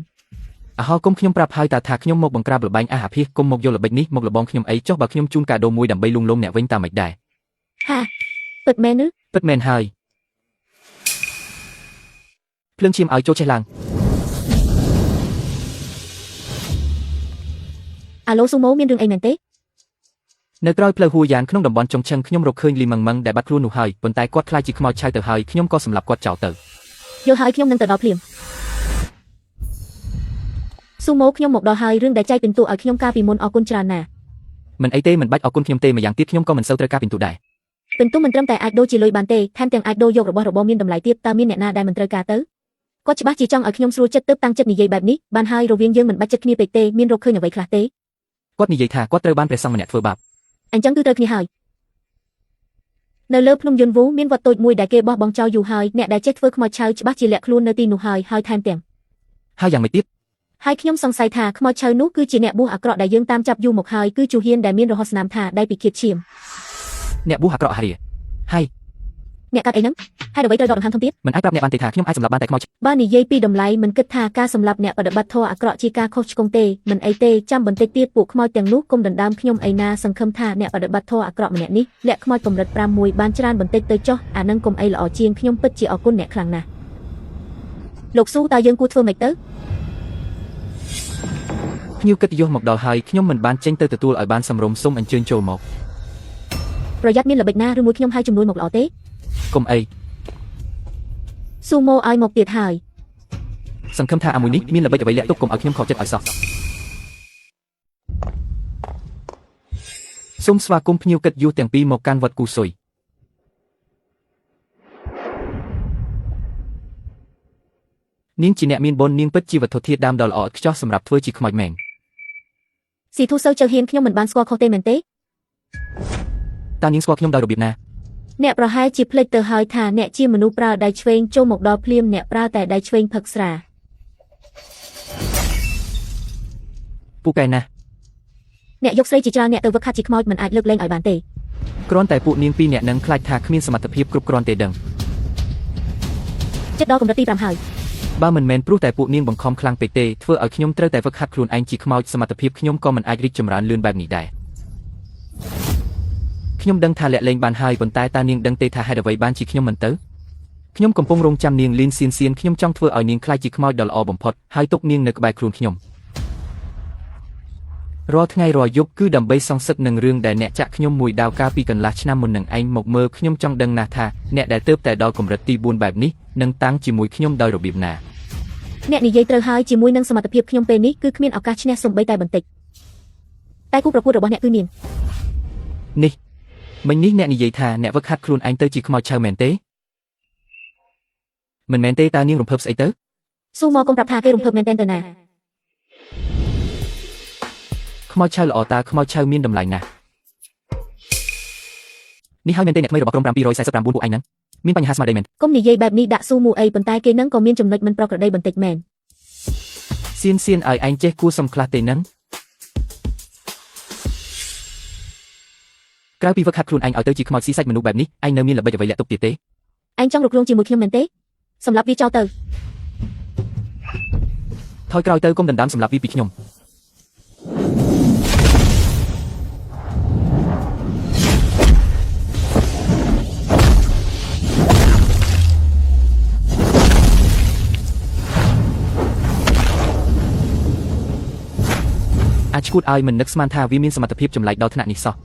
អាហោគុំខ្ញុំប្រាប់ហើយតាថាខ្ញុំមកបង្ក្រាបល្បែងអាហាភាសគុំមកយកល្បិចនេះមកលបងខ្ញុំអីចុះបើខ្ញុំជូនកាដូមួយដើម្បីលួងលោមអ្នកវិញតាមមិនដែរ
ហាពិតមែនឬ
ពិតមែនហើយភ្លើងឈាមឲ្យចូលឆេះឡើង
អាឡូស៊ូម៉ូមានរឿងអីមែនទេ
នៅក្រោយផ្លូវហួយ៉ានក្នុងតំបន់ចុងឆឹងខ្ញុំរកឃើញលីម៉ឹងម៉ឹងដែលបាត់ខ្លួននោះហើយប៉ុន្តែគាត់ខ្លាចជាខ្មោចឆៅទៅហើយខ្ញុំក៏សម្លាប់គាត់ចោលទៅ
យល់ហើយខ្ញុំនឹងទៅដល់ភ្លាមស៊ូម៉ូខ្ញុំមកដល់ហើយរឿងដែលចែកពិន្ទុឲ្យខ្ញុំកាលពីមុនអរគុណច្រើនណាស់
មិនអីទេមិនបាច់អរគុណខ្ញុំទេម្យ៉ាងទៀតខ្ញុំក៏មិនសូវត្រូវការពិន្ទុដែរ
ពិន្ទុមិនត្រឹមតែអាចដូរជាលុយបានទេថែមទាំងអាចដូរយករបស់របរមានតម្លៃទៀតតើមានអ្នកណាដែលមិនត្រូវការទៅគាត់ច្បាស់ជាចង់ឲ្យខ្ញុំស្រួលចិត្តទើបតាំងចិត្តនិយាយបែបនេះបានហើយរវាងយើងមិនបាច់ចិត្តគ្នាពេកទេមានរកឃើញអ្វីខ្លះទេ
គាត់និយាយថាគាត់ត្រូវបានព្រះសង្ឃម្នាក់ធ្វើបាប
អញ្ចឹងគឺត្រូវគ្នាហើយនៅលើភ្នំយុនវូមានវត្តតូចមួយដែលគេបោះបង់ចោលយូរហើយអ្នកដែលចេះធ្វើខ្មោចឆៅច្បាស់ជាលាក់ខ្លួននៅទីនោះហើយហើយថែមទាំង
ហើយយ៉ាងម៉េចទៀត
ហើយខ្ញុំសង្ស័យថាខ្មោចឆៅនោះគឺជាអ្នកបួសអាក្រក់ដែលយើងតាមចាប់យូរមកហើយគឺជូហ៊ានដែលមានរហស្សនាមថាដៃពិឃាតឈាម
អ្នកបួសអាក្រក់អាហារហើយ
អ្នកកាត់អីហ្នឹងហេតុអ្វីត្រូវដកដង្ហើមធំទៀត
មិនអាចប្រាប់អ្នកបានទេថាខ្ញុំអាចសម្លាប់បានតែខ្មោច
បើនិយាយពីតម្លៃមិនគិតថាការសម្លាប់អ្នកបដិបត្តិធម៌អាក្រក់ជាការខុសឆ្គងទេមិនអីទេចាំបន្តិចទៀតពួកខ្មោចទាំងនោះគុំដណ្ដើមខ្ញុំអីណាសង្ឃឹមថាអ្នកបដិបត្តិធម៌អាក្រក់ម្នាក់នេះលាក់ខ្មោចកម្រិត5មួយបានច្រើនបន្តិចទៅចុះអានឹងគុំអីល្អជាងខ្ញុំពិតជាអរគុណអ្នកខ្លាំងណាស់លោកស៊ូតើយើងគួរធ្វើម៉េចទៅ
ភ្ញៀវកិត្តិយសមកដល់ហើយខ្ញុំមិនបានចេញទៅទទួលឲ្យបានសមរម្យសូមអញ្ជើញចូលមក
ប្រយ័ត្នមានល្បិចណាឬមួយខ្ញុំហៅជំនួយមកល្អទេ
កុំអី
ស៊ូម៉ូឲ្យមកទៀតហើយ
សង្ឃឹមថាអាមួយនេះមានល្បិចអ្វីលាក់ទុកកុំឲ្យខ្ញុំខកចិត្តឲ្យសោះសូមស្វាគមន៍ភ្ញៀវកិត្តិយសទាំងពីរមកកាន់វត្តគូសុយនាងជាអ្នកមានបុណ្យនាងពិតជាវត្ថុធាតុដើមដ៏ល្អឥតខ្ចោះសម្រាប់ធ្វើជាខ្មោចមែន
ស៊ីធូសូវជើហ៊ានខ្ញុំមិនបានស្គាល់ខុសទេមែនទេ
តើនាងស្គាល់ខ្ញុំដោយរបៀបណា
អ្នកប្រហែលជាភ្លេចទៅហើយថាអ្នកជាមនុស្សប្រើដៃឆ្វេងចូលមកដល់ភ្លាមអ្នកប្រើតែដៃឆ្វេងផឹកស្រា
ពូកែណាស់
អ្នកយកស្រីជាច្រើនអ្នកទៅវឹកហាត់ជាខ្មោចមិនអាចលើកលែងឲ្យបានទេ
គ្រាន់តែពួកនាងពីរអ្នកនឹងខ្លាចថាគ្មានសមត្ថភាពគ្រប់គ្រាន់ទេដឹង
ចិត្តដល់កម្រិតទី5ហើយ
បើមិនមែនព្រោះតែពួកនាងបង្ខំខ្លាំងពេកទេធ្វើឲ្យខ្ញុំត្រូវតែវឹកហាត់ខ្លួនឯងជាខ្មោចសមត្ថភាពខ្ញុំក៏មិនអាចរីកចម្រើនលឿនបែបនេះដែរខ្ញុំដឹងថាលាក់លែងបានហើយប៉ុន្តែតើនាងដឹងទេថាហេតុអ្វីបានជាខ្ញុំមិនទៅខ្ញុំកំពុងរងចាំនាងលីនសៀនសៀនខ្ញុំចង់ធ្វើឲ្យនាងក្លាយជាខ្មោចដ៏ល្អបំផុតហើយទុកនាងនៅក្បែរខ្លួនខ្ញុំរាល់ថ្ងៃរាល់យប់គឺដើម្បីសងសឹកនឹងរឿងដែលអ្នកចាក់ខ្ញុំមួយដាវកាលពីកន្លះឆ្នាំមុននឹងឯងមកមើលខ្ញុំចង់ដឹងណាស់ថាអ្នកដែលទើបតែដល់កម្រិតទី4បែបនេះនឹងតាំងជាមួយខ្ញុំដោយរបៀបណា
អ្នកនិយាយត្រូវហើយជាមួយនឹងសមត្ថភាពខ្ញុំពេលនេះគឺគ្មានឱកាសឈ្នះសូម្បីតែបន្តិចតែគូប្រកួតរបស់អ្នកគឺនាង
នេះមិញនេះអ្នកនិយាយថាអ្នកវឹកហាត់ខ្លួនឯងទៅជាខ្មោចឆៅមែនទេមិនមែនទេតើនាងរំភើបស្អីទៅ
ស៊ូមកកុំប្រាប់ថាគេរំភើបមែនទែនទៅណា
ខ្មោចឆៅល្អតើខ្មោចឆៅមានតម្លៃណាស់នេះហើយមែនទេអ្នកថ្មីរបស់ក្រុម749ពួកឯងហ្នឹងមានបញ្ហាស្មារតីមែនក
ុំនិយាយបែបនេះដាក់ស៊ូមូអីប៉ុន្តែគេនឹងក៏មានចំណុចមិនប្រក្រតីបន្តិចមែន
សៀនសៀនឲ្យឯងចេះគួរសមខ្លះទេហ្នឹងក្រៅពីវឹកហាត់ខ្លួនឯងឲ្យទៅជាខ្មោចស៊ីសាច់មនុស្សបែបនេះឯងនៅមានល្បិចអ្វីលាក់ទុកទៀតទេ
ឯងចង់រកគ្រងជាមួយខ្ញុំមែនទេសម្រាប់វាចោលទៅ
ថយក្រោយទៅកុំដណ្ដើមសម្រាប់វាពីខ្ញុំអាចឈួតឲ្យមិននឹកស្មានថាវាមានសមត្ថភាពចម្លែកដល់ថ្នាក់នេះសោះ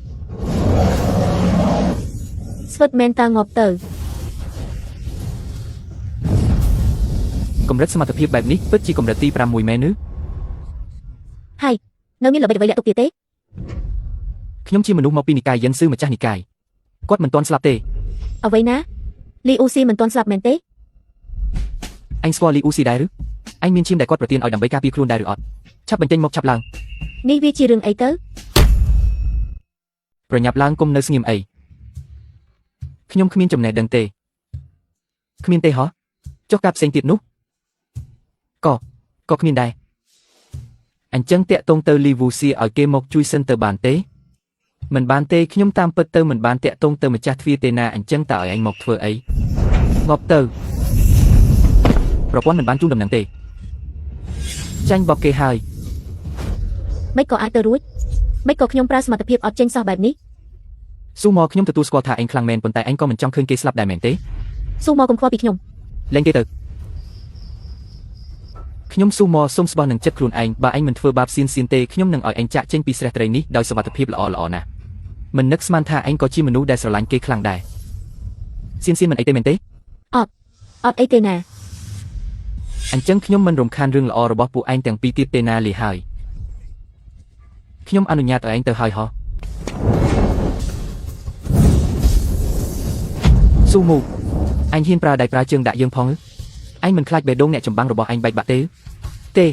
ស្វិតមែនតើងាប់ទៅ
កម្រិតសមត្ថភាពបែបនេះពិតជាកម្រិតទី5មួយមែនឬ
ហើយនៅមានល្បិចអ្វីលាក់ទុកទៀតទេ
ខ្ញុំជាមនុស្សមកពីនិកាយយិនស៊ឺម្ចាស់និកាយគាត់មិនទាន់ស្លាប់ទេ
អ្វីណាលីអូស៊ីមិនទាន់ស្លាប់មែនទេ
អញស្គាល់លីអ៊ូស៊ីដែរឬអញមានឈាមដែលគាត់ប្រទានឲ្យដើម្បីការពារខ្លួនដែរឬអត់ឆាប់បញ្ចេញមកឆាប់ឡើង
នេះវាជារឿងអីទៅ
ប្រញាប់ឡើងគុំនៅស្ងៀមអីខ្ញុំគ្មានចំណេះដឹងទេគ្មានទេហ៎ចុះកាប់ផ្សេងទៀតនោះក៏ក៏គ្មានដែរអញ្ចឹងតាក់ទងទៅលីវូស៊ីឲ្យគេមកជួយសិនទៅបានទេមិនបានទេខ្ញុំតាមពិតទៅមិនបានតាក់ទងទៅម្ចាស់ទ្វារទេណាអញ្ចឹងតើឲ្យឯងមកធ្វើអីងាប់ទៅប្រព័ន្ធមិនបានជូនដំណឹងទេចាញ់បោកគេហើយ
មិនក៏អាចទៅរួចមិនក៏ខ្ញុំប្រើសមត្ថភាពអត់ចេញសោះបែបនេះ
ស៊ូមកខ្ញុំទទួលស្គាល់ថាឯងខ្លាំងមែនប៉ុន្តែឯងក៏មិនចង់ឃើញគេស្លាប់ដែរមែនទេ
ស៊ូមកកុំខ្វល់ពីខ្ញុំ
លែងគេទៅខ្ញុំស៊ូមកសុំស្បោះនឹងចិត្តខ្លួនឯងបើឯងមិនធ្វើបាបសៀនសៀនទេខ្ញុំនឹងឲ្យឯងចាក់ចេញពីស្រះត្រីនេះដោយសុវត្ថិភាពល្អល្អណាស់មិននឹកស្មានថាឯងក៏ជាមនុស្សដែលស្រឡាញ់គេខ្លាំងដែរសៀនសៀនមិនអីទេមែនទេ
អត់អត់អីទេណា
អញ្ចឹងខ្ញុំមិនរំខានរឿងល្អរបស់ពួកឯងទាំងពីរទៀតទេណាលីហើយខ្ញុំអនុញ្ញាតឲ្យឯងទៅហើយហោះ ស៊ូមូអញហ៊ានប្រើដៃប្រើជើងដាក់យើងផងឬឯងមិនខ្លាចបេះដូងអ្នកចម្បាំងរបស់ឯងបែកបាក់ទេទេ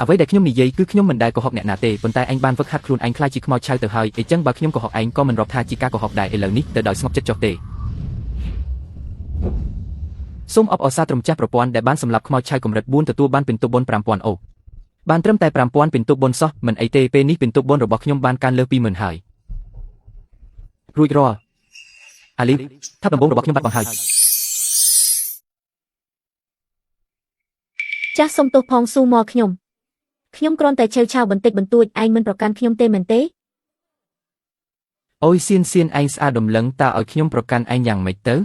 អ្វីដែលខ្ញុំនិយាយគឺខ្ញុំមិនដែលកុហកអ្នកណាទេប៉ុន្តែឯងបានហ្វឹកហាត់ខ្លួនឯងខ្លាចជាខ្មោចឆៅទៅហើយអីចឹងបើខ្ញុំកុហកឯងក៏មិនរាប់ថាជាការកុហកដែរឥឡូវនេះទៅដោយស្ងប់ចិត្តចុះទេសូមអបអរសាទរម្ចាស់ប្រព័ន្ធដែលបានសម្លាប់ខ្មោចឆៅកម្រិត4ទទួលបានពិន្ទុបុណ្យ5000អូបានត្រឹមតែ5000ពិន្ទុបុណ្យសោះមិនអីទេពេលនេះពិន្ទុបុណ្យរបស់ខ្ញុំបានកើនលើស20000ហើយរួចរាល់អាលីថាប់ដំបូងរបស់ខ្ញុំបាត់បង់ហើយ
ចាស់សុំទោសផងស៊ូមកខ្ញុំខ្ញុំគ្រាន់តែឆេវឆាវបន្តិចបន្តួចឯងមិនប្រកាន់ខ្ញុំទេមែនទេ
អូយសៀនសៀនឯងស្អាតដំឡឹងតើឲ្យខ្ញុំប្រកាន់ឯងយ៉ាងម៉េចទៅ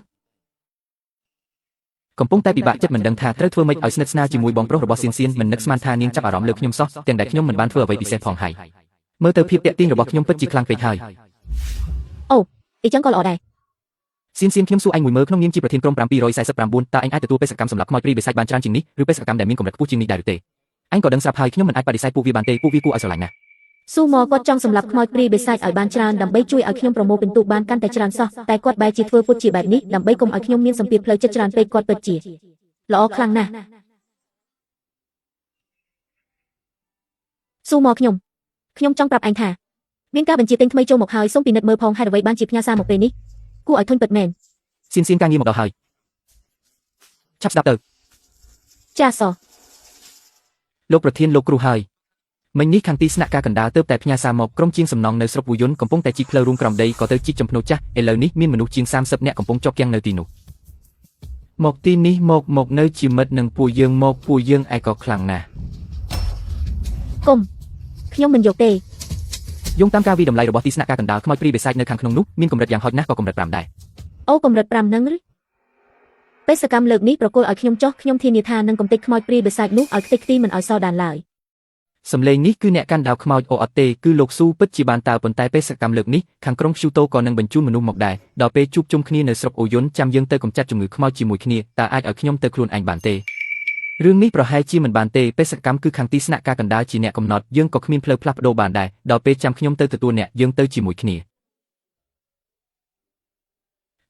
កំពុងតែពិបាកចិត្តមិនដឹងថាត្រូវធ្វើម៉េចឲ្យស្និទ្ធស្នាលជាមួយបងប្រុសរបស់សៀនសៀនមិននឹកស្មានថានាងចាប់អារម្មណ៍លើខ្ញុំសោះទាំងដែលខ្ញុំមិនបានធ្វើអ្វីពិសេសផងហើយមើលទៅភាពតាក់ទាញរបស់ខ្ញុំពិតជាខ្លាំងពេកហើយ
អូអីចឹងក៏ល្អដែរ
សៀនសៀនខ្ញុំសួរឯងមួយមើលក្នុងនាមជាប្រធានក្រុម749តើឯងអាចទទួលបេសកកម្មសម្រាប់ខ្មោចព្រាយបិសាចបានច្រើនជាងនេះឬបេសកកម្មដែលមានកម្រិតខ្ពស់ជាងនេះដែរឬទេឯងក៏ដឹងស្រាប់ហើយខ្ញុំមិនអាចបដិសេធពួកវាបានទេពួកវាគួរឲ្យស្រឡាញ់ណាស់
ស៊ូមកគាត់ចង់សម្លាប់ខ្មោចព្រាយបិសាចឲ្យបានច្រើនដើម្បីជួយឲ្យខ្ញុំប្រមូលពិន្ទុបានកាន់តែច្រើនសោះតែគាត់បែរជាធ្វើពុតជាបែបនេះដើម្បីកុំឲ្យខ្ញុំមានសម្ពាធផ្លូវចិត្តច្រើនពេកគាត់ពិតជាល្អខ្លាំងណាស់ស៊ូមកខ្ញុំខ្ញុំចង់ប្រាប់ឯងថាមានការបញ្ជាទិញថ្មីចូលមកហើយសូមពិនិត្យមើលផងហេតុអ្វីបានជាផ្ញើសារមកពេលនេះគួរឲ្យធុញពិតមែន
សៀនសៀនការងារមកដល់ហើយឆាប់ស្ដាប់ទៅ
ចាសស
លោកប្រធានលោកគ្រូហើយមិញនេះខាងទីស្នាក់ការកណ្ដាលទើបតែផ្ញើសារមកក្រុមជាងសំណង់នៅស្រុកវូយុនកំពុងតែជីកផ្លូវរួមក្រោមដីក៏ទៅជីកចំភ្នោចាស់ឥឡូវនេះមានមនុស្សជាង30នាក់កំពុងជាប់គាំងនៅទីនោះ
មកទីនេះមកមកនៅជាមិត្តនឹងពួកយើងមកពួកយើងឯងក៏ខ្លាំងណាស់
គុំខ្ញុំមិនយកទេ
យោងតាមការវិតម្លៃរបស់ទីស្នាក់ការកណ្ដាលខ្មោចព្រាយបិសាចនៅខាងក្នុងនោះមានកម្រិតយ៉ាងហោចណាស់ក៏កម្រិត5ដែរ
អូកម្រិត5នឹងឬបេសកម្មលើកនេះប្រគល់ឲ្យខ្ញុំចុះខ្ញុំធានាថានឹងកំទេចខ្មោចព្រាយបិសាចនោះឲ្យខ្ទេចខ្ទីមិនឲ្យសល់ដានឡើយ
សំឡេងនេះគឺអ្នកកាន់ដាវខ្មោចអូអត់ទេគឺលោកស៊ូពិតជាបានតើប៉ុន្តែបេសកកម្មលើកនេះខាងក្រុងខ្យូតូក៏នឹងបញ្ជូនមនុស្សមកដែរដល់ពេលជួបជុំគ្នានៅស្រុកអូយុនចាំយើងទៅកម្ចាត់ជំងឺខ្មោចជាមួយគ្នាតើអាចឲ្យខ្ញុំទៅខ្លួនឯងបានទេរឿងនេះប្រហែលជាមិនបានទេបេសកកម្មគឺខាងទីស្នាក់ការកណ្ដាលជាអ្នកកំណត់យើងក៏គ្មានផ្លូវផ្លាស់ប្ដូរបានដែរដល់ពេលចាំខ្ញុំទៅទទួលអ្នកយើងទៅជាមួយគ្នា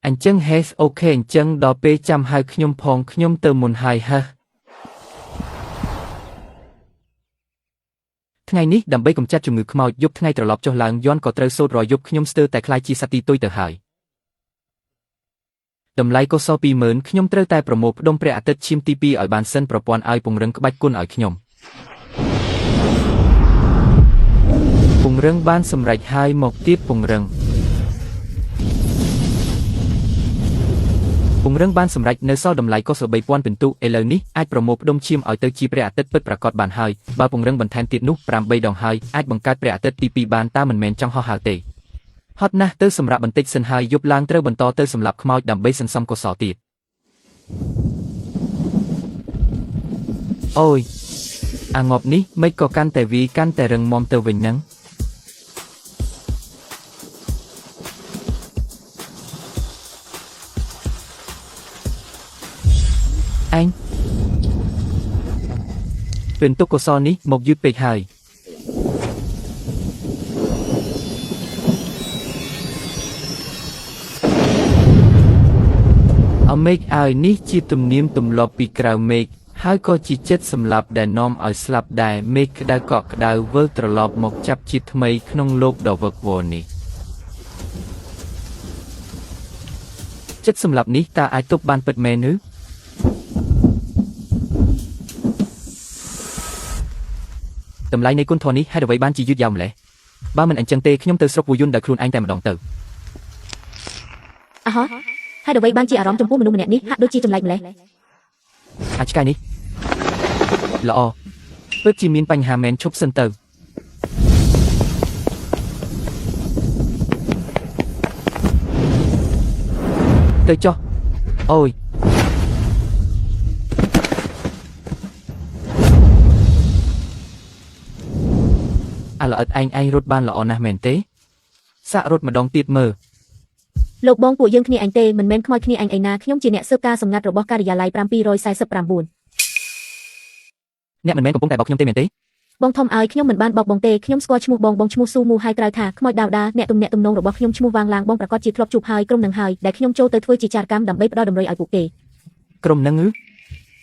អញ្ចឹងហេសអូខេអញ្ចឹងដល់ពេលចាំហៅខ្ញុំផងខ្ញុំទៅមុនហើយហេះ
ថ្ងៃនេះដើម្បីកម្ចាត់ជំងឺខ្មោចយប់ថ្ងៃត្រឡប់ចុះឡើងយន់ក៏ត្រូវសូត្ររាល់យប់ខ្ញុំស្ទើរតែក្លាយជាសត្វទីទុយទៅហើយ
តម្លៃកុសល20000ខ្ញុំត្រូវតែប្រមូលផ្ដុំព្រះអាទិត្យឈាមទី2ឲ្យបានសិនប្រព័ន្ធឲ្យពង្រឹងក្បាច់គុណឲ្យខ្ញុំពង្រឹងបានសម្រេចហើយមកទៀតពង្រឹង
ពង្រឹងបានសម្រេចនៅសល់តម្លៃកុសល3000ពិន្ទុឥឡូវនេះអាចប្រមូលផ្ដុំឈាមឲ្យទៅជាព្រះអាទិត្យពិតប្រាកដបានហើយបើពង្រឹងបន្ថែមទៀតនោះ8ដងហើយអាចបង្កើតព្រះអាទិត្យទី2បានតើមិនមែនចង់ហោះហើរទេ
ហត់ណាស់ទៅសម្រាប់បន្តិចសិនហើយយប់ឡើងត្រូវបន្តទៅសម្លាប់ខ្មោចដើម្បីសន្សំកុសលទៀតអូយអាងប់នេះមិនក៏កាន់តែវីកាន់តែរឹងមាំទៅវិញនឹងឯងពិន្ទុកុសលនេះមកយឺតពេកហើយអមេឃឲ្យនេះជាទំនៀមទម្លាប់ពីក្រៅមេឃហើយក៏ជាចិត្តសម្លាប់ដែលនាំឲ្យស្លាប់ដែរមេឃក្តៅកក់ក្ដៅវិលត្រឡប់មកចាប់ជាថ្មីក្នុងលោកដ៏វឹកវរនេះ
ចិត្តសម្លាប់នេះតើអាចទប់បានពិតមែនឬតម្លៃនៃគុណធម៌នេះហេតុអ្វីបានជាយឺតយ៉ាវម្ល៉េះបើមិនអញ្ចឹងទេខ្ញុំទៅស្រុកវូយុនដោយខ្លួនឯងតែម្ដងទៅ
អាហោះហេតុអ្វីបានជាអារម្មណ៍ចំពោះមនុស្សម្នាក់នេះហាក់ដូចជាចម្លែកម្ល៉េះ
អាចឆ្កែនេះល្អ
ពិតជាមានបញ្ហាមែនឈប់សិនទៅទៅចុះអូយអាល្អិតឯងឯងរត់បានល្អណាស់មែនទេសាករត់ម្ដងទៀតមើល
លោកបងពួកយើងគ្នាឯងទេមិនមែនខ្មោចគ្នាឯងឯណាខ្ញុំជាអ្នកស៊ើបការសម្ងាត់របស់ការិយាល័យ749
អ្នកមិនមែនកំពុងតែបោកខ្ញុំទេមែនទេ
បងធំឲ្យខ្ញុំមិនបានបោកបងទេខ្ញុំស្គាល់ឈ្មោះបងបងឈ្មោះស៊ូមូហើយក្រៅថាខ្មោចដាវដាអ្នកទំនាក់ទំនងរបស់ខ្ញុំឈ្មោះវាងឡាងបងប្រកាសជាធ្លាប់ជួបហើយក្រុមនឹងហើយដែលខ្ញុំចូលទៅធ្វើជាចារកម្មដើម្បីផ្ដល់តម្រុយឲ្យពួកគេ
ក្រុមនឹងឬ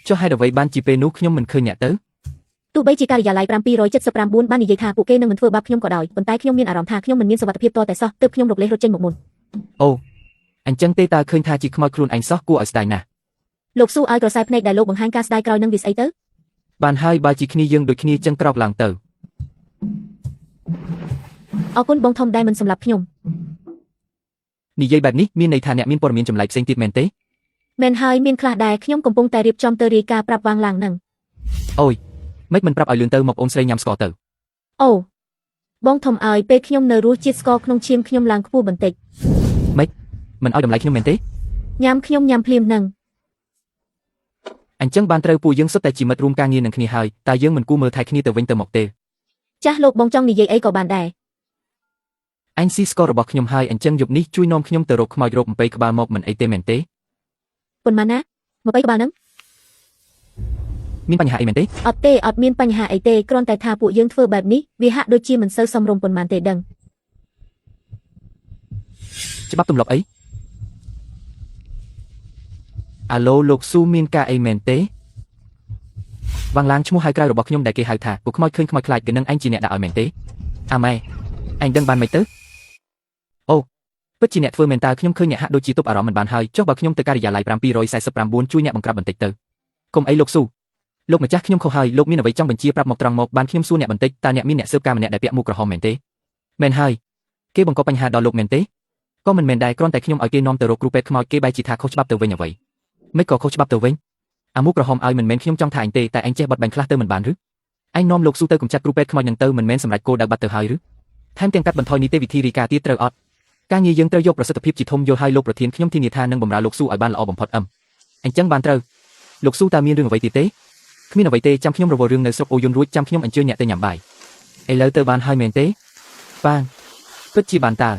ចុះហេតុអ្វីបានជាពេលនោះខ្ញុំមិនឃើញអ្នកទៅ
ទោះបីជាការិយាល័យ779បាននិយាយថាពួកគេនឹងមិនធ្វើបាបខ្ញុំក៏ដោយប៉ុន្តែខ្ញុំមានអារម្មណ៍ថាខ្ញុំមិនមានសុវត្ថិភាពតតែសោះទើបខ្ញុំរកលេសរត់ចេញមកមុន
អូអញ្ចឹងទេតើឃើញថាជាខ្មោចខ្លួនឯងសោះគួរឲ្យស្ដាយណាស់
លោកស៊ូឲ្យក្រសែភ្នែកដែលលោកបង្ហាញការស្ដាយក្រោយនឹងវាស្អីទៅ
បានហើយបើជាគ្នាយើងដូចគ្នាចឹងក្រោកឡើងទៅ
អរគុណបងធំដែលមិនសម្លាប់ខ្ញុំ
និយាយបែបនេះមានន័យថាអ្នកមានព័ត៌មានចម្លែកផ្សេងទៀតមែនទេ
មែនហើយមានខ្លះដែរខ្ញុំកំពុងតែរៀបចំទៅរាយការណ៍ប្រាប់វាងឡាងនឹង
អូយមិនមិនប្រាប់ឲ្យលឿនទៅមកអូនស្រីញ៉ាំស្ករទៅ
អូបងធំឲ្យពេលខ្ញុំនៅរសជាតិស្ករក្នុងឈាមខ្ញុំឡើងខ្ពស់បន្តិច
មិនឲ្យតម្លៃខ្ញុំមែនទេ
ញ៉ាំខ្ញុំញ៉ាំភ្លាមនឹង
អញ្ចឹងបានត្រូវពួកយើងសុទ្ធតែជាមិត្តរួមការងារនឹងគ្នាហើយតែយើងមិនគួរមើលថែគ្នាទៅវិញទៅមកទេ
ចាស់លោកបងចង់និយាយអីក៏បានដែរ
អញស៊ីស្កររបស់ខ្ញុំហើយអញ្ចឹងយប់នេះជួយនាំខ្ញុំទៅរកខ្មោចរកអំពៃក្បាលមកមិនអីទេមែនទេ
ប៉ុន្មានណា20ក្បាលហ្នឹង
មានបញ្ហាអីមែនទេ
អត់ទេអត់មានបញ្ហាអីទេគ្រាន់តែថាពួកយើងធ្វើបែបនេះវាហាក់ដូចជាមិនសូវសមរម្យប៉ុន្មានទេដឹង
ច្បាប់ទម្លាប់អីអាឡូលោកស៊ូមានការអីមែនទេវាងឡាងឈ្មោះហៅក្រៅរបស់ខ្ញុំដែលគេហៅថាពួកខ្មោចឃើញខ្មោចខ្លាចគេនឹងឯងជាអ្នកដាក់ឲ្យមែនទេអាម៉ែឯងដឹងបានមិនទៅអូពិតជាអ្នកធ្វើមែនតើខ្ញុំឃើញអ្នកហាក់ដូចជាទប់អារម្មណ៍មិនបានហើយចុះបើខ្ញុំទៅការិយាល័យ749ជួយអ្នកបង្ក្រាបបន្តិចទៅកុំអីលោកស៊ូលោកម្ចាស់ខ្ញុំខុសហើយលោកមានអ្វីចង់បញ្ជាប្រាប់មកត្រង់មកបានខ្ញុំសួរអ្នកបន្តិចតើអ្នកមានអ្នកស៊ើបការម្នាក់ដែលពាក់មួកក្រហមមែនទេមែនហើយគេបង្កបញ្ហាដល់លោកមែនទេក៏មិនមែនដែរគ្រាន់តែខ្ញុំឲ្យគេនាំទៅរកគ្រូពេទ្យខ្មោចគេបែរជាថាខុសច្បាប់ទៅវិញអ្វីមិនក៏ខុសច្បាប់ទៅវិញអាមួកក្រហមឲ្យមិនមែនខ្ញុំចង់ថាអញទេតែអញចេះបត់បែនខ្លះទៅមិនបានឬអញនាំលោកស៊ូទៅកំចាត់គ្រូពេទ្យខ្មោចនឹងទៅមិនមែនសម្រាប់គោលដៅបាត់ទៅហើយឬថែមទាំងកាត់បន្ថយនីតិវិធីរីកាទៀតត្រូវអត់ការងារយើងត្រូវយកប្រសិទ្ធភាពជាធំយល់ឲ្យលោកប្រធានខ្ញុំធានាថានឹងបម្រើលោកស៊ូឲ្យបានល្អបំផុតអឹមអញ្ចឹងបានត្រូវលោកស៊ូតើមានរឿងអ្វីទៀតទេគ្មានអ្វីទេចាំខ្ញុំរវល់រឿងនៅស្រុកអូយុនរួចចាំខ្ញុំអញ្ជើញអ្នកទៅញ៉ាំបាយឥឡូវទៅបានហើយមែនទេបានពិតជាបានតើ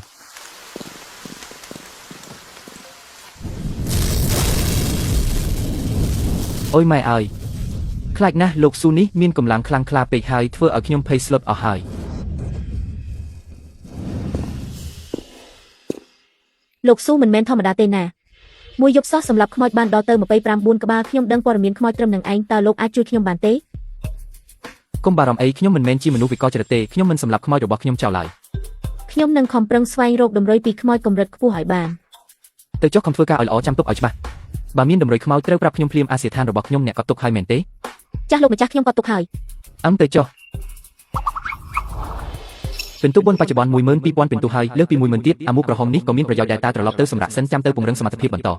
អូយម៉ែអើយខ្លាចណាស់លោកស៊ូនេះមានកម្លាំងខ្លាំងក្លាពេកហើយធ្វើឲ្យខ្ញុំភ័យស្លុតអស់ហើយ
លោកស៊ូមិនមែនធម្មតាទេណាមួយយប់សោះសម្រាប់ខ្មោចបានដល់ទៅ29ក្បាលខ្ញុំដឹងព័ត៌មានខ្មោចត្រឹមនឹងឯងតើលោកអាចជួយខ្ញុំបានទេ
កុំបារម្ភអីខ្ញុំមិនមែនជាមនុស្សវិកលចរិតទេខ្ញុំមិនសម្លាប់ខ្មោចរបស់ខ្ញុំចោលឡើយ
ខ្ញុំនឹងខំប្រឹងស្វែងរកតម្រុយពីខ្មោចកម្រិតខ្ពស់ឲ្យបាន
ទៅចុះខំធ្វើការឲ្យល្អចាំទុកឲ្យច្បាស់បើមានតម្រុយខ្មោចត្រូវប្រាប់ខ្ញុំភ្លាមអាសយដ្ឋានរបស់ខ្ញុំអ្នកក៏ទុកឲ្យមែនទេ
ចាស់លោកម្ចាស់ខ្ញុំក៏ទុកហើយ
អឹមទៅចុះពិន្ទុបុណ្យបច្ចុប្បន្ន12000ពិន្ទុហើយលើសពី10000ទៀតអាមុខក្រហមនេះក៏មានប្រយោជន៍ដែរតើត្រឡប់ទៅសម្រាប់សិនចាំទៅពង្រឹងសមត្ថភាពបន្ត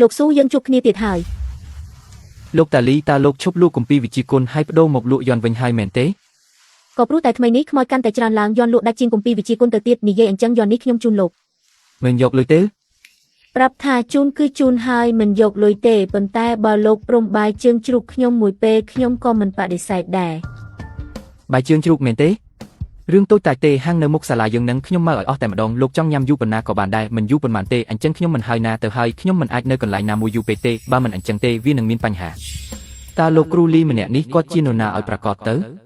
លោកស៊ូយើងជួបគ្នាទៀតហើយ
លោកតាលីតើលោកឈប់លក់គម្ពីរវិជាគុណហើយប្ដូរមកលក់យន់វិញហើយមែនទេ
ក៏ព្រោះតែថ្មីនេះខ្មោចកាន់តែច្រើនឡើងយន់លក់ដាច់ជាងគម្ពីរវិជាគុណទៅទៀតនិយាយអញ្ចឹងយន់នេះខ្ញុំជូនលោក
មិនយកលុយទេ
ប្រាប់ថាជូនគឺជូនហើយមិនយកលុយទេប៉ុន្តែបើលោកព្រមបាយជើងជ្រូកខ្ញុំមួយពេលខ្ញុំក៏មិនបដិសេធដែរ
បាយជើងជ្រូកមែនទេរឿងតូចតាចទេហាងនៅមុខសាលាយើងនឹងខ្ញុំមកឲ្យអស់តែម្ដងលោកចង់ញ៉ាំយូរប៉ុណ្ណាក៏បានដែរមិនយូរប៉ុន្មានទេអញ្ចឹងខ្ញុំមិនហើយណាទៅហើយខ្ញុំមិនអាចនៅកន្លែងណាមួយយូរពេកទេបើមិនអញ្ចឹងទេវានឹងមានបញ្ហាតើលោកគ្រូលីម្នាក់នេះគាត់ជានរណាឲ្យប្រកាសទៅ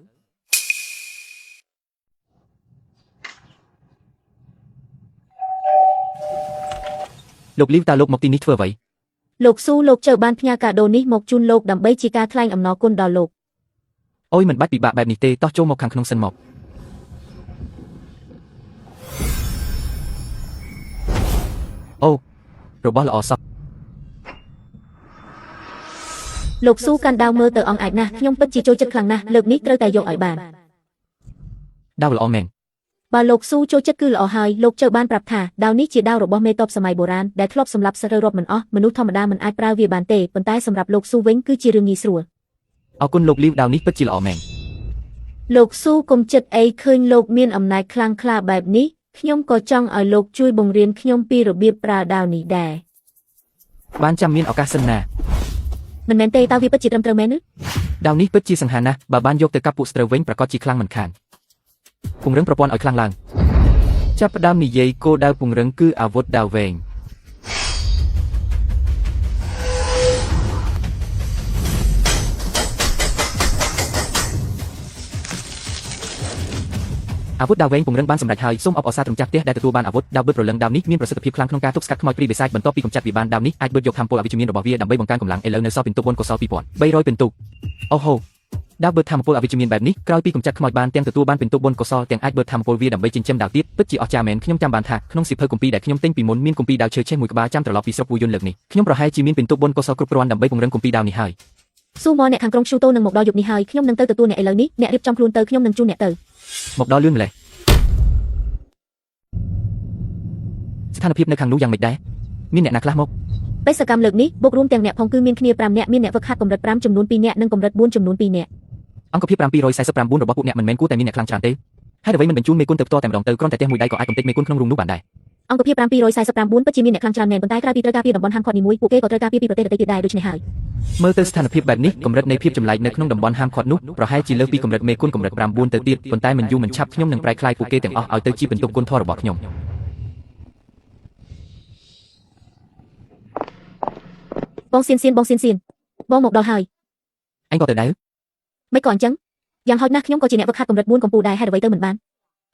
លោកលីវតើលោកមកទីនេះធ្វើអ្វី
លោកស៊ូលោកចៅបានផ្ញើកាដូនេះមកជូនលោកដើម្បីជាការថ្លែងអំណរគុណដល់លោក
អូយមិនបាច់ពិបាកបែបនេះទេតោះចូលមកខាងក្នុងសិនមកអូរបស់ល្អសោះ
លោកស៊ូកាន់ដាវមើលទៅអង្អាចណាស់ខ្ញុំពិតជាចូលចិត្តខ្លាំងណាស់លើកនេះត្រូវតែយកឲ្យបាន
ដាវល្អមែន
បើលោកស៊ូចូលចិត្តគឺល្អហើយលោកចៅបានប្រាប់ថាដាវនេះជាដាវរបស់មេតបសម័យបុរាណដែលធ្លាប់សម្លាប់សត្រូវរាប់មិនអស់មនុស្សធម្មតាមិនអាចប្រើវាបានទេប៉ុន្តែសម្រាប់លោកស៊ូវិញគឺជារឿងងាយស្រួល
អរគុណលោកលីវដាវនេះពិតជាល្អមែន
លោកស៊ូកុំចិត្តអីឃើញលោកមានអំណាចខ្លាំងក្លាបែបនេះខ្ញុំក៏ចង់ឲ្យលោកជួយបង្រៀនខ្ញុំពីរបៀបប្រើដាវនេះដែរ
បានចាំមានឱកាសសិនណា
មិនមែនទេតើវាពិតជាត្រឹមត្រូវមែនឬ
ដាវនេះពិតជាសង្ហាណាស់បើបានយកទៅកាប់ពួកស្ត្រូវវិញប្រកាសជាខ្លាំងមិនខានពង្រឹងប្រព័ន្ធឲ្យខ្លាំងឡើងចាប់ផ្ដើមនិយាយគោលដៅពង្រឹងគឺអាវុធដាវវែង
អាវុធដាវវែងពង្រឹងបានសម្រេចហើយសូមអបអរសាទរម្ចាស់ផ្ទះដែលទទួលបានអាវុធដាវបឺតប្រលឹងដាវនេះមានប្រសិទ្ធភាពខ្លាំងក្នុងការទប់ស្កាត់ខ្មោចព្រាយបិសាចបន្ទាប់ពីកម្ចាត់វាបានដាវនេះអាចបឺតយកធម្មពលអវិជ្ជមានរបស់វាដើម្បីបង្កើនកម្លាំងឥឡូវនៅសល់ពិន្ទុបុណ្យកុសល2300ពិន្ទុអូហូដាវបឺតធម្មពលអវិជ្ជមានបែបនេះក្រោយពីកម្ចាត់ខ្មោចបានទាំងទទួលបានពិន្ទុបុណ្យកុសលទាំងអាចបឺតធម្មពលវាដើម្បីចិញ្ចឹមដាវទៀតពិតជាអស្ចារ្យមែនខ្ញុំចាំបានថាក្នុងសៀវភៅគម្ពីរដែលខ្ញុំទិញពីមុនមានគម្ពីរដាវឈើឆេះមួយក្បាលចាំត្រឡប់ពីស្រុកវូយុនលើកនេះខ្ញុំប្រហែលជាមានពិន្ទុបុណ្យកុសលគ្រប់គ្រាន់ដើម្បីពង្រឹងគម្ពីរដាវនេះហើយ
ស៊ូម៉អ្នកខាងក្រុងឈូតូនឹងមកដល់យប់នេះហើយខ្ញុំនឹងទៅទទួលអ្នកឥឡូវនេះអ្នករៀបចំខ្លួនទៅខ្ញុំនឹងជូនអ្នកទៅ
មកដល់លឿនម្លេះស្ថានភាពនៅខាងនោះយ៉ាងម៉េចដែរមានអ្នកណាខ្លះមក
បេសកកម្មលើកនេះបូករួមទាំងអ្នកផងគឺមានគ្នា5នាក់មានអ្នកវឹកហាត់កម្រិត5ចំនួន2នាក់និងកម្រិត4ចំនួន2នាក់
អង្គភាព749របស់ពួកអ្នកមិនមែនគួរតែមានអ្នកខ្លាំងច្រើនទេហេតុអ្វីមិនបញ្ជូនមេគុណទៅផ្ទាល់តែម្ដងទៅគ្រាន់តែផ្ទះមួយដៃក៏អាចកំទេចមេគុណក្នុងរូងនោះបានដែរ
អង្គភាព749ពិតជាមានអ្នកខ្លាំងច្រើនមែនប៉ុន្តែក្រៅពីត្រូវការពារតំបន់ហាមឃាត់នីមួយពួកគេក៏ត្រូវការពារពីប្រទេសដទៃទៀតដែរដូច្នេះហើយ
មើលទៅស្ថានភាពបែបនេះកម្រិតនៃភាពចម្លែកនៅក្នុងតំបន់ហាមឃាត់នោះប្រហែលជាលើសពីកម្រិតមេគុណកម្រិត9ទៅទៀតប៉ុន្តែមិនយូរមិនឆាប់ខ្ញុំនឹងប្រែក្លាយពួកគេទាំងអស់ឲ្យទៅជាបន្ទុកគុណធម៌របស់ខ្ញុំ
បងសៀនសៀនបងសៀនសៀនបងមកដល់ហើយ
អញក៏ទៅដែរ
មិនក៏អញ្ចឹងយ៉ាងហោចណាស់ខ្ញុំក៏ជាអ្នកវឹកហាត់កម្រិត4កំពូលដែរហេតុអ្វីទៅមិនបាន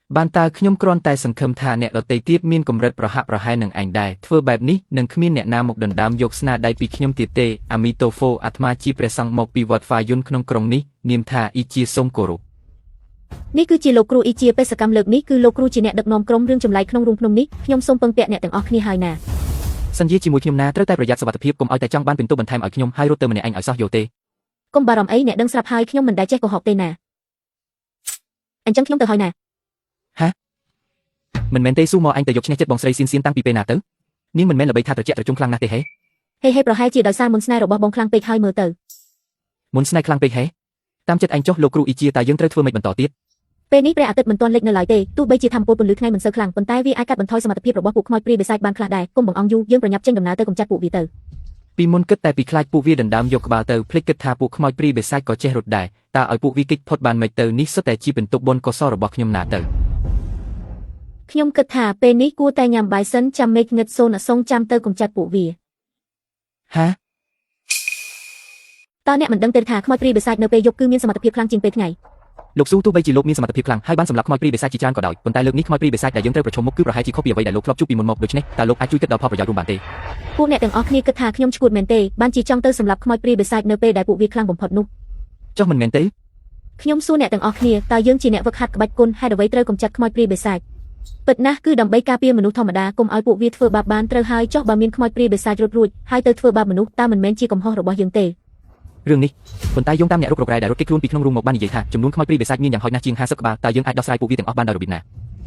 បានតើខ្ញុំគ្រាន់តែសង្ឃឹមថាអ្នកដទៃទៀតមានកម្រិតប្រហាក់ប្រហែលនឹងឯងដែរធ្វើបែបនេះនឹងគ្មានអ្នកណាមកដណ្ដើមយកស្នាដៃពីខ្ញុំទៀតទេអាមីតូហ្វូអាត្មាជាព្រះសង្ឃមកពីវត្តហ្វាយុនក្នុងក្រុងនេះនាមថាអ៊ីជាសូមគោរព
នេះគឺជាលោកគ្រូអ៊ីជាបេសកម្មលើកនេះគឺលោកគ្រូជាអ្នកដឹកនាំក្រុមរឿងចម្លែកក្នុងរូងភ្នំនេះខ្ញុំសូមពឹងពាក់អ្នកទាំងអស់គ្នាហើយណា
សន្យាជាមួយខ្ញុំណាត្រូវតែប្រយ័ត្នសុវត្ថិភាពកុំឲ្យតែចង់បានពិន្ទុបន្ថែមឲ្យខ្ញុំហើយរត់ទៅម្នាក់ឯងឲ្យសោះយោទេ
កុំបារម្ភអីអ្នកដឹងស្រាប់ហើយខ្ញុំមិនដែលចេះកុហកទេណាអញ្ចឹងខ្ញុំទៅហើយណា
មិនមែនទេស៊ូមកអញទៅយកឈ្នះចិត្តបងស្រីសៀនសៀនតាំងពីពេលណាទៅនាងមិនមែនល្បីថាត្រជាក់ត្រជុំខ្លាំងណាស់ទេហេ
ហេហេប្រហែលជាដោយសារមុនស្នេហ៍របស់បងខ្លាំងពេកហើយមើលទៅ
មុនស្នេហ៍ខ្លាំងពេកហេតាមចិត្តអញចុះលោកគ្រូអ៊ីជាតើយើងត្រូវធ្វើម៉េចបន្តទៀត
ពេលនេះព្រះអាទិត្យមិនទាន់លិចនៅឡើយទេទោះបីជាធម្មពលពន្លឺថ្ងៃមិនសូវខ្លាំងប៉ុន្តែវាអាចកាត់បន្ថយសមត្ថភាពរបស់ពួកខ្មោចព្រាយបិសាចបានខ្លះដែរកុំបង្អង់យូរយើងប្រញាប់ចេញដំណើរទៅកម្ចាត់ពួកវាទៅ
ពីមុនគិតតែពីខ្លាចពួកវាដណ្ដើមយកក្បាលទៅភ្លេចគិតថាពួកខ្មោចព្រាយបិសាចក៏ចេះរត់ដែរតើឲ្យពួកវាគេចផុតបានមិនទៅនេះសុទ្ធតែជាពិន្ទុបុណ្យកុសលរបស់ខ្ញុំណាទៅ
ខ្ញុំគិតថាពេលនេះគួរតែញ៉ាំបាយសិនចាំមេឃងឹតសូនអសុងចាំទៅកម្ចាត់ពួកវា
ហា
តើអ្នកមិនដឹងទេថាខ្មោចព្រាយបិសាចនៅពេលយប់គឺមានសមត្ថភាពខ្លាំងជាងពេលថ្ងៃ
លោកស៊ូទោះបីជាលោកមានសមត្ថភាពខ្លាំងហើយបានសម្លាប់ខ្មោចព្រាយបិសាចជាច្រើនក៏ដោយប៉ុន្តែលើកនេះខ្មោចព្រាយបិសាចដែលយើងត្រូវប្រឈមមុខគឺប្រហែលជាខុសពីអ្វីដែលលោកធ្លាប់ជួបពីមុនមកដូច្នេះតើលោកអាចជួយគិតដល់ផលប្រយោជន៍រួមបានទេ
ពួកអ្នកទាំងអស់គ្នាគិតថាខ្ញុំឈួតមែនទេបានជាចង់ទៅសម្លាប់ខ្មោចព្រាយបិសាចនៅពេលដែលពួកវាខ្លាំងបំផុតនោះ
ចុះមិនមែនទេ
ខ្ញុំសួរអ្នកទាំងអស់គ្នាតើយើងជាអ្នកវឹកហាត់ក្បាច់គុណហេតុអ្វីត្រូវកម្ចាត់ខ្មោចព្រាយបិសាចពិតណាស់គឺដើម្បីការពារមនុស្សធម្មតាកុំឲ្យពួកវាធ្វើបាបបានត្រូវហើយចុះបើមានខ្មោចព្រាយបិសាចរត់រួចហើយទៅធ្វើបាបមនុស្សតើមិនមែនជាកំហុសរបស់យើងទេ
រឿងនេះប៉ុន្តែយោងតាមអ្នករុករករ៉ែដែលរត់គេចខ្លួនពីក្នុងរូងមកបាននិយាយថាចំនួនខ្មោចព្រាយបិសាចមានយ៉ាងហោចណាស់ជាង50ក្បាលតើយើងអាចដោះស្រាយពួកវាទាំងអស់បានដោយរបៀបណា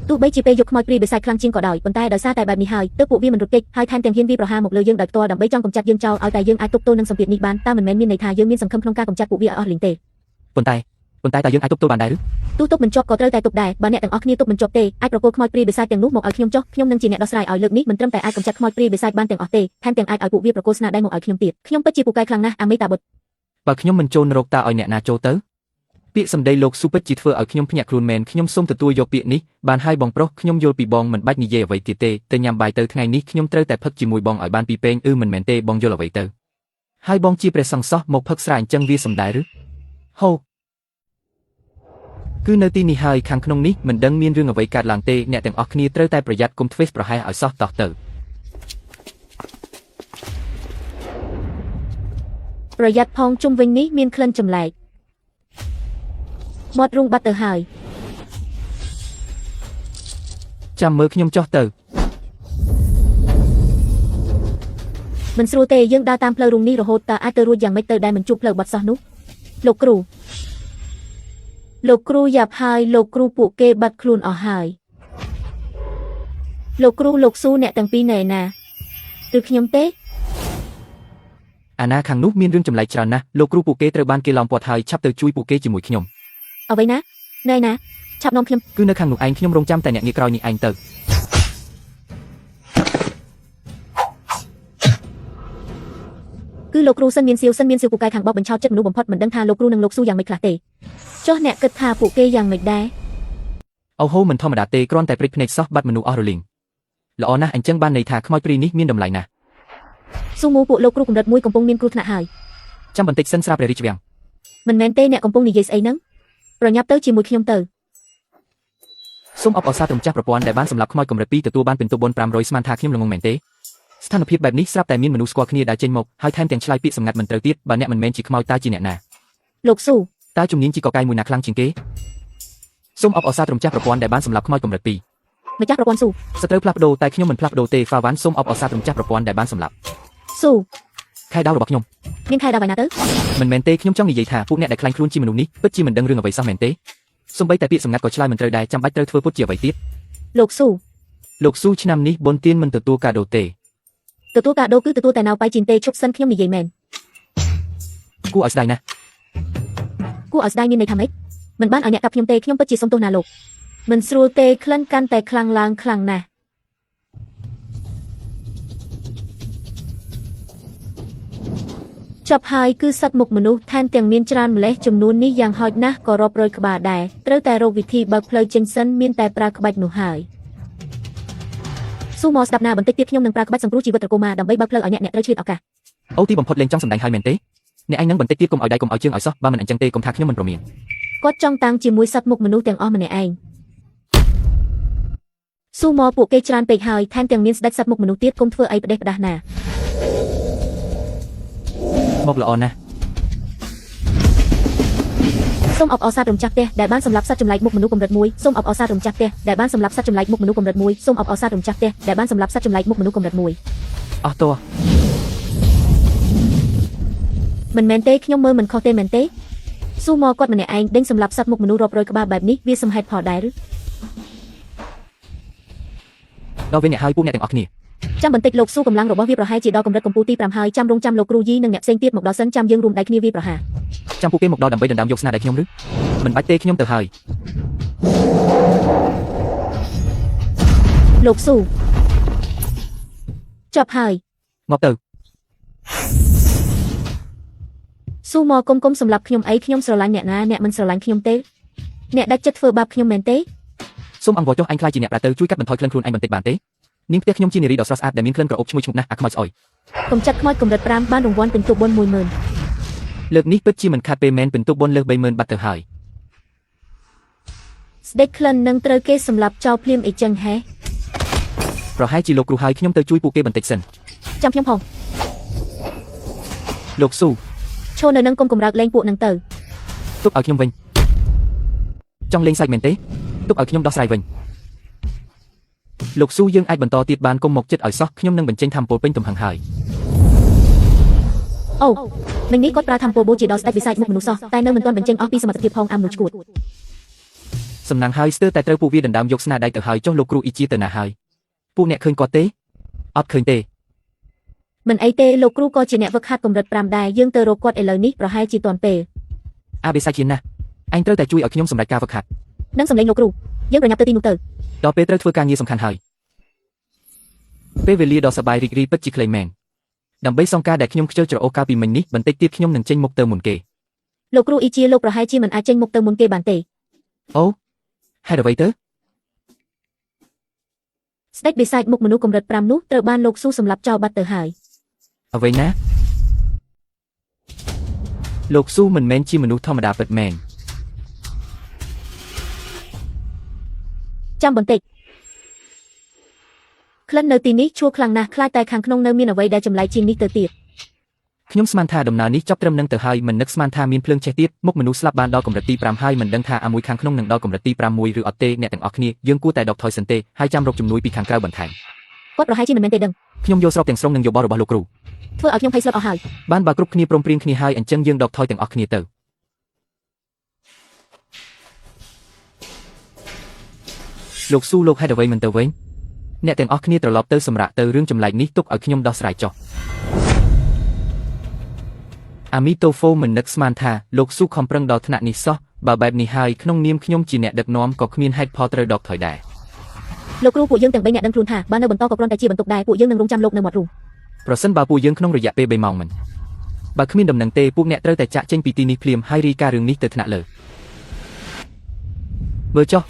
ទោះបីជាពេលយប់ខ្មោចព្រាយបិសាចខ្លាំងជាងក៏ដោយប៉ុន្តែដោយសារតែបែបនេះហើយទើបពួកវាមិនរត់គេចហើយថែមទាំងហ៊ានវាយប្រហារមកលើយើងដោយផ្ទាល់ដើម្បីចង់កម្ចាត់យើងចោលឲ្យតែយើងអាចទប់ទល់នឹងសម្ពាធនេះបានតើមិនមែនមានន័យថាយើងមានសង្ឃឹមក្នុងការកម្ចាត់ពួកវាឲ្យអស់លីងទេ
ប៉ុន្តែប៉ុន្តែតើយើងអាចទប់ទល់បានដែរឬ
ទោះទប់មិនជាប់ក៏ត្រូវតែទប់ដែរបើអ្នកទាំងអស់គ្នាទប់មិនជាប់ទេអាចប្រគល់ខ្មោចព្រាយបិសាចទាំងនោះមកឲ្យខ្ញុំចុះខ្ញុំនឹងជាអ្នកដោះស្រាយឲ្យលើកនេះមិនត្រឹមតែអាចកម្ចាត់ខ្មោចព្រាយបិសាចបានទាំងអស់ទេថែមទាំងអាចឲ្យពួកវាប្រគល់ស្នាដៃមកឲ្យខ្ញុំទៀតខ្ញុំពិតជាពូកែខ្លាំងណាស់អាមេតាបុត្រ
បើខ្ញុំមិនចូលនរកតើឲ្យអ្នកណាចូលទៅពាក្យសម្ដីលោកស៊ូពិតជាធ្វើឲ្យខ្ញុំភ្ញាក់ខ្លួនមែនខ្ញុំសូមទទួលយកពាក្យនេះបានហើយបងប្រុសខ្ញុំយល់ពីបងមិនបាច់និយាយអ្វីទៀតទេទៅញ៉ាំបាយទៅថ្ងៃនេះខ្ញុំត្រូវតែផឹកជាមួយបងឲ្យបានពីរពេងអឺមិនមែនទេបងយល់អ្វីទៅហើយបងជាព្រះសង្ឃសោះមកផឹកស្រាអញ្ចឹងវាសំដែរឬហូគឺនៅទីនេះហើយខាងក្នុងនេះមិនដឹងមានរឿងអ្វីកើតឡើងទេអ្នកទាំងអស់គ្នាត្រូវតែប្រយ័ត្នកុំធ្វេសប្រហែសឲ្យសោះតោះទៅ
ប្រយ័ត្នផងជុំវិញនេះមានក្លិនចម្លែកមាត់រូងបាត់ទៅហើយ
ចាំមើលខ្ញុំចុះទៅ
មិនស្រួលទេយើងដើរតាមផ្លូវរូងនេះរហូតតើអាចទៅរួចយ៉ាងម៉េចទៅដែលមិនជួបផ្លូវបាត់សោះនោះលោកគ្រូលោកគ្រូយ៉ាប់ហើយលោកគ្រូពួកគេបាត់ខ្លួនអស់ហើយលោកគ្រូលោកស៊ូអ្នកទាំងពីរនៅឯណាឬខ្ញុំទេ
អាណាខាងនោះមានរឿងចម្លែកច្រើនណាស់លោកគ្រូពួកគេត្រូវបានគេឡោមព័ទ្ធហើយឆាប់ទៅជួយពួកគេជាមួយខ្ញុំ
អ្វីណានៅឯណាឆាប់នាំខ្ញុំ
គឺនៅខាងនោះឯងខ្ញុំរងចាំតែអ្នកងាកក្រោយនេះឯងទៅ
គឺលោកគ្រូសិនមានសៀវសិនមានសៀវពូកែខាងបោកបញ្ឆោតចិត្តមនុស្សបំផុតមិនដឹងថាលោកគ្រូនិងលោកស៊ូយ៉ាងម៉េចខ្លះទេចុះអ្នកគិតថាពួកគេយ៉ាងម៉េចដែរ
អូហូមិនធម្មតាទេគ្រាន់តែព្រិចភ្នែកសោះបាត់មនុស្សអស់រលីងល្អណាស់អញ្ចឹងបានន័យថាខ្មោចព្រាយនេះមានតម្លៃណាស់
ស៊ូមូពួកលោកគ្រូកម្រិតមួយកំពុងមានគ្រោះថ្នាក់ហើយ
ចាំបន្តិចសិនស្រាព្រះរាជវាំង
មិនមែនទេអ្នកកំពុងនិយាយស្អីហ្នឹងប្រញាប់ទៅជាមួយខ្ញុំទៅ
សូមអបអរសាទរម្ចាស់ប្រព័ន្ធដែលបានសម្លាប់ខ្មោចកម្រិត2ទទួលបានពិន្ទុបុណ្យ500ស្មានថាខ្ញុំល្ងងមែនទេស្ថានភាពបែបនេះស្រាប់តែមានមនុស្សស្គាល់គ្នាដែលចេញមកហើយថែមទាំងឆ្លើយពាក្យសម្ងាត់មិនត្រូវទៀតបើអ្នកមិនមែនជាខ្មោចតើជាអ្នកណា
លោកស៊ូ
តើជំនាញជីកកកាយមួយណាខ្លាំងជាងគេសូមអបអរសាទរម្ចាស់ប្រព័ន្ធដែលបានសម្លាប់ខ្មោចកម្រិត2
ម្ចាស់ប្រព័ន្ធស៊ូ
សត្រូវផ្លាស់ប្ដូរតែខ្ញុំមិនផ្លាស់ប្ដូរទេហ្វាវ៉ាន់សូមអបអរសាទរម្ចាស់ប្រព័ន្ធដែលបានសម្លាប់
ស៊ូ
ខែដាវរបស់ខ្ញុំ
មានខែដល់ឯណាទៅ
មិនមែនទេខ្ញុំចង់និយាយថាពួកអ្នកដែលខ្លាញ់ខ្លួនជាមនុស្សនេះពិតជាមិនដឹងរឿងអ្វីសោះមែនទេសូម្បីតែពាក្យសម្ងាត់ក៏ឆ្លើយមិនត្រូវដែរចាំបាច់ត្រូវធ្វើពុតជាអ្វីទៀត
លោកស៊ូ
លោកស៊ូឆ្នាំនេះបុនទៀនមិនទទួលកាដូទេ
ទទួលកាដូគឺទទួលតែណៅបៃជីនទេឈប់សិនខ្ញុំនិយាយមែន
គួរឲ្យស្ដាយណាស់
គួរឲ្យស្ដាយមានន័យថាម៉េចមិនបានឲ្យអ្នកកាប់ខ្ញុំទេខ្ញុំពិតជាសុំទោសណាលោកមិនស្រួលទេក្លិនកាន់តែខ្លាំងឡើងខ្លាំងណាស់ចាប់ហើយគឺសត្វមុខមនុស្សថែមទាំងមានច្រើនម្លេះចំនួននេះយ៉ាងហោចណាស់ក៏រាប់រយក្បាលដែរត្រូវតែរកវិធីបើកផ្លូវចេញសិនមានតែប្រើក្បាច់នោះហើយស៊ូមកស្ដាប់ណាបន្តិចទៀតខ្ញុំនឹងប្រើក្បាច់សង្គ្រោះជីវិតត្រកូលម៉ាដើម្បីបើកផ្លូវឲ្យអ្នកអ្នកត្រូវឆ្លៀតឱកាស
អូទីបំផុតលេងចង់សម្ដែងហើយមែនទេអ្នកឯងនឹងបន្តិចទៀតកុំឲ្យដៃកុំឲ្យជើងឲ្យសោះបើមិនអញ្ចឹងទេកុំថាខ្ញុំមិនប្រមាន
គាត់ចង់តាំងជាមួយសត្វមុខមនុស្សទាំងអស់ម្នាក់ឯងស៊ូមកពួកគេច្រើនពេកហើយថែមទាំងមានស្ដេចសត្វមុខមនុស្សទៀតគុំធ្វើអីផ្ដេសផ្ដាស់ណា
មកល្អណាស់
សូមអបអរសាទរម្ចាស់ផ្ទះដែលបានសម្លាប់សត្វចម្លែកមុខមនុស្សកម្រិតមួយសូមអបអរសាទរម្ចាស់ផ្ទះដែលបានសម្លាប់សត្វចម្លែកមុខមនុស្សកម្រិតមួយសូមអបអរសាទរម្ចាស់ផ្ទះដែលបានសម្លាប់សត្វចម្លែកមុខមនុស្សកម្រិតមួយ
អស់តោះ
មិនមែនទេខ្ញុំមើលមិនខុសទេមែនទេស៊ូមកគាត់ម្នាក់ឯងដេញសម្លាប់សត្វមុខមនុស្សរាប់រយក្បាលបែបនេះវាសមហេតុផលដែរឬ
ដល់វិញអ្នកហើយពួកអ្នកទាំងអស់គ្នា
ចាំបន្តិចលោកស៊ូកម្លាំងរបស់វាប្រហែលជាដល់កម្រិតកម្ពូលទី5ហើយចាំរងចាំលោកគ្រូយីនិងអ្នកផ្សេងទៀតមកដល់សិនចាំយើងរួមដៃគ្នាវាប្រហារ
ចាំពួកគេមកដល់ដើម្បីដណ្ដើមយកស្នាដៃខ្ញុំឬមិនបាច់ទេខ្ញុំទៅហើយ
លោកស៊ូចប់ហើយ
ងាប់ទៅ
ស៊ូមកគុំគុំសម្លាប់ខ្ញុំអីខ្ញុំស្រឡាញ់អ្នកណាអ្នកមិនស្រឡាញ់ខ្ញុំទេអ្នកដាច់ចិត្តធ្វើបាបខ្ញុំមែនទេ
សូមអង្វរចុះអញខ្លាចជាអ្នកប្រាទៅជួយកាត់បន្ថយក្លិនខ្លួនឯងបន្តិចបានទេនាងផ្ទះខ្ញុំជានារីដ៏ស្រស់ស្អាតដែលមានក្លិនក្រអូបឈ្ងុយឈ្ងប់ណាស់អាខ្មោចស្អុយ
កំចាត់ខ្មោចកម្រិត5បានរង្វាន់ពិន្ទុបុណ្យ10000
លើកនេះពិតជាមិនខាត់ពេលមែនពិន្ទុបុណ្យលើស30000បាត់ទៅហើយ
ស្ដេចក្លិននឹងត្រូវគេសម្លាប់ចោលភ្លាមអីចឹងហេ
ប្រហែលជាលោកគ្រូហើយខ្ញុំទៅជួយពួកគេបន្តិចសិន
ចាំខ្ញុំផង
លោកស៊ូ
ឈរនៅនឹងគុំកម្រើកលេងពួកនឹងទៅ
ទុកឲ្យខ្ញុំវិញចង់លេងសាច់មែនទេទុកឲ្យខ្ញុំដោះស្រាយវិញលោកស៊ូយើងអាចបន្តទៀតបានគុំមកចិត្តឲ្យសោះខ្ញុំនឹងបញ្ចេញធម្មពលពេញទំហឹងហើយ
អូមិញនេះគាត់ប្រើធម្មពលបូជាដល់ស្ដេចវិស័យមុខមនុស្សសោះតែនៅមិនទាន់បញ្ចេញអស់ពីសមត្ថភាពផងអាមមនុស្សឈួត
សំណាងហើយស្ទើរតែត្រូវពួកវាដណ្ដើមយកស្នាដៃទៅហើយចុះលោកគ្រូអ៊ីជាទៅណាហើយពួកអ្នកឃើញគាត់ទេអត់ឃើញទេ
មិនអីទេលោកគ្រូក៏ជាអ្នកវឹកហាត់កម្រិត5ដែរយើងទៅរកគាត់ឥឡូវនេះប្រហែលជាទាន់ពេល
អាបេសាជាណាស់ឯងត្រូវតែជួយឲ្យខ្ញុំសម្រេចការវឹកហាត់
នឹងសម្លេងលោកគ្រូយើងប្រញាប់ទៅទីនោះទៅ
ដល់ពេលត្រូវធ្វើការងារសំខាន់ហើយពេលវេលាដ៏សប្បាយរីករាយពិតជាខ្លីមែនដើម្បីសងការដែលខ្ញុំខ្ជិលច្រអូសកាលពីមិញនេះបន្តិចទៀតខ្ញុំនឹងចេញមុខទៅមុនគេ
លោកគ្រូអ៊ីជាលោកប្រហែលជាមិនអាចចេញមុខទៅមុនគេបានទេ
អូហេតុអ្វីទៅ
ស្ដេចបិសាចមុខមនុស្សកម្រិត5នោះត្រូវបានលោកស៊ូសម្លាប់ចោលបាត់ទៅហើយ
អ្វីណាលោកស៊ូមិនមែនជាមនុស្សធម្មតាពិតមែន
ចាំបន្តិចក្លិននៅទីនេះឈួរខ្លាំងណាស់ខ្លាចតែខាងក្នុងនៅមានអ្វីដែលចម្លែកជាងនេះទៅទៀត
ខ្ញុំស្មានថាដំណើរនេះចប់ត្រឹមនឹងទៅហើយមិននឹកស្មានថាមានភ្លើងឆេះទៀតមុខមនុស្សស្លាប់បានដល់កម្រិតទី5ហើយមិនដឹងថាអាមួយខាងក្នុងនឹងដល់កម្រិតទី5មួយឬអត់ទេអ្នកទាំងអស់គ្នាយើងគួរតែដកថយសិនទេហើយចាំរកជំនួយពីខាងក្រៅបន្ថែម
គាត់ប្រហែលជាមិនមែនទេដឹង
ខ្ញុំយល់ស្របទាំងស្រុងនឹងយោបល់របស់លោកគ្រូ
ធ្វើឲ្យខ្ញុំភ័យស្លុតអស់ហើយ
បានបើគ្រប់គ្នាព្រមព្រៀងគ្នាហើយអញ្ចឹងយើងដកថយទាំងអស់គ្នាទៅលោកស៊ូលោកហេតុអ្វីមិនទៅវិញអ្នកទាំងអស់គ្នាត្រឡប់ទៅសម្រាប់ទៅរឿងចម្លែកនេះទុកឲ្យខ្ញុំដោះស្រាយចុះអាមីតូហ្វូមិននឹកស្មានថាលោកស៊ូខំប្រឹងដល់ថ្នាក់នេះសោះបើបែបនេះហើយក្នុងនាមខ្ញុំជាអ្នកដឹកនាំក៏គ្មានហេតុផលត្រូវដកថយដែរ
លោកគ្រូពួកយើងទាំង3អ្នកដឹងខ្លួនថាបើនៅបន្តក៏គ្រាន់តែជាបន្ទុកដែរពួកយើងនឹងរងចាំលោកនៅមាត់រូង
ប្រសិនបើពួកយើងក្នុងរយៈពេល3ម៉ោងមិនបើគ្មានដំណឹងទេពួកអ្នកត្រូវតែចាក់ចេញពីទីនេះភ្លាមហើយរាយការណ៍រឿងនេះទៅថ្នាក់លើមើលចុះ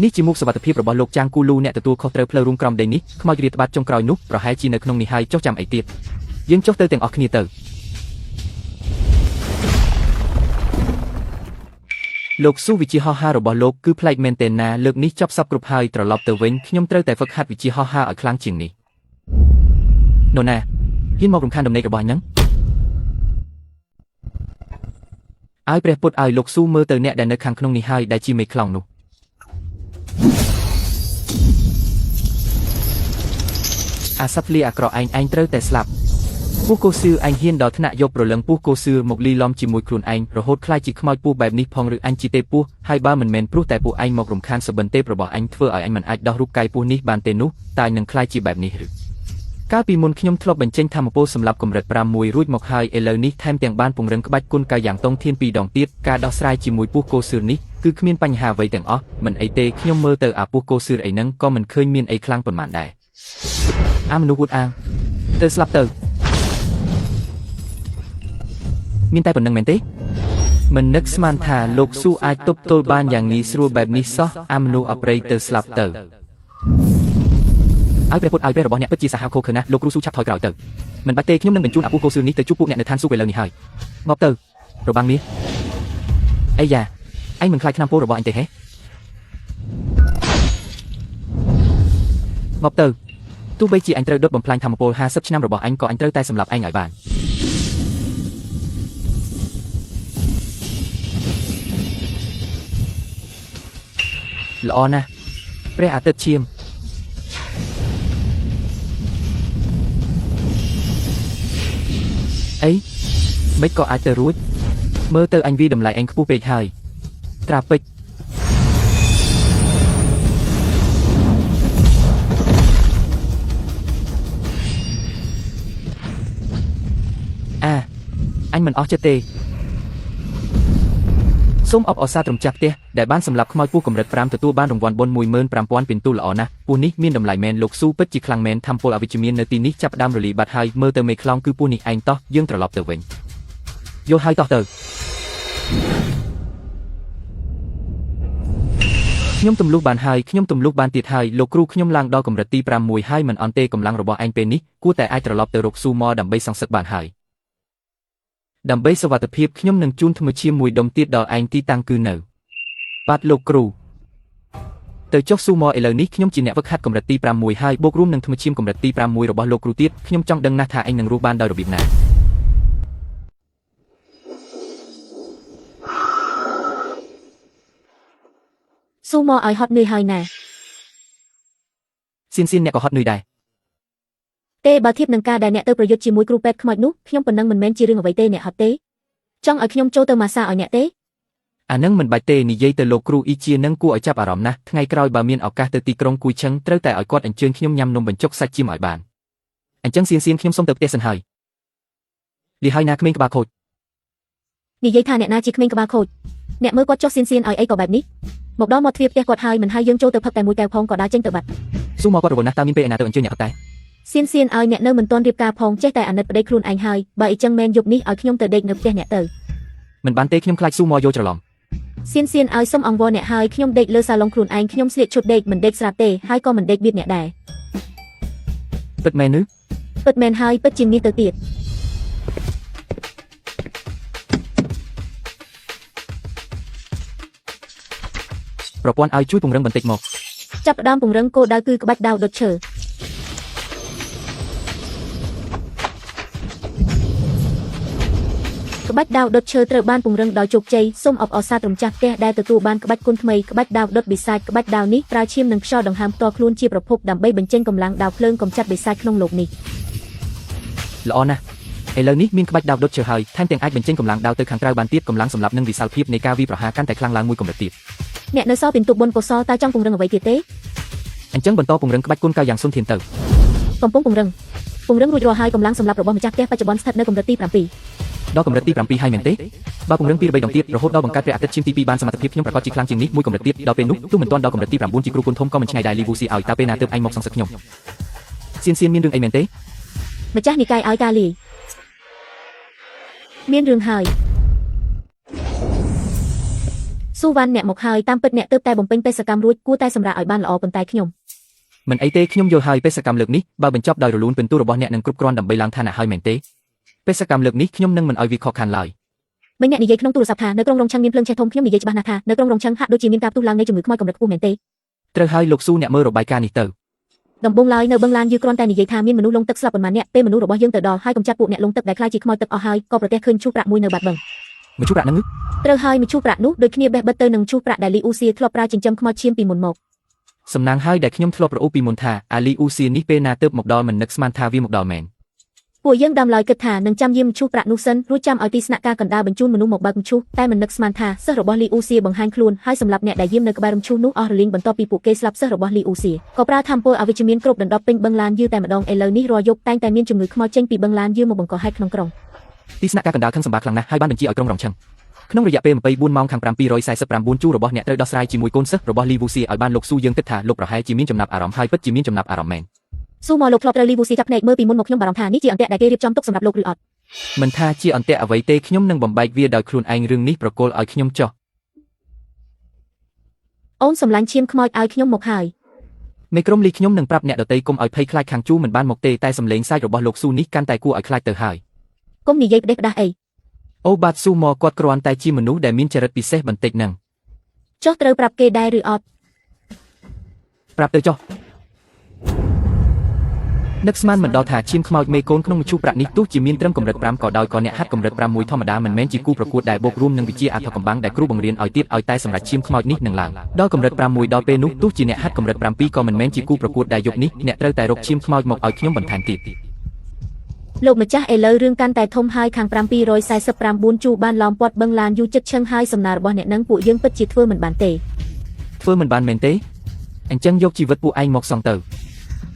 នេះជាមុខសវត្ថិភាពរបស់លោកចាងគូលូអ្នកទទួលខុសត្រូវផ្លូវរួមក្រោមដីនេះខ្មោចរាតត្បាតចុងក្រោយនោះប្រហែលជានៅក្នុងនេះហើយចុះចាំអីទៀតយើងចុះទៅទាំងអស់គ្នាទៅ
លោកស៊ូវិជាហោះហើររបស់លោកគឺប្លែកមែនទែនណាលើកនេះចប់សពគ្រប់ហើយត្រឡប់ទៅវិញខ្ញុំត្រូវតែហ្វឹកហាត់វិជាហោះហើរឲ្យខ្លាំងជាងនេះណូណាហ៊ានមករំខានដំណេករបស់អញហ្នឹងឲ្យព្រះពុទ្ធឲ្យលោកស៊ូមើលទៅអ្នកដែលនៅខាងក្នុងនេះហើយដែលជាមេខ្លោងនោះអាសត្វលាអាក្រក់ឯងឯងត្រូវតែស្លាប់ពស់កោសឿឯងហ៊ានដល់ថ្នាក់យកប្រលឹងពស់កោសឿមកលីឡំជាមួយខ្លួនឯងរហូតខ្លាចជាខ្មោចពស់បែបនេះផងឬអញជាទេពស់ហើយបើមិនមែនព្រោះតែពួកឯងមករំខានសុបិនទេពរបស់អញធ្វើឲ្យអញមិនអាចដោះរូបកាយពស់នេះបានទេនោះតើនឹងខ្លាចជាបែបនេះឬកាលពីមុនខ្ញុំធ្លាប់បញ្ចេញធម្មពលសម្រាប់កម្រិត5មួយរួចមកហើយឥឡូវនេះថែមទាំងបានពង្រឹងក្បាច់គុណកាយយ៉ាងតុងធានពីរដងទៀតការដោះស្រាយជាមួយពស់កោសឿនេះគឺគ្មានបញ្ហាអ្វីទាំងអស់មិនអីទេខ្ញុំមើលទៅអាពស់កោសឿអីហ្នឹងក៏មិនឃើញមានអីខ្លាំងប៉ុន្មានដែរអាមនុស្សអួតអាងទៅស្លាប់ទៅមានតែប៉ុណ្្នឹងមែនទេមិននឹកស្មានថាលោកស៊ូអាចទប់ទល់បានយ៉ាងងាយស្រួលបែបនេះសោះអាមនុស្សអប្រិយទៅស្លាប់ទៅឲ្យព្រះពុទ្ធឲ្យព្រះរបស់អ្នកពិតជាសាហាវឃោរឃៅណាស់លោកគ្រូស៊ូឆាប់ថយក្រោយទៅមិនបាច់ទេខ្ញុំនឹងបញ្ជូនអាពស់កោសឿនេះទៅជួបពួកអ្នកនៅឋានសួគ៌ឥឡូវនេះហើយងាប់ទៅរបាំងមាសអីយ៉ាឯងមិនខ្លាចឆ្នាំពោលរបស់អញទេហេងាប់ទៅទោះបីជាអញត្រូវដុតបំផ្លាញធម្មពល50ឆ្នាំរបស់អញក៏អញត្រូវតែសម្លាប់ឯងឲ្យបានល្អណាស់ព្រះអាទិត្យឈាមអីមិនក៏អាចទៅរួចមើលទៅអញវីតម្លៃអញខ្ពស់ពេកហើយត្រាពេចអាអញមិនអស់ចិត្តទេសូមអបអរសាទរម្ចាស់ផ្ទះដែលបានសម្លាប់ខ្មោចពស់កម្រិត5ទទួលបានរង្វាន់បុណ្យ15000ពិន្ទុល្អណាស់ពស់នេះមានតម្លៃមែនលោកស៊ូពិតជាខ្លាំងមែនធម្មពលអវិជ្ជមាននៅទីនេះចាប់ផ្ដើមរលាយបាត់ហើយមើលទៅមេខ្លោងគឺពស់នេះឯងតោះយើងត្រឡប់ទៅវិញយល់ហើយតោះទៅខ្ញុំទម្លុះបានហើយខ្ញុំទម្លុះបានទៀតហើយលោកគ្រូខ្ញុំឡើងដល់កម្រិតទី5មួយហើយមិនអន់ទេកម្លាំងរបស់ឯងពេលនេះគួរតែអាចត្រឡប់ទៅរកស៊ូម៉ដើម្បីសងសឹកបានហើយដើម្បីសុវត្ថិភាពខ្ញុំនឹងជូនថ្មឈាមមួយដុំទៀតដល់ឯងទីតាំងគឺនៅបាទលោកគ្រូទៅចុះស៊ូម៉ឥឡូវនេះខ្ញុំជាអ្នកហ្វឹកហាត់កម្រិតទី5មួយហើយបូករួមនឹងថ្មឈាមកម្រិតទី5មួយរបស់លោកគ្រូទៀតខ្ញុំចង់ដឹងណាស់ថាឯងនឹងរស់បានដោយរបៀបណា
ស៊ូមកឲ្យហត់នឿយហើយណា
សៀនសៀនអ្នកក៏ហត់នឿយដែរ
ទេបើធៀបនឹងការដែលអ្នកទៅប្រយុទ្ធជាមួយគ្រូពេទ្យខ្មោចនោះខ្ញុំប៉ុណ្ណឹងមិនមែនជារឿងអ្វីទេអ្នកហត់ទេចង់ឲ្យខ្ញុំចូលទៅម៉ាសាឲ្យអ្នកទេ
អានឹងមិនបាច់ទេនិយាយទៅលោកគ្រូអ៊ីជានឹងគួរឲ្យចាប់អារម្មណ៍ណាស់ថ្ងៃក្រោយបើមានឱកាសទៅទីក្រុងគួយឆឹងត្រូវតែឲ្យគាត់អញ្ជើញខ្ញុំញ៉ាំនំបញ្ចុកសាច់ចៀមឲ្យបានអញ្ចឹងសៀនសៀនខ្ញុំសុំទៅផ្ទះសិនហើយលីហើយណាក្មេងក្បាលខូច
និយាយថាអ្នកណាជាក្មេងក្បាលខូចអ្នកមើលគាត់ចុះសៀនសៀនឲ្យអីក៏បែបនេះមកដល់មាត់ទ្វារផ្ទះគាត់ហើយមិនឲ្យយើងចូលទៅផឹកតែមួយកែវផងក៏ដើរចេញទៅបាត់
ស៊ូមកគាត់រវល់ណាស់តើមានពេលឯណាទៅអញ្ជើញអ្នកផឹកតែ
សៀនសៀនឲ្យអ្នកនៅមិនទាន់រៀបការផងចេះតែអាណិតប្តីខ្លួនឯងហើយបើអីចឹងមែនយប់នេះឲ្យខ្ញុំទៅដេកនៅផ្ទះអ្នកទៅ
មិនបានទេខ្ញុំខ្លាចស៊ូមកយល់ច្រឡំ
សៀនសៀនឲ្យសុំអង្វរអ្នកហើយខ្ញុំដេកលើសាឡុងខ្លួនឯងខ្ញុំស្លៀកឈុតដេកមិនដេកស្រាប់ទេហើយក៏មិនដេកបៀតអ្នកដែរ
ពិតមែនឬ
ពិតមែនហើយពិតជាងនេះទៅទៀត
ប្រព័ន្ធឲ្យជួយពង្រឹងបន្តិចមក
ចាប់ផ្ដើមពង្រឹងគោលដៅគឺក្បាច់ដាវដុតឈើក្បាច់ដាវដុតឈើត្រូវបានពង្រឹងដោយជោគជ័យសូមអបអរសាទរម្ចាស់ផ្ទះដែលទទួលបានក្បាច់គុណថ្មីក្បាច់ដាវដុតបិសាចក្បាច់ដាវនេះប្រើឈាមនិងខ្យល់ដង្ហើមផ្ទាល់ខ្លួនជាប្រភពដើម្បីបញ្ចេញកម្លាំងដាវភ្លើងកម្ចាត់បិសាចក្នុងលោកនេះ
ល្អណាស់ឥឡូវនេះមានក្បាច់ដាវដុតឈើហើយថែមទាំងអាចបញ្ចេញកម្លាំងដាវទៅខាងក្រៅបានទៀតកម្លាំងសម្រាប់នឹងវិសាលភាពនៃការវាយប្រហារកាន់តែខ្លាំងឡើងមួយកម្រិតទៀត
អ្នកនៅសល់ពិន្ទុបុណ្យកុសលតើចង់ពង្រឹងអ្វីទៀតទេ
អញ្ចឹងបន្តពង្រឹងក្បាច់គុណកាយយ៉ាងសុនធានទៅ
កំពុងពង្រឹងពង្រឹងរួចរាល់ហើយកម្លាំងសម្រាប់របស់ម្ចាស់ផ្ទះបច្ចុប្បន្នស្ថិតនៅកម្រិតទី7
ដល់កម្រិតទី7ហើយមែនទេបើពង្រឹងពី3ដងទៀតរហូតដល់បង្កើតព្រះអាទិត្យឈាមទី2បានសមត្ថភាពខ្ញុំប្រកាសជាខ្លាំងជាងនេះមួយកម្រិតទៀតដល់ពេលនោះទោះមិនទាន់ដល់កម្រិតទី9ជាគ្រូគុណធំក៏មិនឆ្ងាយដែរលីវូស៊ីឲ្យតើពេលណាទើបឯងមកសងសឹកខ្ញុំសៀនសៀនមានរឿងអីមែនទេ
ម្ចាស់និកាយឲ្យការលាយមានរឿងហើយស៊ូវ៉ាន់អ្នកមកហើយតាមពិតអ្នកទើបតែបំពេញបេសកកម្មរួចគួរតែសម្រាកឲ្យបានល្អប៉ុន្តែខ្ញុំ
មិនអីទេខ្ញុំយល់ហើយបេសកកម្មលើកនេះបើបញ្ចប់ដោយរលូនពិន្ទុរបស់អ្នកនឹងគ្រប់គ្រាន់ដើម្បីឡើងឋានៈហើយមែនទេបេសកកម្មលើកនេះខ្ញុំនឹងមិនឲ្យវាខកខានឡើយ
មិញអ្នកនិយាយក្នុងទូរស័ព្ទថានៅក្រុងរងឆឹងមានភ្លើងឆេះធំខ្ញុំនិយាយច្បាស់ណាស់ថានៅក្រុងរងឆឹងហាក់ដូចជាមានការផ្ទុះឡើងនៃជំងឺខ្មោចកម្រិតខ្ពស់មែនទេ
ត្រូវហើយលោកស៊ូអ្នកមើលរបាយការណ៍នេះទៅ
ដំបូងឡើយនៅបឹងឡានយឺគ្រាន់តែនិយាយថាមានមនុស្សលងទឹកស្លាប់ប៉ុន្មានអ្នកពេលមនុស្សរបស់យើងទៅដល់ហើយកំចាត់ពួកអ្នកលងទឹកដែលខ្លាចជាខ្មោចទឹកអស់ហើយក៏ប្រទះឃើញឈូសប្រាក់មួយនៅបាត់បឹង
មឈូសប្រាក់ហ្នឹង
ត្រូវហើយមឈូសប្រាក់នោះដូចគ្នាបេះបិទទៅនឹងឈូសប្រាក់ដែលលីអ៊ូសៀធ្លាប់ប្រើចិញ្ចឹមខ្មោចឈាមពីមុនមក
សំណាងហើយដែលខ្ញុំធ្លាប់រអ៊ូពីមុនថាអាលីអ៊ូសៀនេះពេលណាទើបមកដល់មិននឹកស្មានថាវាមកដល់មែន
ពួកយើងដើមឡើយគិតថានឹងចាំយាមឈូសប្រាក់នោះសិនរួចចាំឲ្យទីស្នាក់ការកណ្ដាលបញ្ជូនមនុស្សមកបើកមឈូសតែមិននឹកស្មានថាសិស្សរបស់លីអ៊ូសៀបង្ហាញខ្លួនហើយសម្រាប់អ្នកដែលយាមនៅក្បែររំឈូសនោះអស់រលីងបន្ទាប់ពីពួកគេស្លាប់សិស្សរបស់លីអ៊ូសៀក៏ប្រើធម្មពលអវិជ្ជមានគ្រប់ដណ្ដប់ពេញបឹងឡានយឺតែម្ដងឥឡូវនេះរាល់យប់តែងតែមានជំងឺខ្មោចចេញពីបឹងឡានយឺមកបង្កហេតុក្នុងក្រុង
ទីស្នាក់ការកណ្ដាលខឹងសម្បាខ្លាំងណាស់ហើយបានបញ្ជាឲ្យក្រុងរងឆឹងក្នុងរយៈពេល24ម៉ោងខាង749ជួររបស់អ្នកត្រូវដោះស្រាយជាមួយកូនសិស្សរបស់លីវូសៀឲ្យបានលោកស៊ូយើងគិតថាលោកប្រហែលជាមានចំណាប់អារម្មណ៍ហើយពិតជាមានចំណាប់អារម្មណ៍មែន
ស៊ូមកលោកធ្លាប់ត្រូវលីវូស៊ីចាប់ភ្នែកមើលពីមុនមកខ្ញុំបារម្ភថានេះជាអន្ទាក់ដែលគេរៀបចំទុកសម្រាប់លោកឬអត់
មិនថាជាអន្ទាក់អ្វីទេខ្ញុំនឹងបំបែកវាដោយខ្លួនឯងរឿងនេះប្រគល់ឲ្យខ្ញុំចុះ
អូនសម្លាញ់ឈាមខ្មោចឲ្យខ្ញុំមកហើយ
មេក្រុមលីខ្ញុំនឹងប្រាប់អ្នកដទៃកុំឲ្យភ័យខ្លាចខាងជូមិនបានមកទេតែសំឡេងសាច់របស់លោកស៊ូនេះកាន់តែគួរឲ្យខ្លាចទៅហើយក
ុំនិយាយផ្ដេសផ្ដាស់អី
អូបាទស៊ូមកគាត់គ្រាន់តែជាមនុស្សដែលមានចរិតពិសេសបន្តិចនឹង
ចុះត្រូវប្រាប់គេដែរឬអត់
ប្រាប់ទៅចុះនឹកស្មានមិនដល់ថាឈាមខ្មោចមេកូនក្នុងមឈូសប្រាក់នេះទោះជាមានត្រឹមកម្រិត5ក៏ដោយក៏អ្នកហាត់កម្រិត5មួយធម្មតាមិនមែនជាគូប្រកួតដែលបូករួមនឹងវិជាអត្ថកំបាំងដែលគ្រូបង្រៀនឲ្យទៀតឲ្យតែសម្រាប់ឈាមខ្មោចនេះនឹងឡើងដល់កម្រិត5មួយដល់ពេលនោះទោះជាអ្នកហាត់កម្រិត7ក៏មិនមែនជាគូប្រកួតដែលយប់នេះអ្នកត្រូវតែរកឈាមខ្មោចមកឲ្យខ្ញុំបន្ថែមទៀត
លោកម្ចាស់ឥឡូវរឿងកាន់តែធំហើយខាង749ជួបានឡោមព័ទ្ធបឹងឡានយូរចិត្តឈឹងហើយសំណើរបស់អ្នកនឹងពួកយើងពិតជាធ្វើមិនបានទេ
ធ្វើមិនបានមែនទេអញ្ចឹងយកជីវិតពួកឯងមកសងទៅ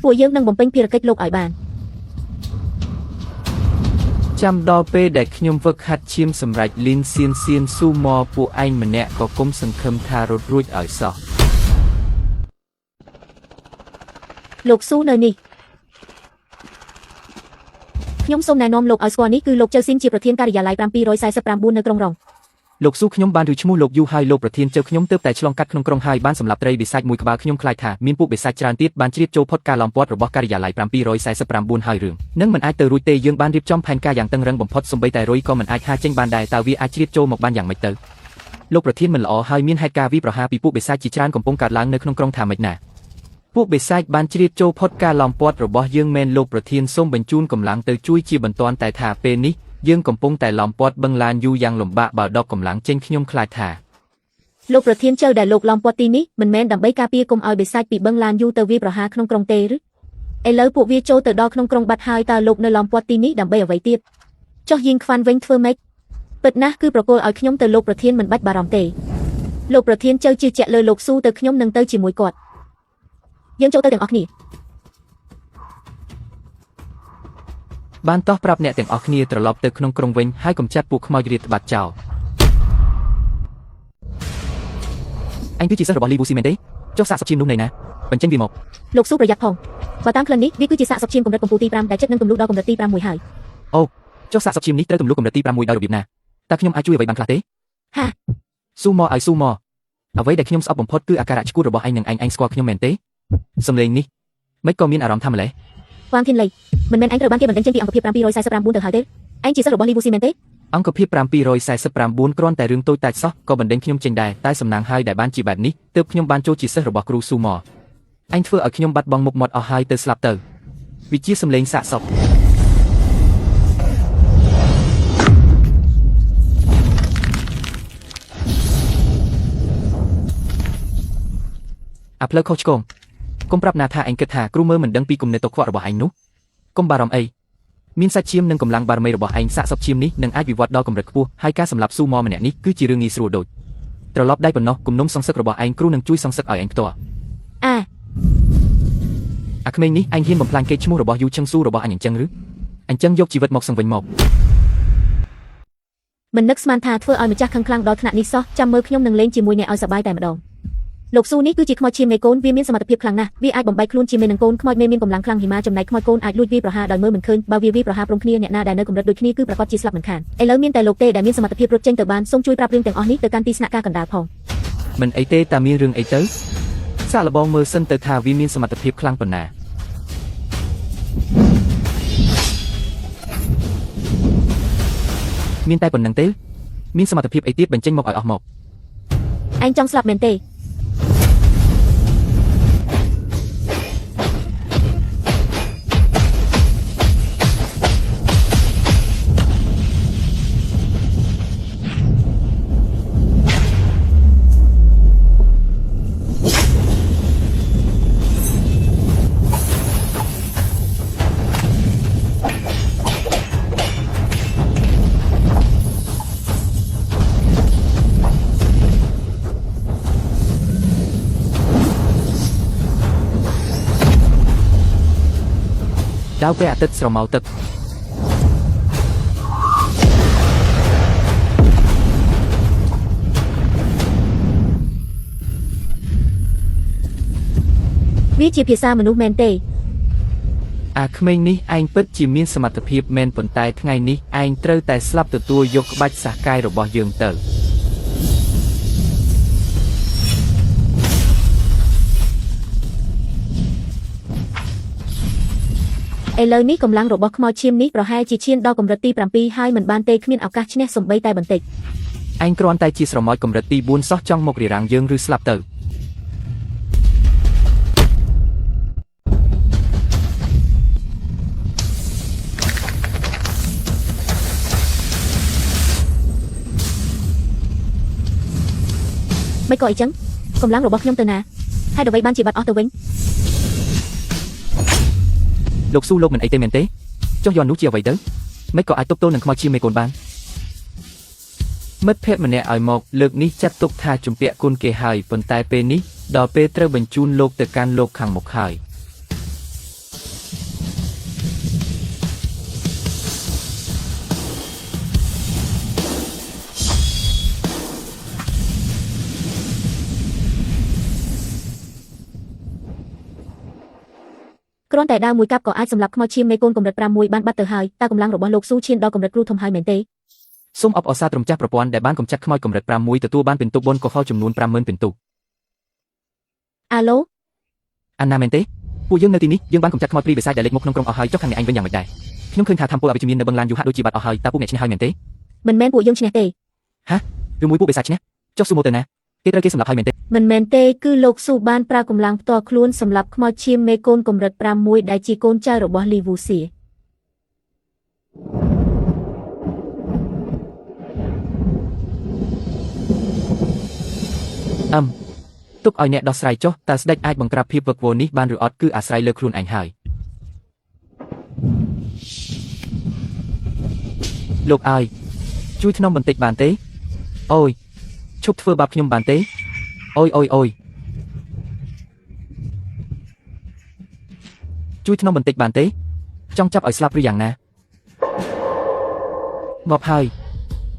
ពួកយើងនឹងបំពេញភារកិច្ចលោកឲ្យបាន
ចាំដល់ពេលដែលខ្ញុំហ្វឹកហាត់ឈាមសម្រាប់លីនសៀនសៀនស៊ូម៉ពួកឯងម្នាក់ក៏គុំសង្ឃឹមថារត់រួចឲ្យសោះ
លោកស៊ូនៅនេះខ្ញុំសូមណែនាំលោកឲ្យស្គាល់នេះគឺលោកចៅស៊ីនជាប្រធានការិយាល័យ749នៅក្រុងរង
លោកស៊ូខ្ញុំបានឮឈ្មោះលោកយូរហើយលោកប្រធានចៅខ្ញុំទើបតែឆ្លងកាត់ក្នុងក្រុងហើយបានសម្លាប់ត្រីបិសាចមួយក្បាលខ្ញុំខ្លាចថាមានពួកបិសាចច្រើនទៀតបានជ្រៀតចូលផុតការឡោមព័ទ្ធរបស់ការិយាល័យ749ហើយរឿងនឹងមិនអាចទៅរួចទេយើងបានរៀបចំផែនការយ៉ាងតឹងរឹងបំផុតសូម្បីតែរុយក៏មិនអាចហាចេញបានដែរតើវាអាចជ្រៀតចូលមកបានយ៉ាងម៉េចទៅលោកប្រធានមិនល្អហើយមានហេតុការណ៍វិប្រហាពីពួកបិសាចជាច្រើនកំពុងកើតឡើងនៅក្នុងក្រុងថាម៉េចណាពួកបិសាចបានជ្រៀតចូលផុតការឡោមព័ទ្ធរបស់យើងមែនលោកប្រធានសូមបញ្ជូនកម្លាំងទៅជួយជាបន្ទាន់តែថាពេលនេះយើងកំពុងតែឡោមព័ទ្ធបឹងឡានយូរយ៉ាងលំបាកបើដកកម្លាំងចេញខ្ញុំខ្លាចថា
លោកប្រធានចៅដែលលោកឡោមព័ទ្ធទីនេះមិនមែនដើម្បីការពារកុំឲ្យបិសាចពីបឹងឡានយូទៅវាប្រហារក្នុងក្រុងទេឬឥឡូវពួកវាចូលទៅដល់ក្នុងក្រុងបាត់ហើយតើលោកនៅឡោមព័ទ្ធទីនេះដើម្បីអ្វីទៀតចុះយីងខ្វាន់វិញធ្វើម៉េចពិតណាស់គឺប្រគល់ឲ្យខ្ញុំទៅលោកប្រធានមិនបាច់បារម្ភទេលោកប្រធានចៅជឿជាក់លើលោកស៊ូទៅខ្ញុំនឹងទៅជាមួយគាត់យើងចូលទៅទាំងអស់គ្នា
បានតោះប្រាប់អ្នកទាំងអស់គ្នាត្រឡប់ទៅក្នុងក្រុងវិញហើយកំចាត់ពួកខ្មោចរាតត្បាត់ចោលអញគឺជាសិស្សរបស់លីវូស៊ីមែនទេចុះសាកសឈាមនោះនៅណាបញ្ចេញវាមក
លោកស៊ូប្រយ័ត្នផងបើតាមក្លិននេះវាគឺជាសាកសពឈាមកម្រិតកំពូលទី5ដែលជិតនឹងទម្លុះដល់កម្រិតទី5មួយហើយ
អូចុះសាកសពឈាមនេះត្រូវទម្លុះកម្រិតទី6ដោយរបៀបណាតើខ្ញុំអាចជួយអ្វីបានខ្លះទេ
ហា
ស៊ូមកឲ្យស៊ូមកអ្វីដែលខ្ញុំស្អប់បំផុតគឺអាការៈឈួតរបស់ឯងនឹងឯងឯងស្គាល់ខ្ញុំមែនទេសំឡេងនេះមិនក៏មានអារម្មណ៍ថាម្លេះ
វ៉ាងធានលីមិនមែនឯងត្រូវបានគេបណ្ដេញចេញពីអង្គភាព749ទៅហើយទេឯងជាសិស្សរបស់លីវូស៊ីមែនទេ
អង្គភាព749គ្រាន់តែរឿងតូចតាចសោះក៏បណ្ដេញខ្ញុំចេញដែរតែសំណាងហើយដែលបានជាបែបនេះទើបខ្ញុំបានចូលជាសិស្សរបស់គ្រូស៊ូម៉អញធ្វើឲ្យខ្ញុំបាត់បង់មុខមាត់អស់ហើយទៅស្លាប់ទៅវាជាសំឡេងសាកសពអាផ្លូវខុសឆ្គងកុំប្រាប់ណាថាឯងគិតថាគ្រូមើលមិនដឹងពីគំនិតទុកខ្វក់របស់ឯងនោះកុំបារម្ភអីមានសាច់ឈាមនិងកម្លាំងបារមីរបស់ឯងសាកសពឈាមនេះនឹងអាចវិវត្តដល់កម្រិតខ្ពស់ហើយការសម្លាប់ស៊ូម៉ម្នាក់នេះគឺជារឿងងាយស្រួលដូចត្រឡប់ដៃប៉ុណ្ណោះគំនុំសងសឹករបស់ឯងគ្រូនឹងជួយសងសឹកឲ្យឯងផ្ទាល់
អា
អាក្មេងនេះឯងហ៊ានបំផ្លាញកេរ្តិ៍ឈ្មោះរបស់យូឈឹងស៊ូរបស់អញអញ្ចឹងឬអញ្ចឹងយកជីវិតមកសង្វិញមក
មិននឹកស្មានថាធ្វើឲ្យម្ចាស់ខឹងខ្លាំងដល់ថ្នាក់នេះសោះចាំមើលខ្ញុំនឹងលេងជាមួយអ្នកឲ្យសប្បាយតែម្ដងលោកស៊ូនេះគឺជាខ្មោចឈាមមេកូនវាមានសមត្ថភាពខ្លាំងណាស់វាអាចបំបែកខ្លួនជាមេនឹងកូនខ្មោចមេមានកម្លាំងខ្លាំងហិមាចំណែកខ្មោចកូនអាចលួចវាប្រហារដោយមើលមិនឃើញបើវាវាប្រហារព្រមគ្នាអ្នកណាដែលនៅកម្រិតដូចគ្នាគឺប្រាកដជាស្លាប់មិនខានឥឡូវមានតែលោកទេដែលមានសមត្ថភាពរត់ចេញទៅបានសូមជួយប្រាប់រឿងទាំងអស់នេះទៅកាន់ទីស្នាក់ការកណ្ដាលផង
មិនអីទេតាមានរឿងអីទៅសាកល្បងមើលសិនទៅថាវាមានសមត្ថភាពខ្លាំងប៉ុណ្ណាមានតែប៉ុណ្្នឹងទេ
មានសមត្ថភាពអីទៀតបញ្ចេញមកឲ្យអស់មក
ឯងចង់ស្លាប់មែនទេ
ដាវព្រះអាទិត្យស្រមោលទឹក
វាជាភាសាមនុស្សមែនទេ
អាក្មេងនេះឯងពិតជាមានសមត្ថភាពមែនប៉ុន្តែថ្ងៃនេះឯងត្រូវតែស្លាប់ទទួលយកក្បាច់សះកាយរបស់យើងទៅ
ឥឡូវនេះកម្លាំងរបស់ខ្មោចឈាមនេះប្រហែលជាឈានដល់កម្រិតទី7ហើយមិនបានទេគ្មានឱកាសឈ្នះសំបីតែបន្តិច
ឯងគ្រាន់តែជាស្រមោចកម្រិតទី4សោះចង់មករារាំងយើងឬស្លាប់ទៅ
មិនក៏អីចឹងកម្លាំងរបស់ខ្ញុំទៅណាហេតុអ្វីបានជាបាត់អស់ទៅវិញ
លោកស៊ូលោកមិនអីទេមែនទេចុះយន់នោះជាអ្វីទៅមិនក៏អាចទប់ទល់នឹងខ្មោចឈាមមេកូនបាន
មិត្តភក្តិម្នាក់ឲ្យមកលើកនេះចាត់ទុកថាជំពាក់គុណគេហើយប៉ុន្តែពេលនេះដល់ពេលត្រូវបញ្ជូនលោកទៅកាន់លោកខាងមុខហើយ
គ្រាន់តែដាវមួយកាប់ក៏អាចសម្លាប់ខ្មោចឈាមមេកូនកម្រិត6បានបាត់ទៅហើយតើកម្លាំងរបស់លោកស៊ូឈានដល់កម្រិតគ្រូធំហើយមែនទេ
សូមអបអរសាទរំចាស់ប្រព័ន្ធដែលបានកម្ចាត់ខ្មោចកម្រិត6ទទួលបានពិន្ទុបុណ្យកុសលចំនួន50000ពិន្ទុ
អាឡូ
អានណាមែនទេពួកយើងនៅទីនេះយើងបានកម្ចាត់ខ្មោចព្រីបិសាចដែលលេចមកក្នុងក្រុងអស់ហើយចុះខាងអ្នកឯងវិញយ៉ាងម៉េចដែរខ្ញុំឃើញថាធម្មពលអវិជ្ជមាននៅបឹងឡានយូហាក់ដូចជាបាត់អស់ហើយតើពួកអ្នកឈ្នះហើយមែនទេ
មិនមែនពួកយើងឈ្នះទេ
ឬមួយពួកបិសាចឈ្នះចុះស៊ូម៉ូទៅណាគេត្រូវគេសម្លាប់ហើយមែនទេ
មិនមែនទេគឺលោកស៊ូបានប្រើកម្លាំងផ្ទាល់ខ្លួនសម្លាប់ខ្មោចឈាមមេកូនកម្រិត6ដែលជាកូនចៅរបស់លីវូសៀ
អឹមទុកឲ្យអ្នកដោះស្រាយចុះតើស្ដេចអាចបង្ក្រាបភាពវឹកវរនេះបានឬអត់គឺអាស្រ័យលើខ្លួនឯងហើយលោកអើយជួយធ្នមបន្តិចបានទេអូយឈប់ធ្វើបាបខ្ញុំបានទេអូយអូយអូយជួយធ្នមបន្តិចបានទេចង់ចាប់ឲ្យស្លាប់ឬយ៉ាងណាងាប់ហើយ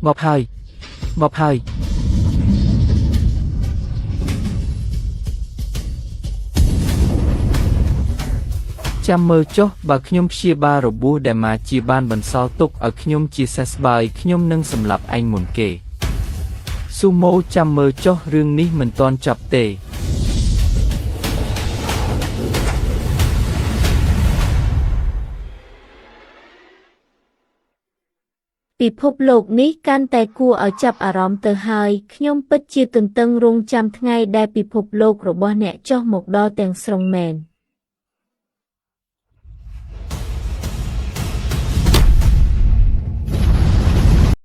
ងាប់ហើយងាប់ហើយ
ចាំមើលចុះបើខ្ញុំព្យាបាលរបួសដែលម៉ាជាបានបន្សល់ទុកឲ្យខ្ញុំជាសះស្បើយខ្ញុំនឹងសម្លាប់ឯងមុនគេស៊ូម៉ូចាំមើលចុះរឿងនេះមិនទាន់ចប់ទេ
ពិភពលោកនេះកាន់តែគួរឲ្យចាប់អារម្មណ៍ទៅហើយខ្ញុំពិតជាទន្ទឹងរង់ចាំថ្ងៃដែលពិភពលោករបស់អ្នកចុះមកដល់ទាំងស្រុងមែន។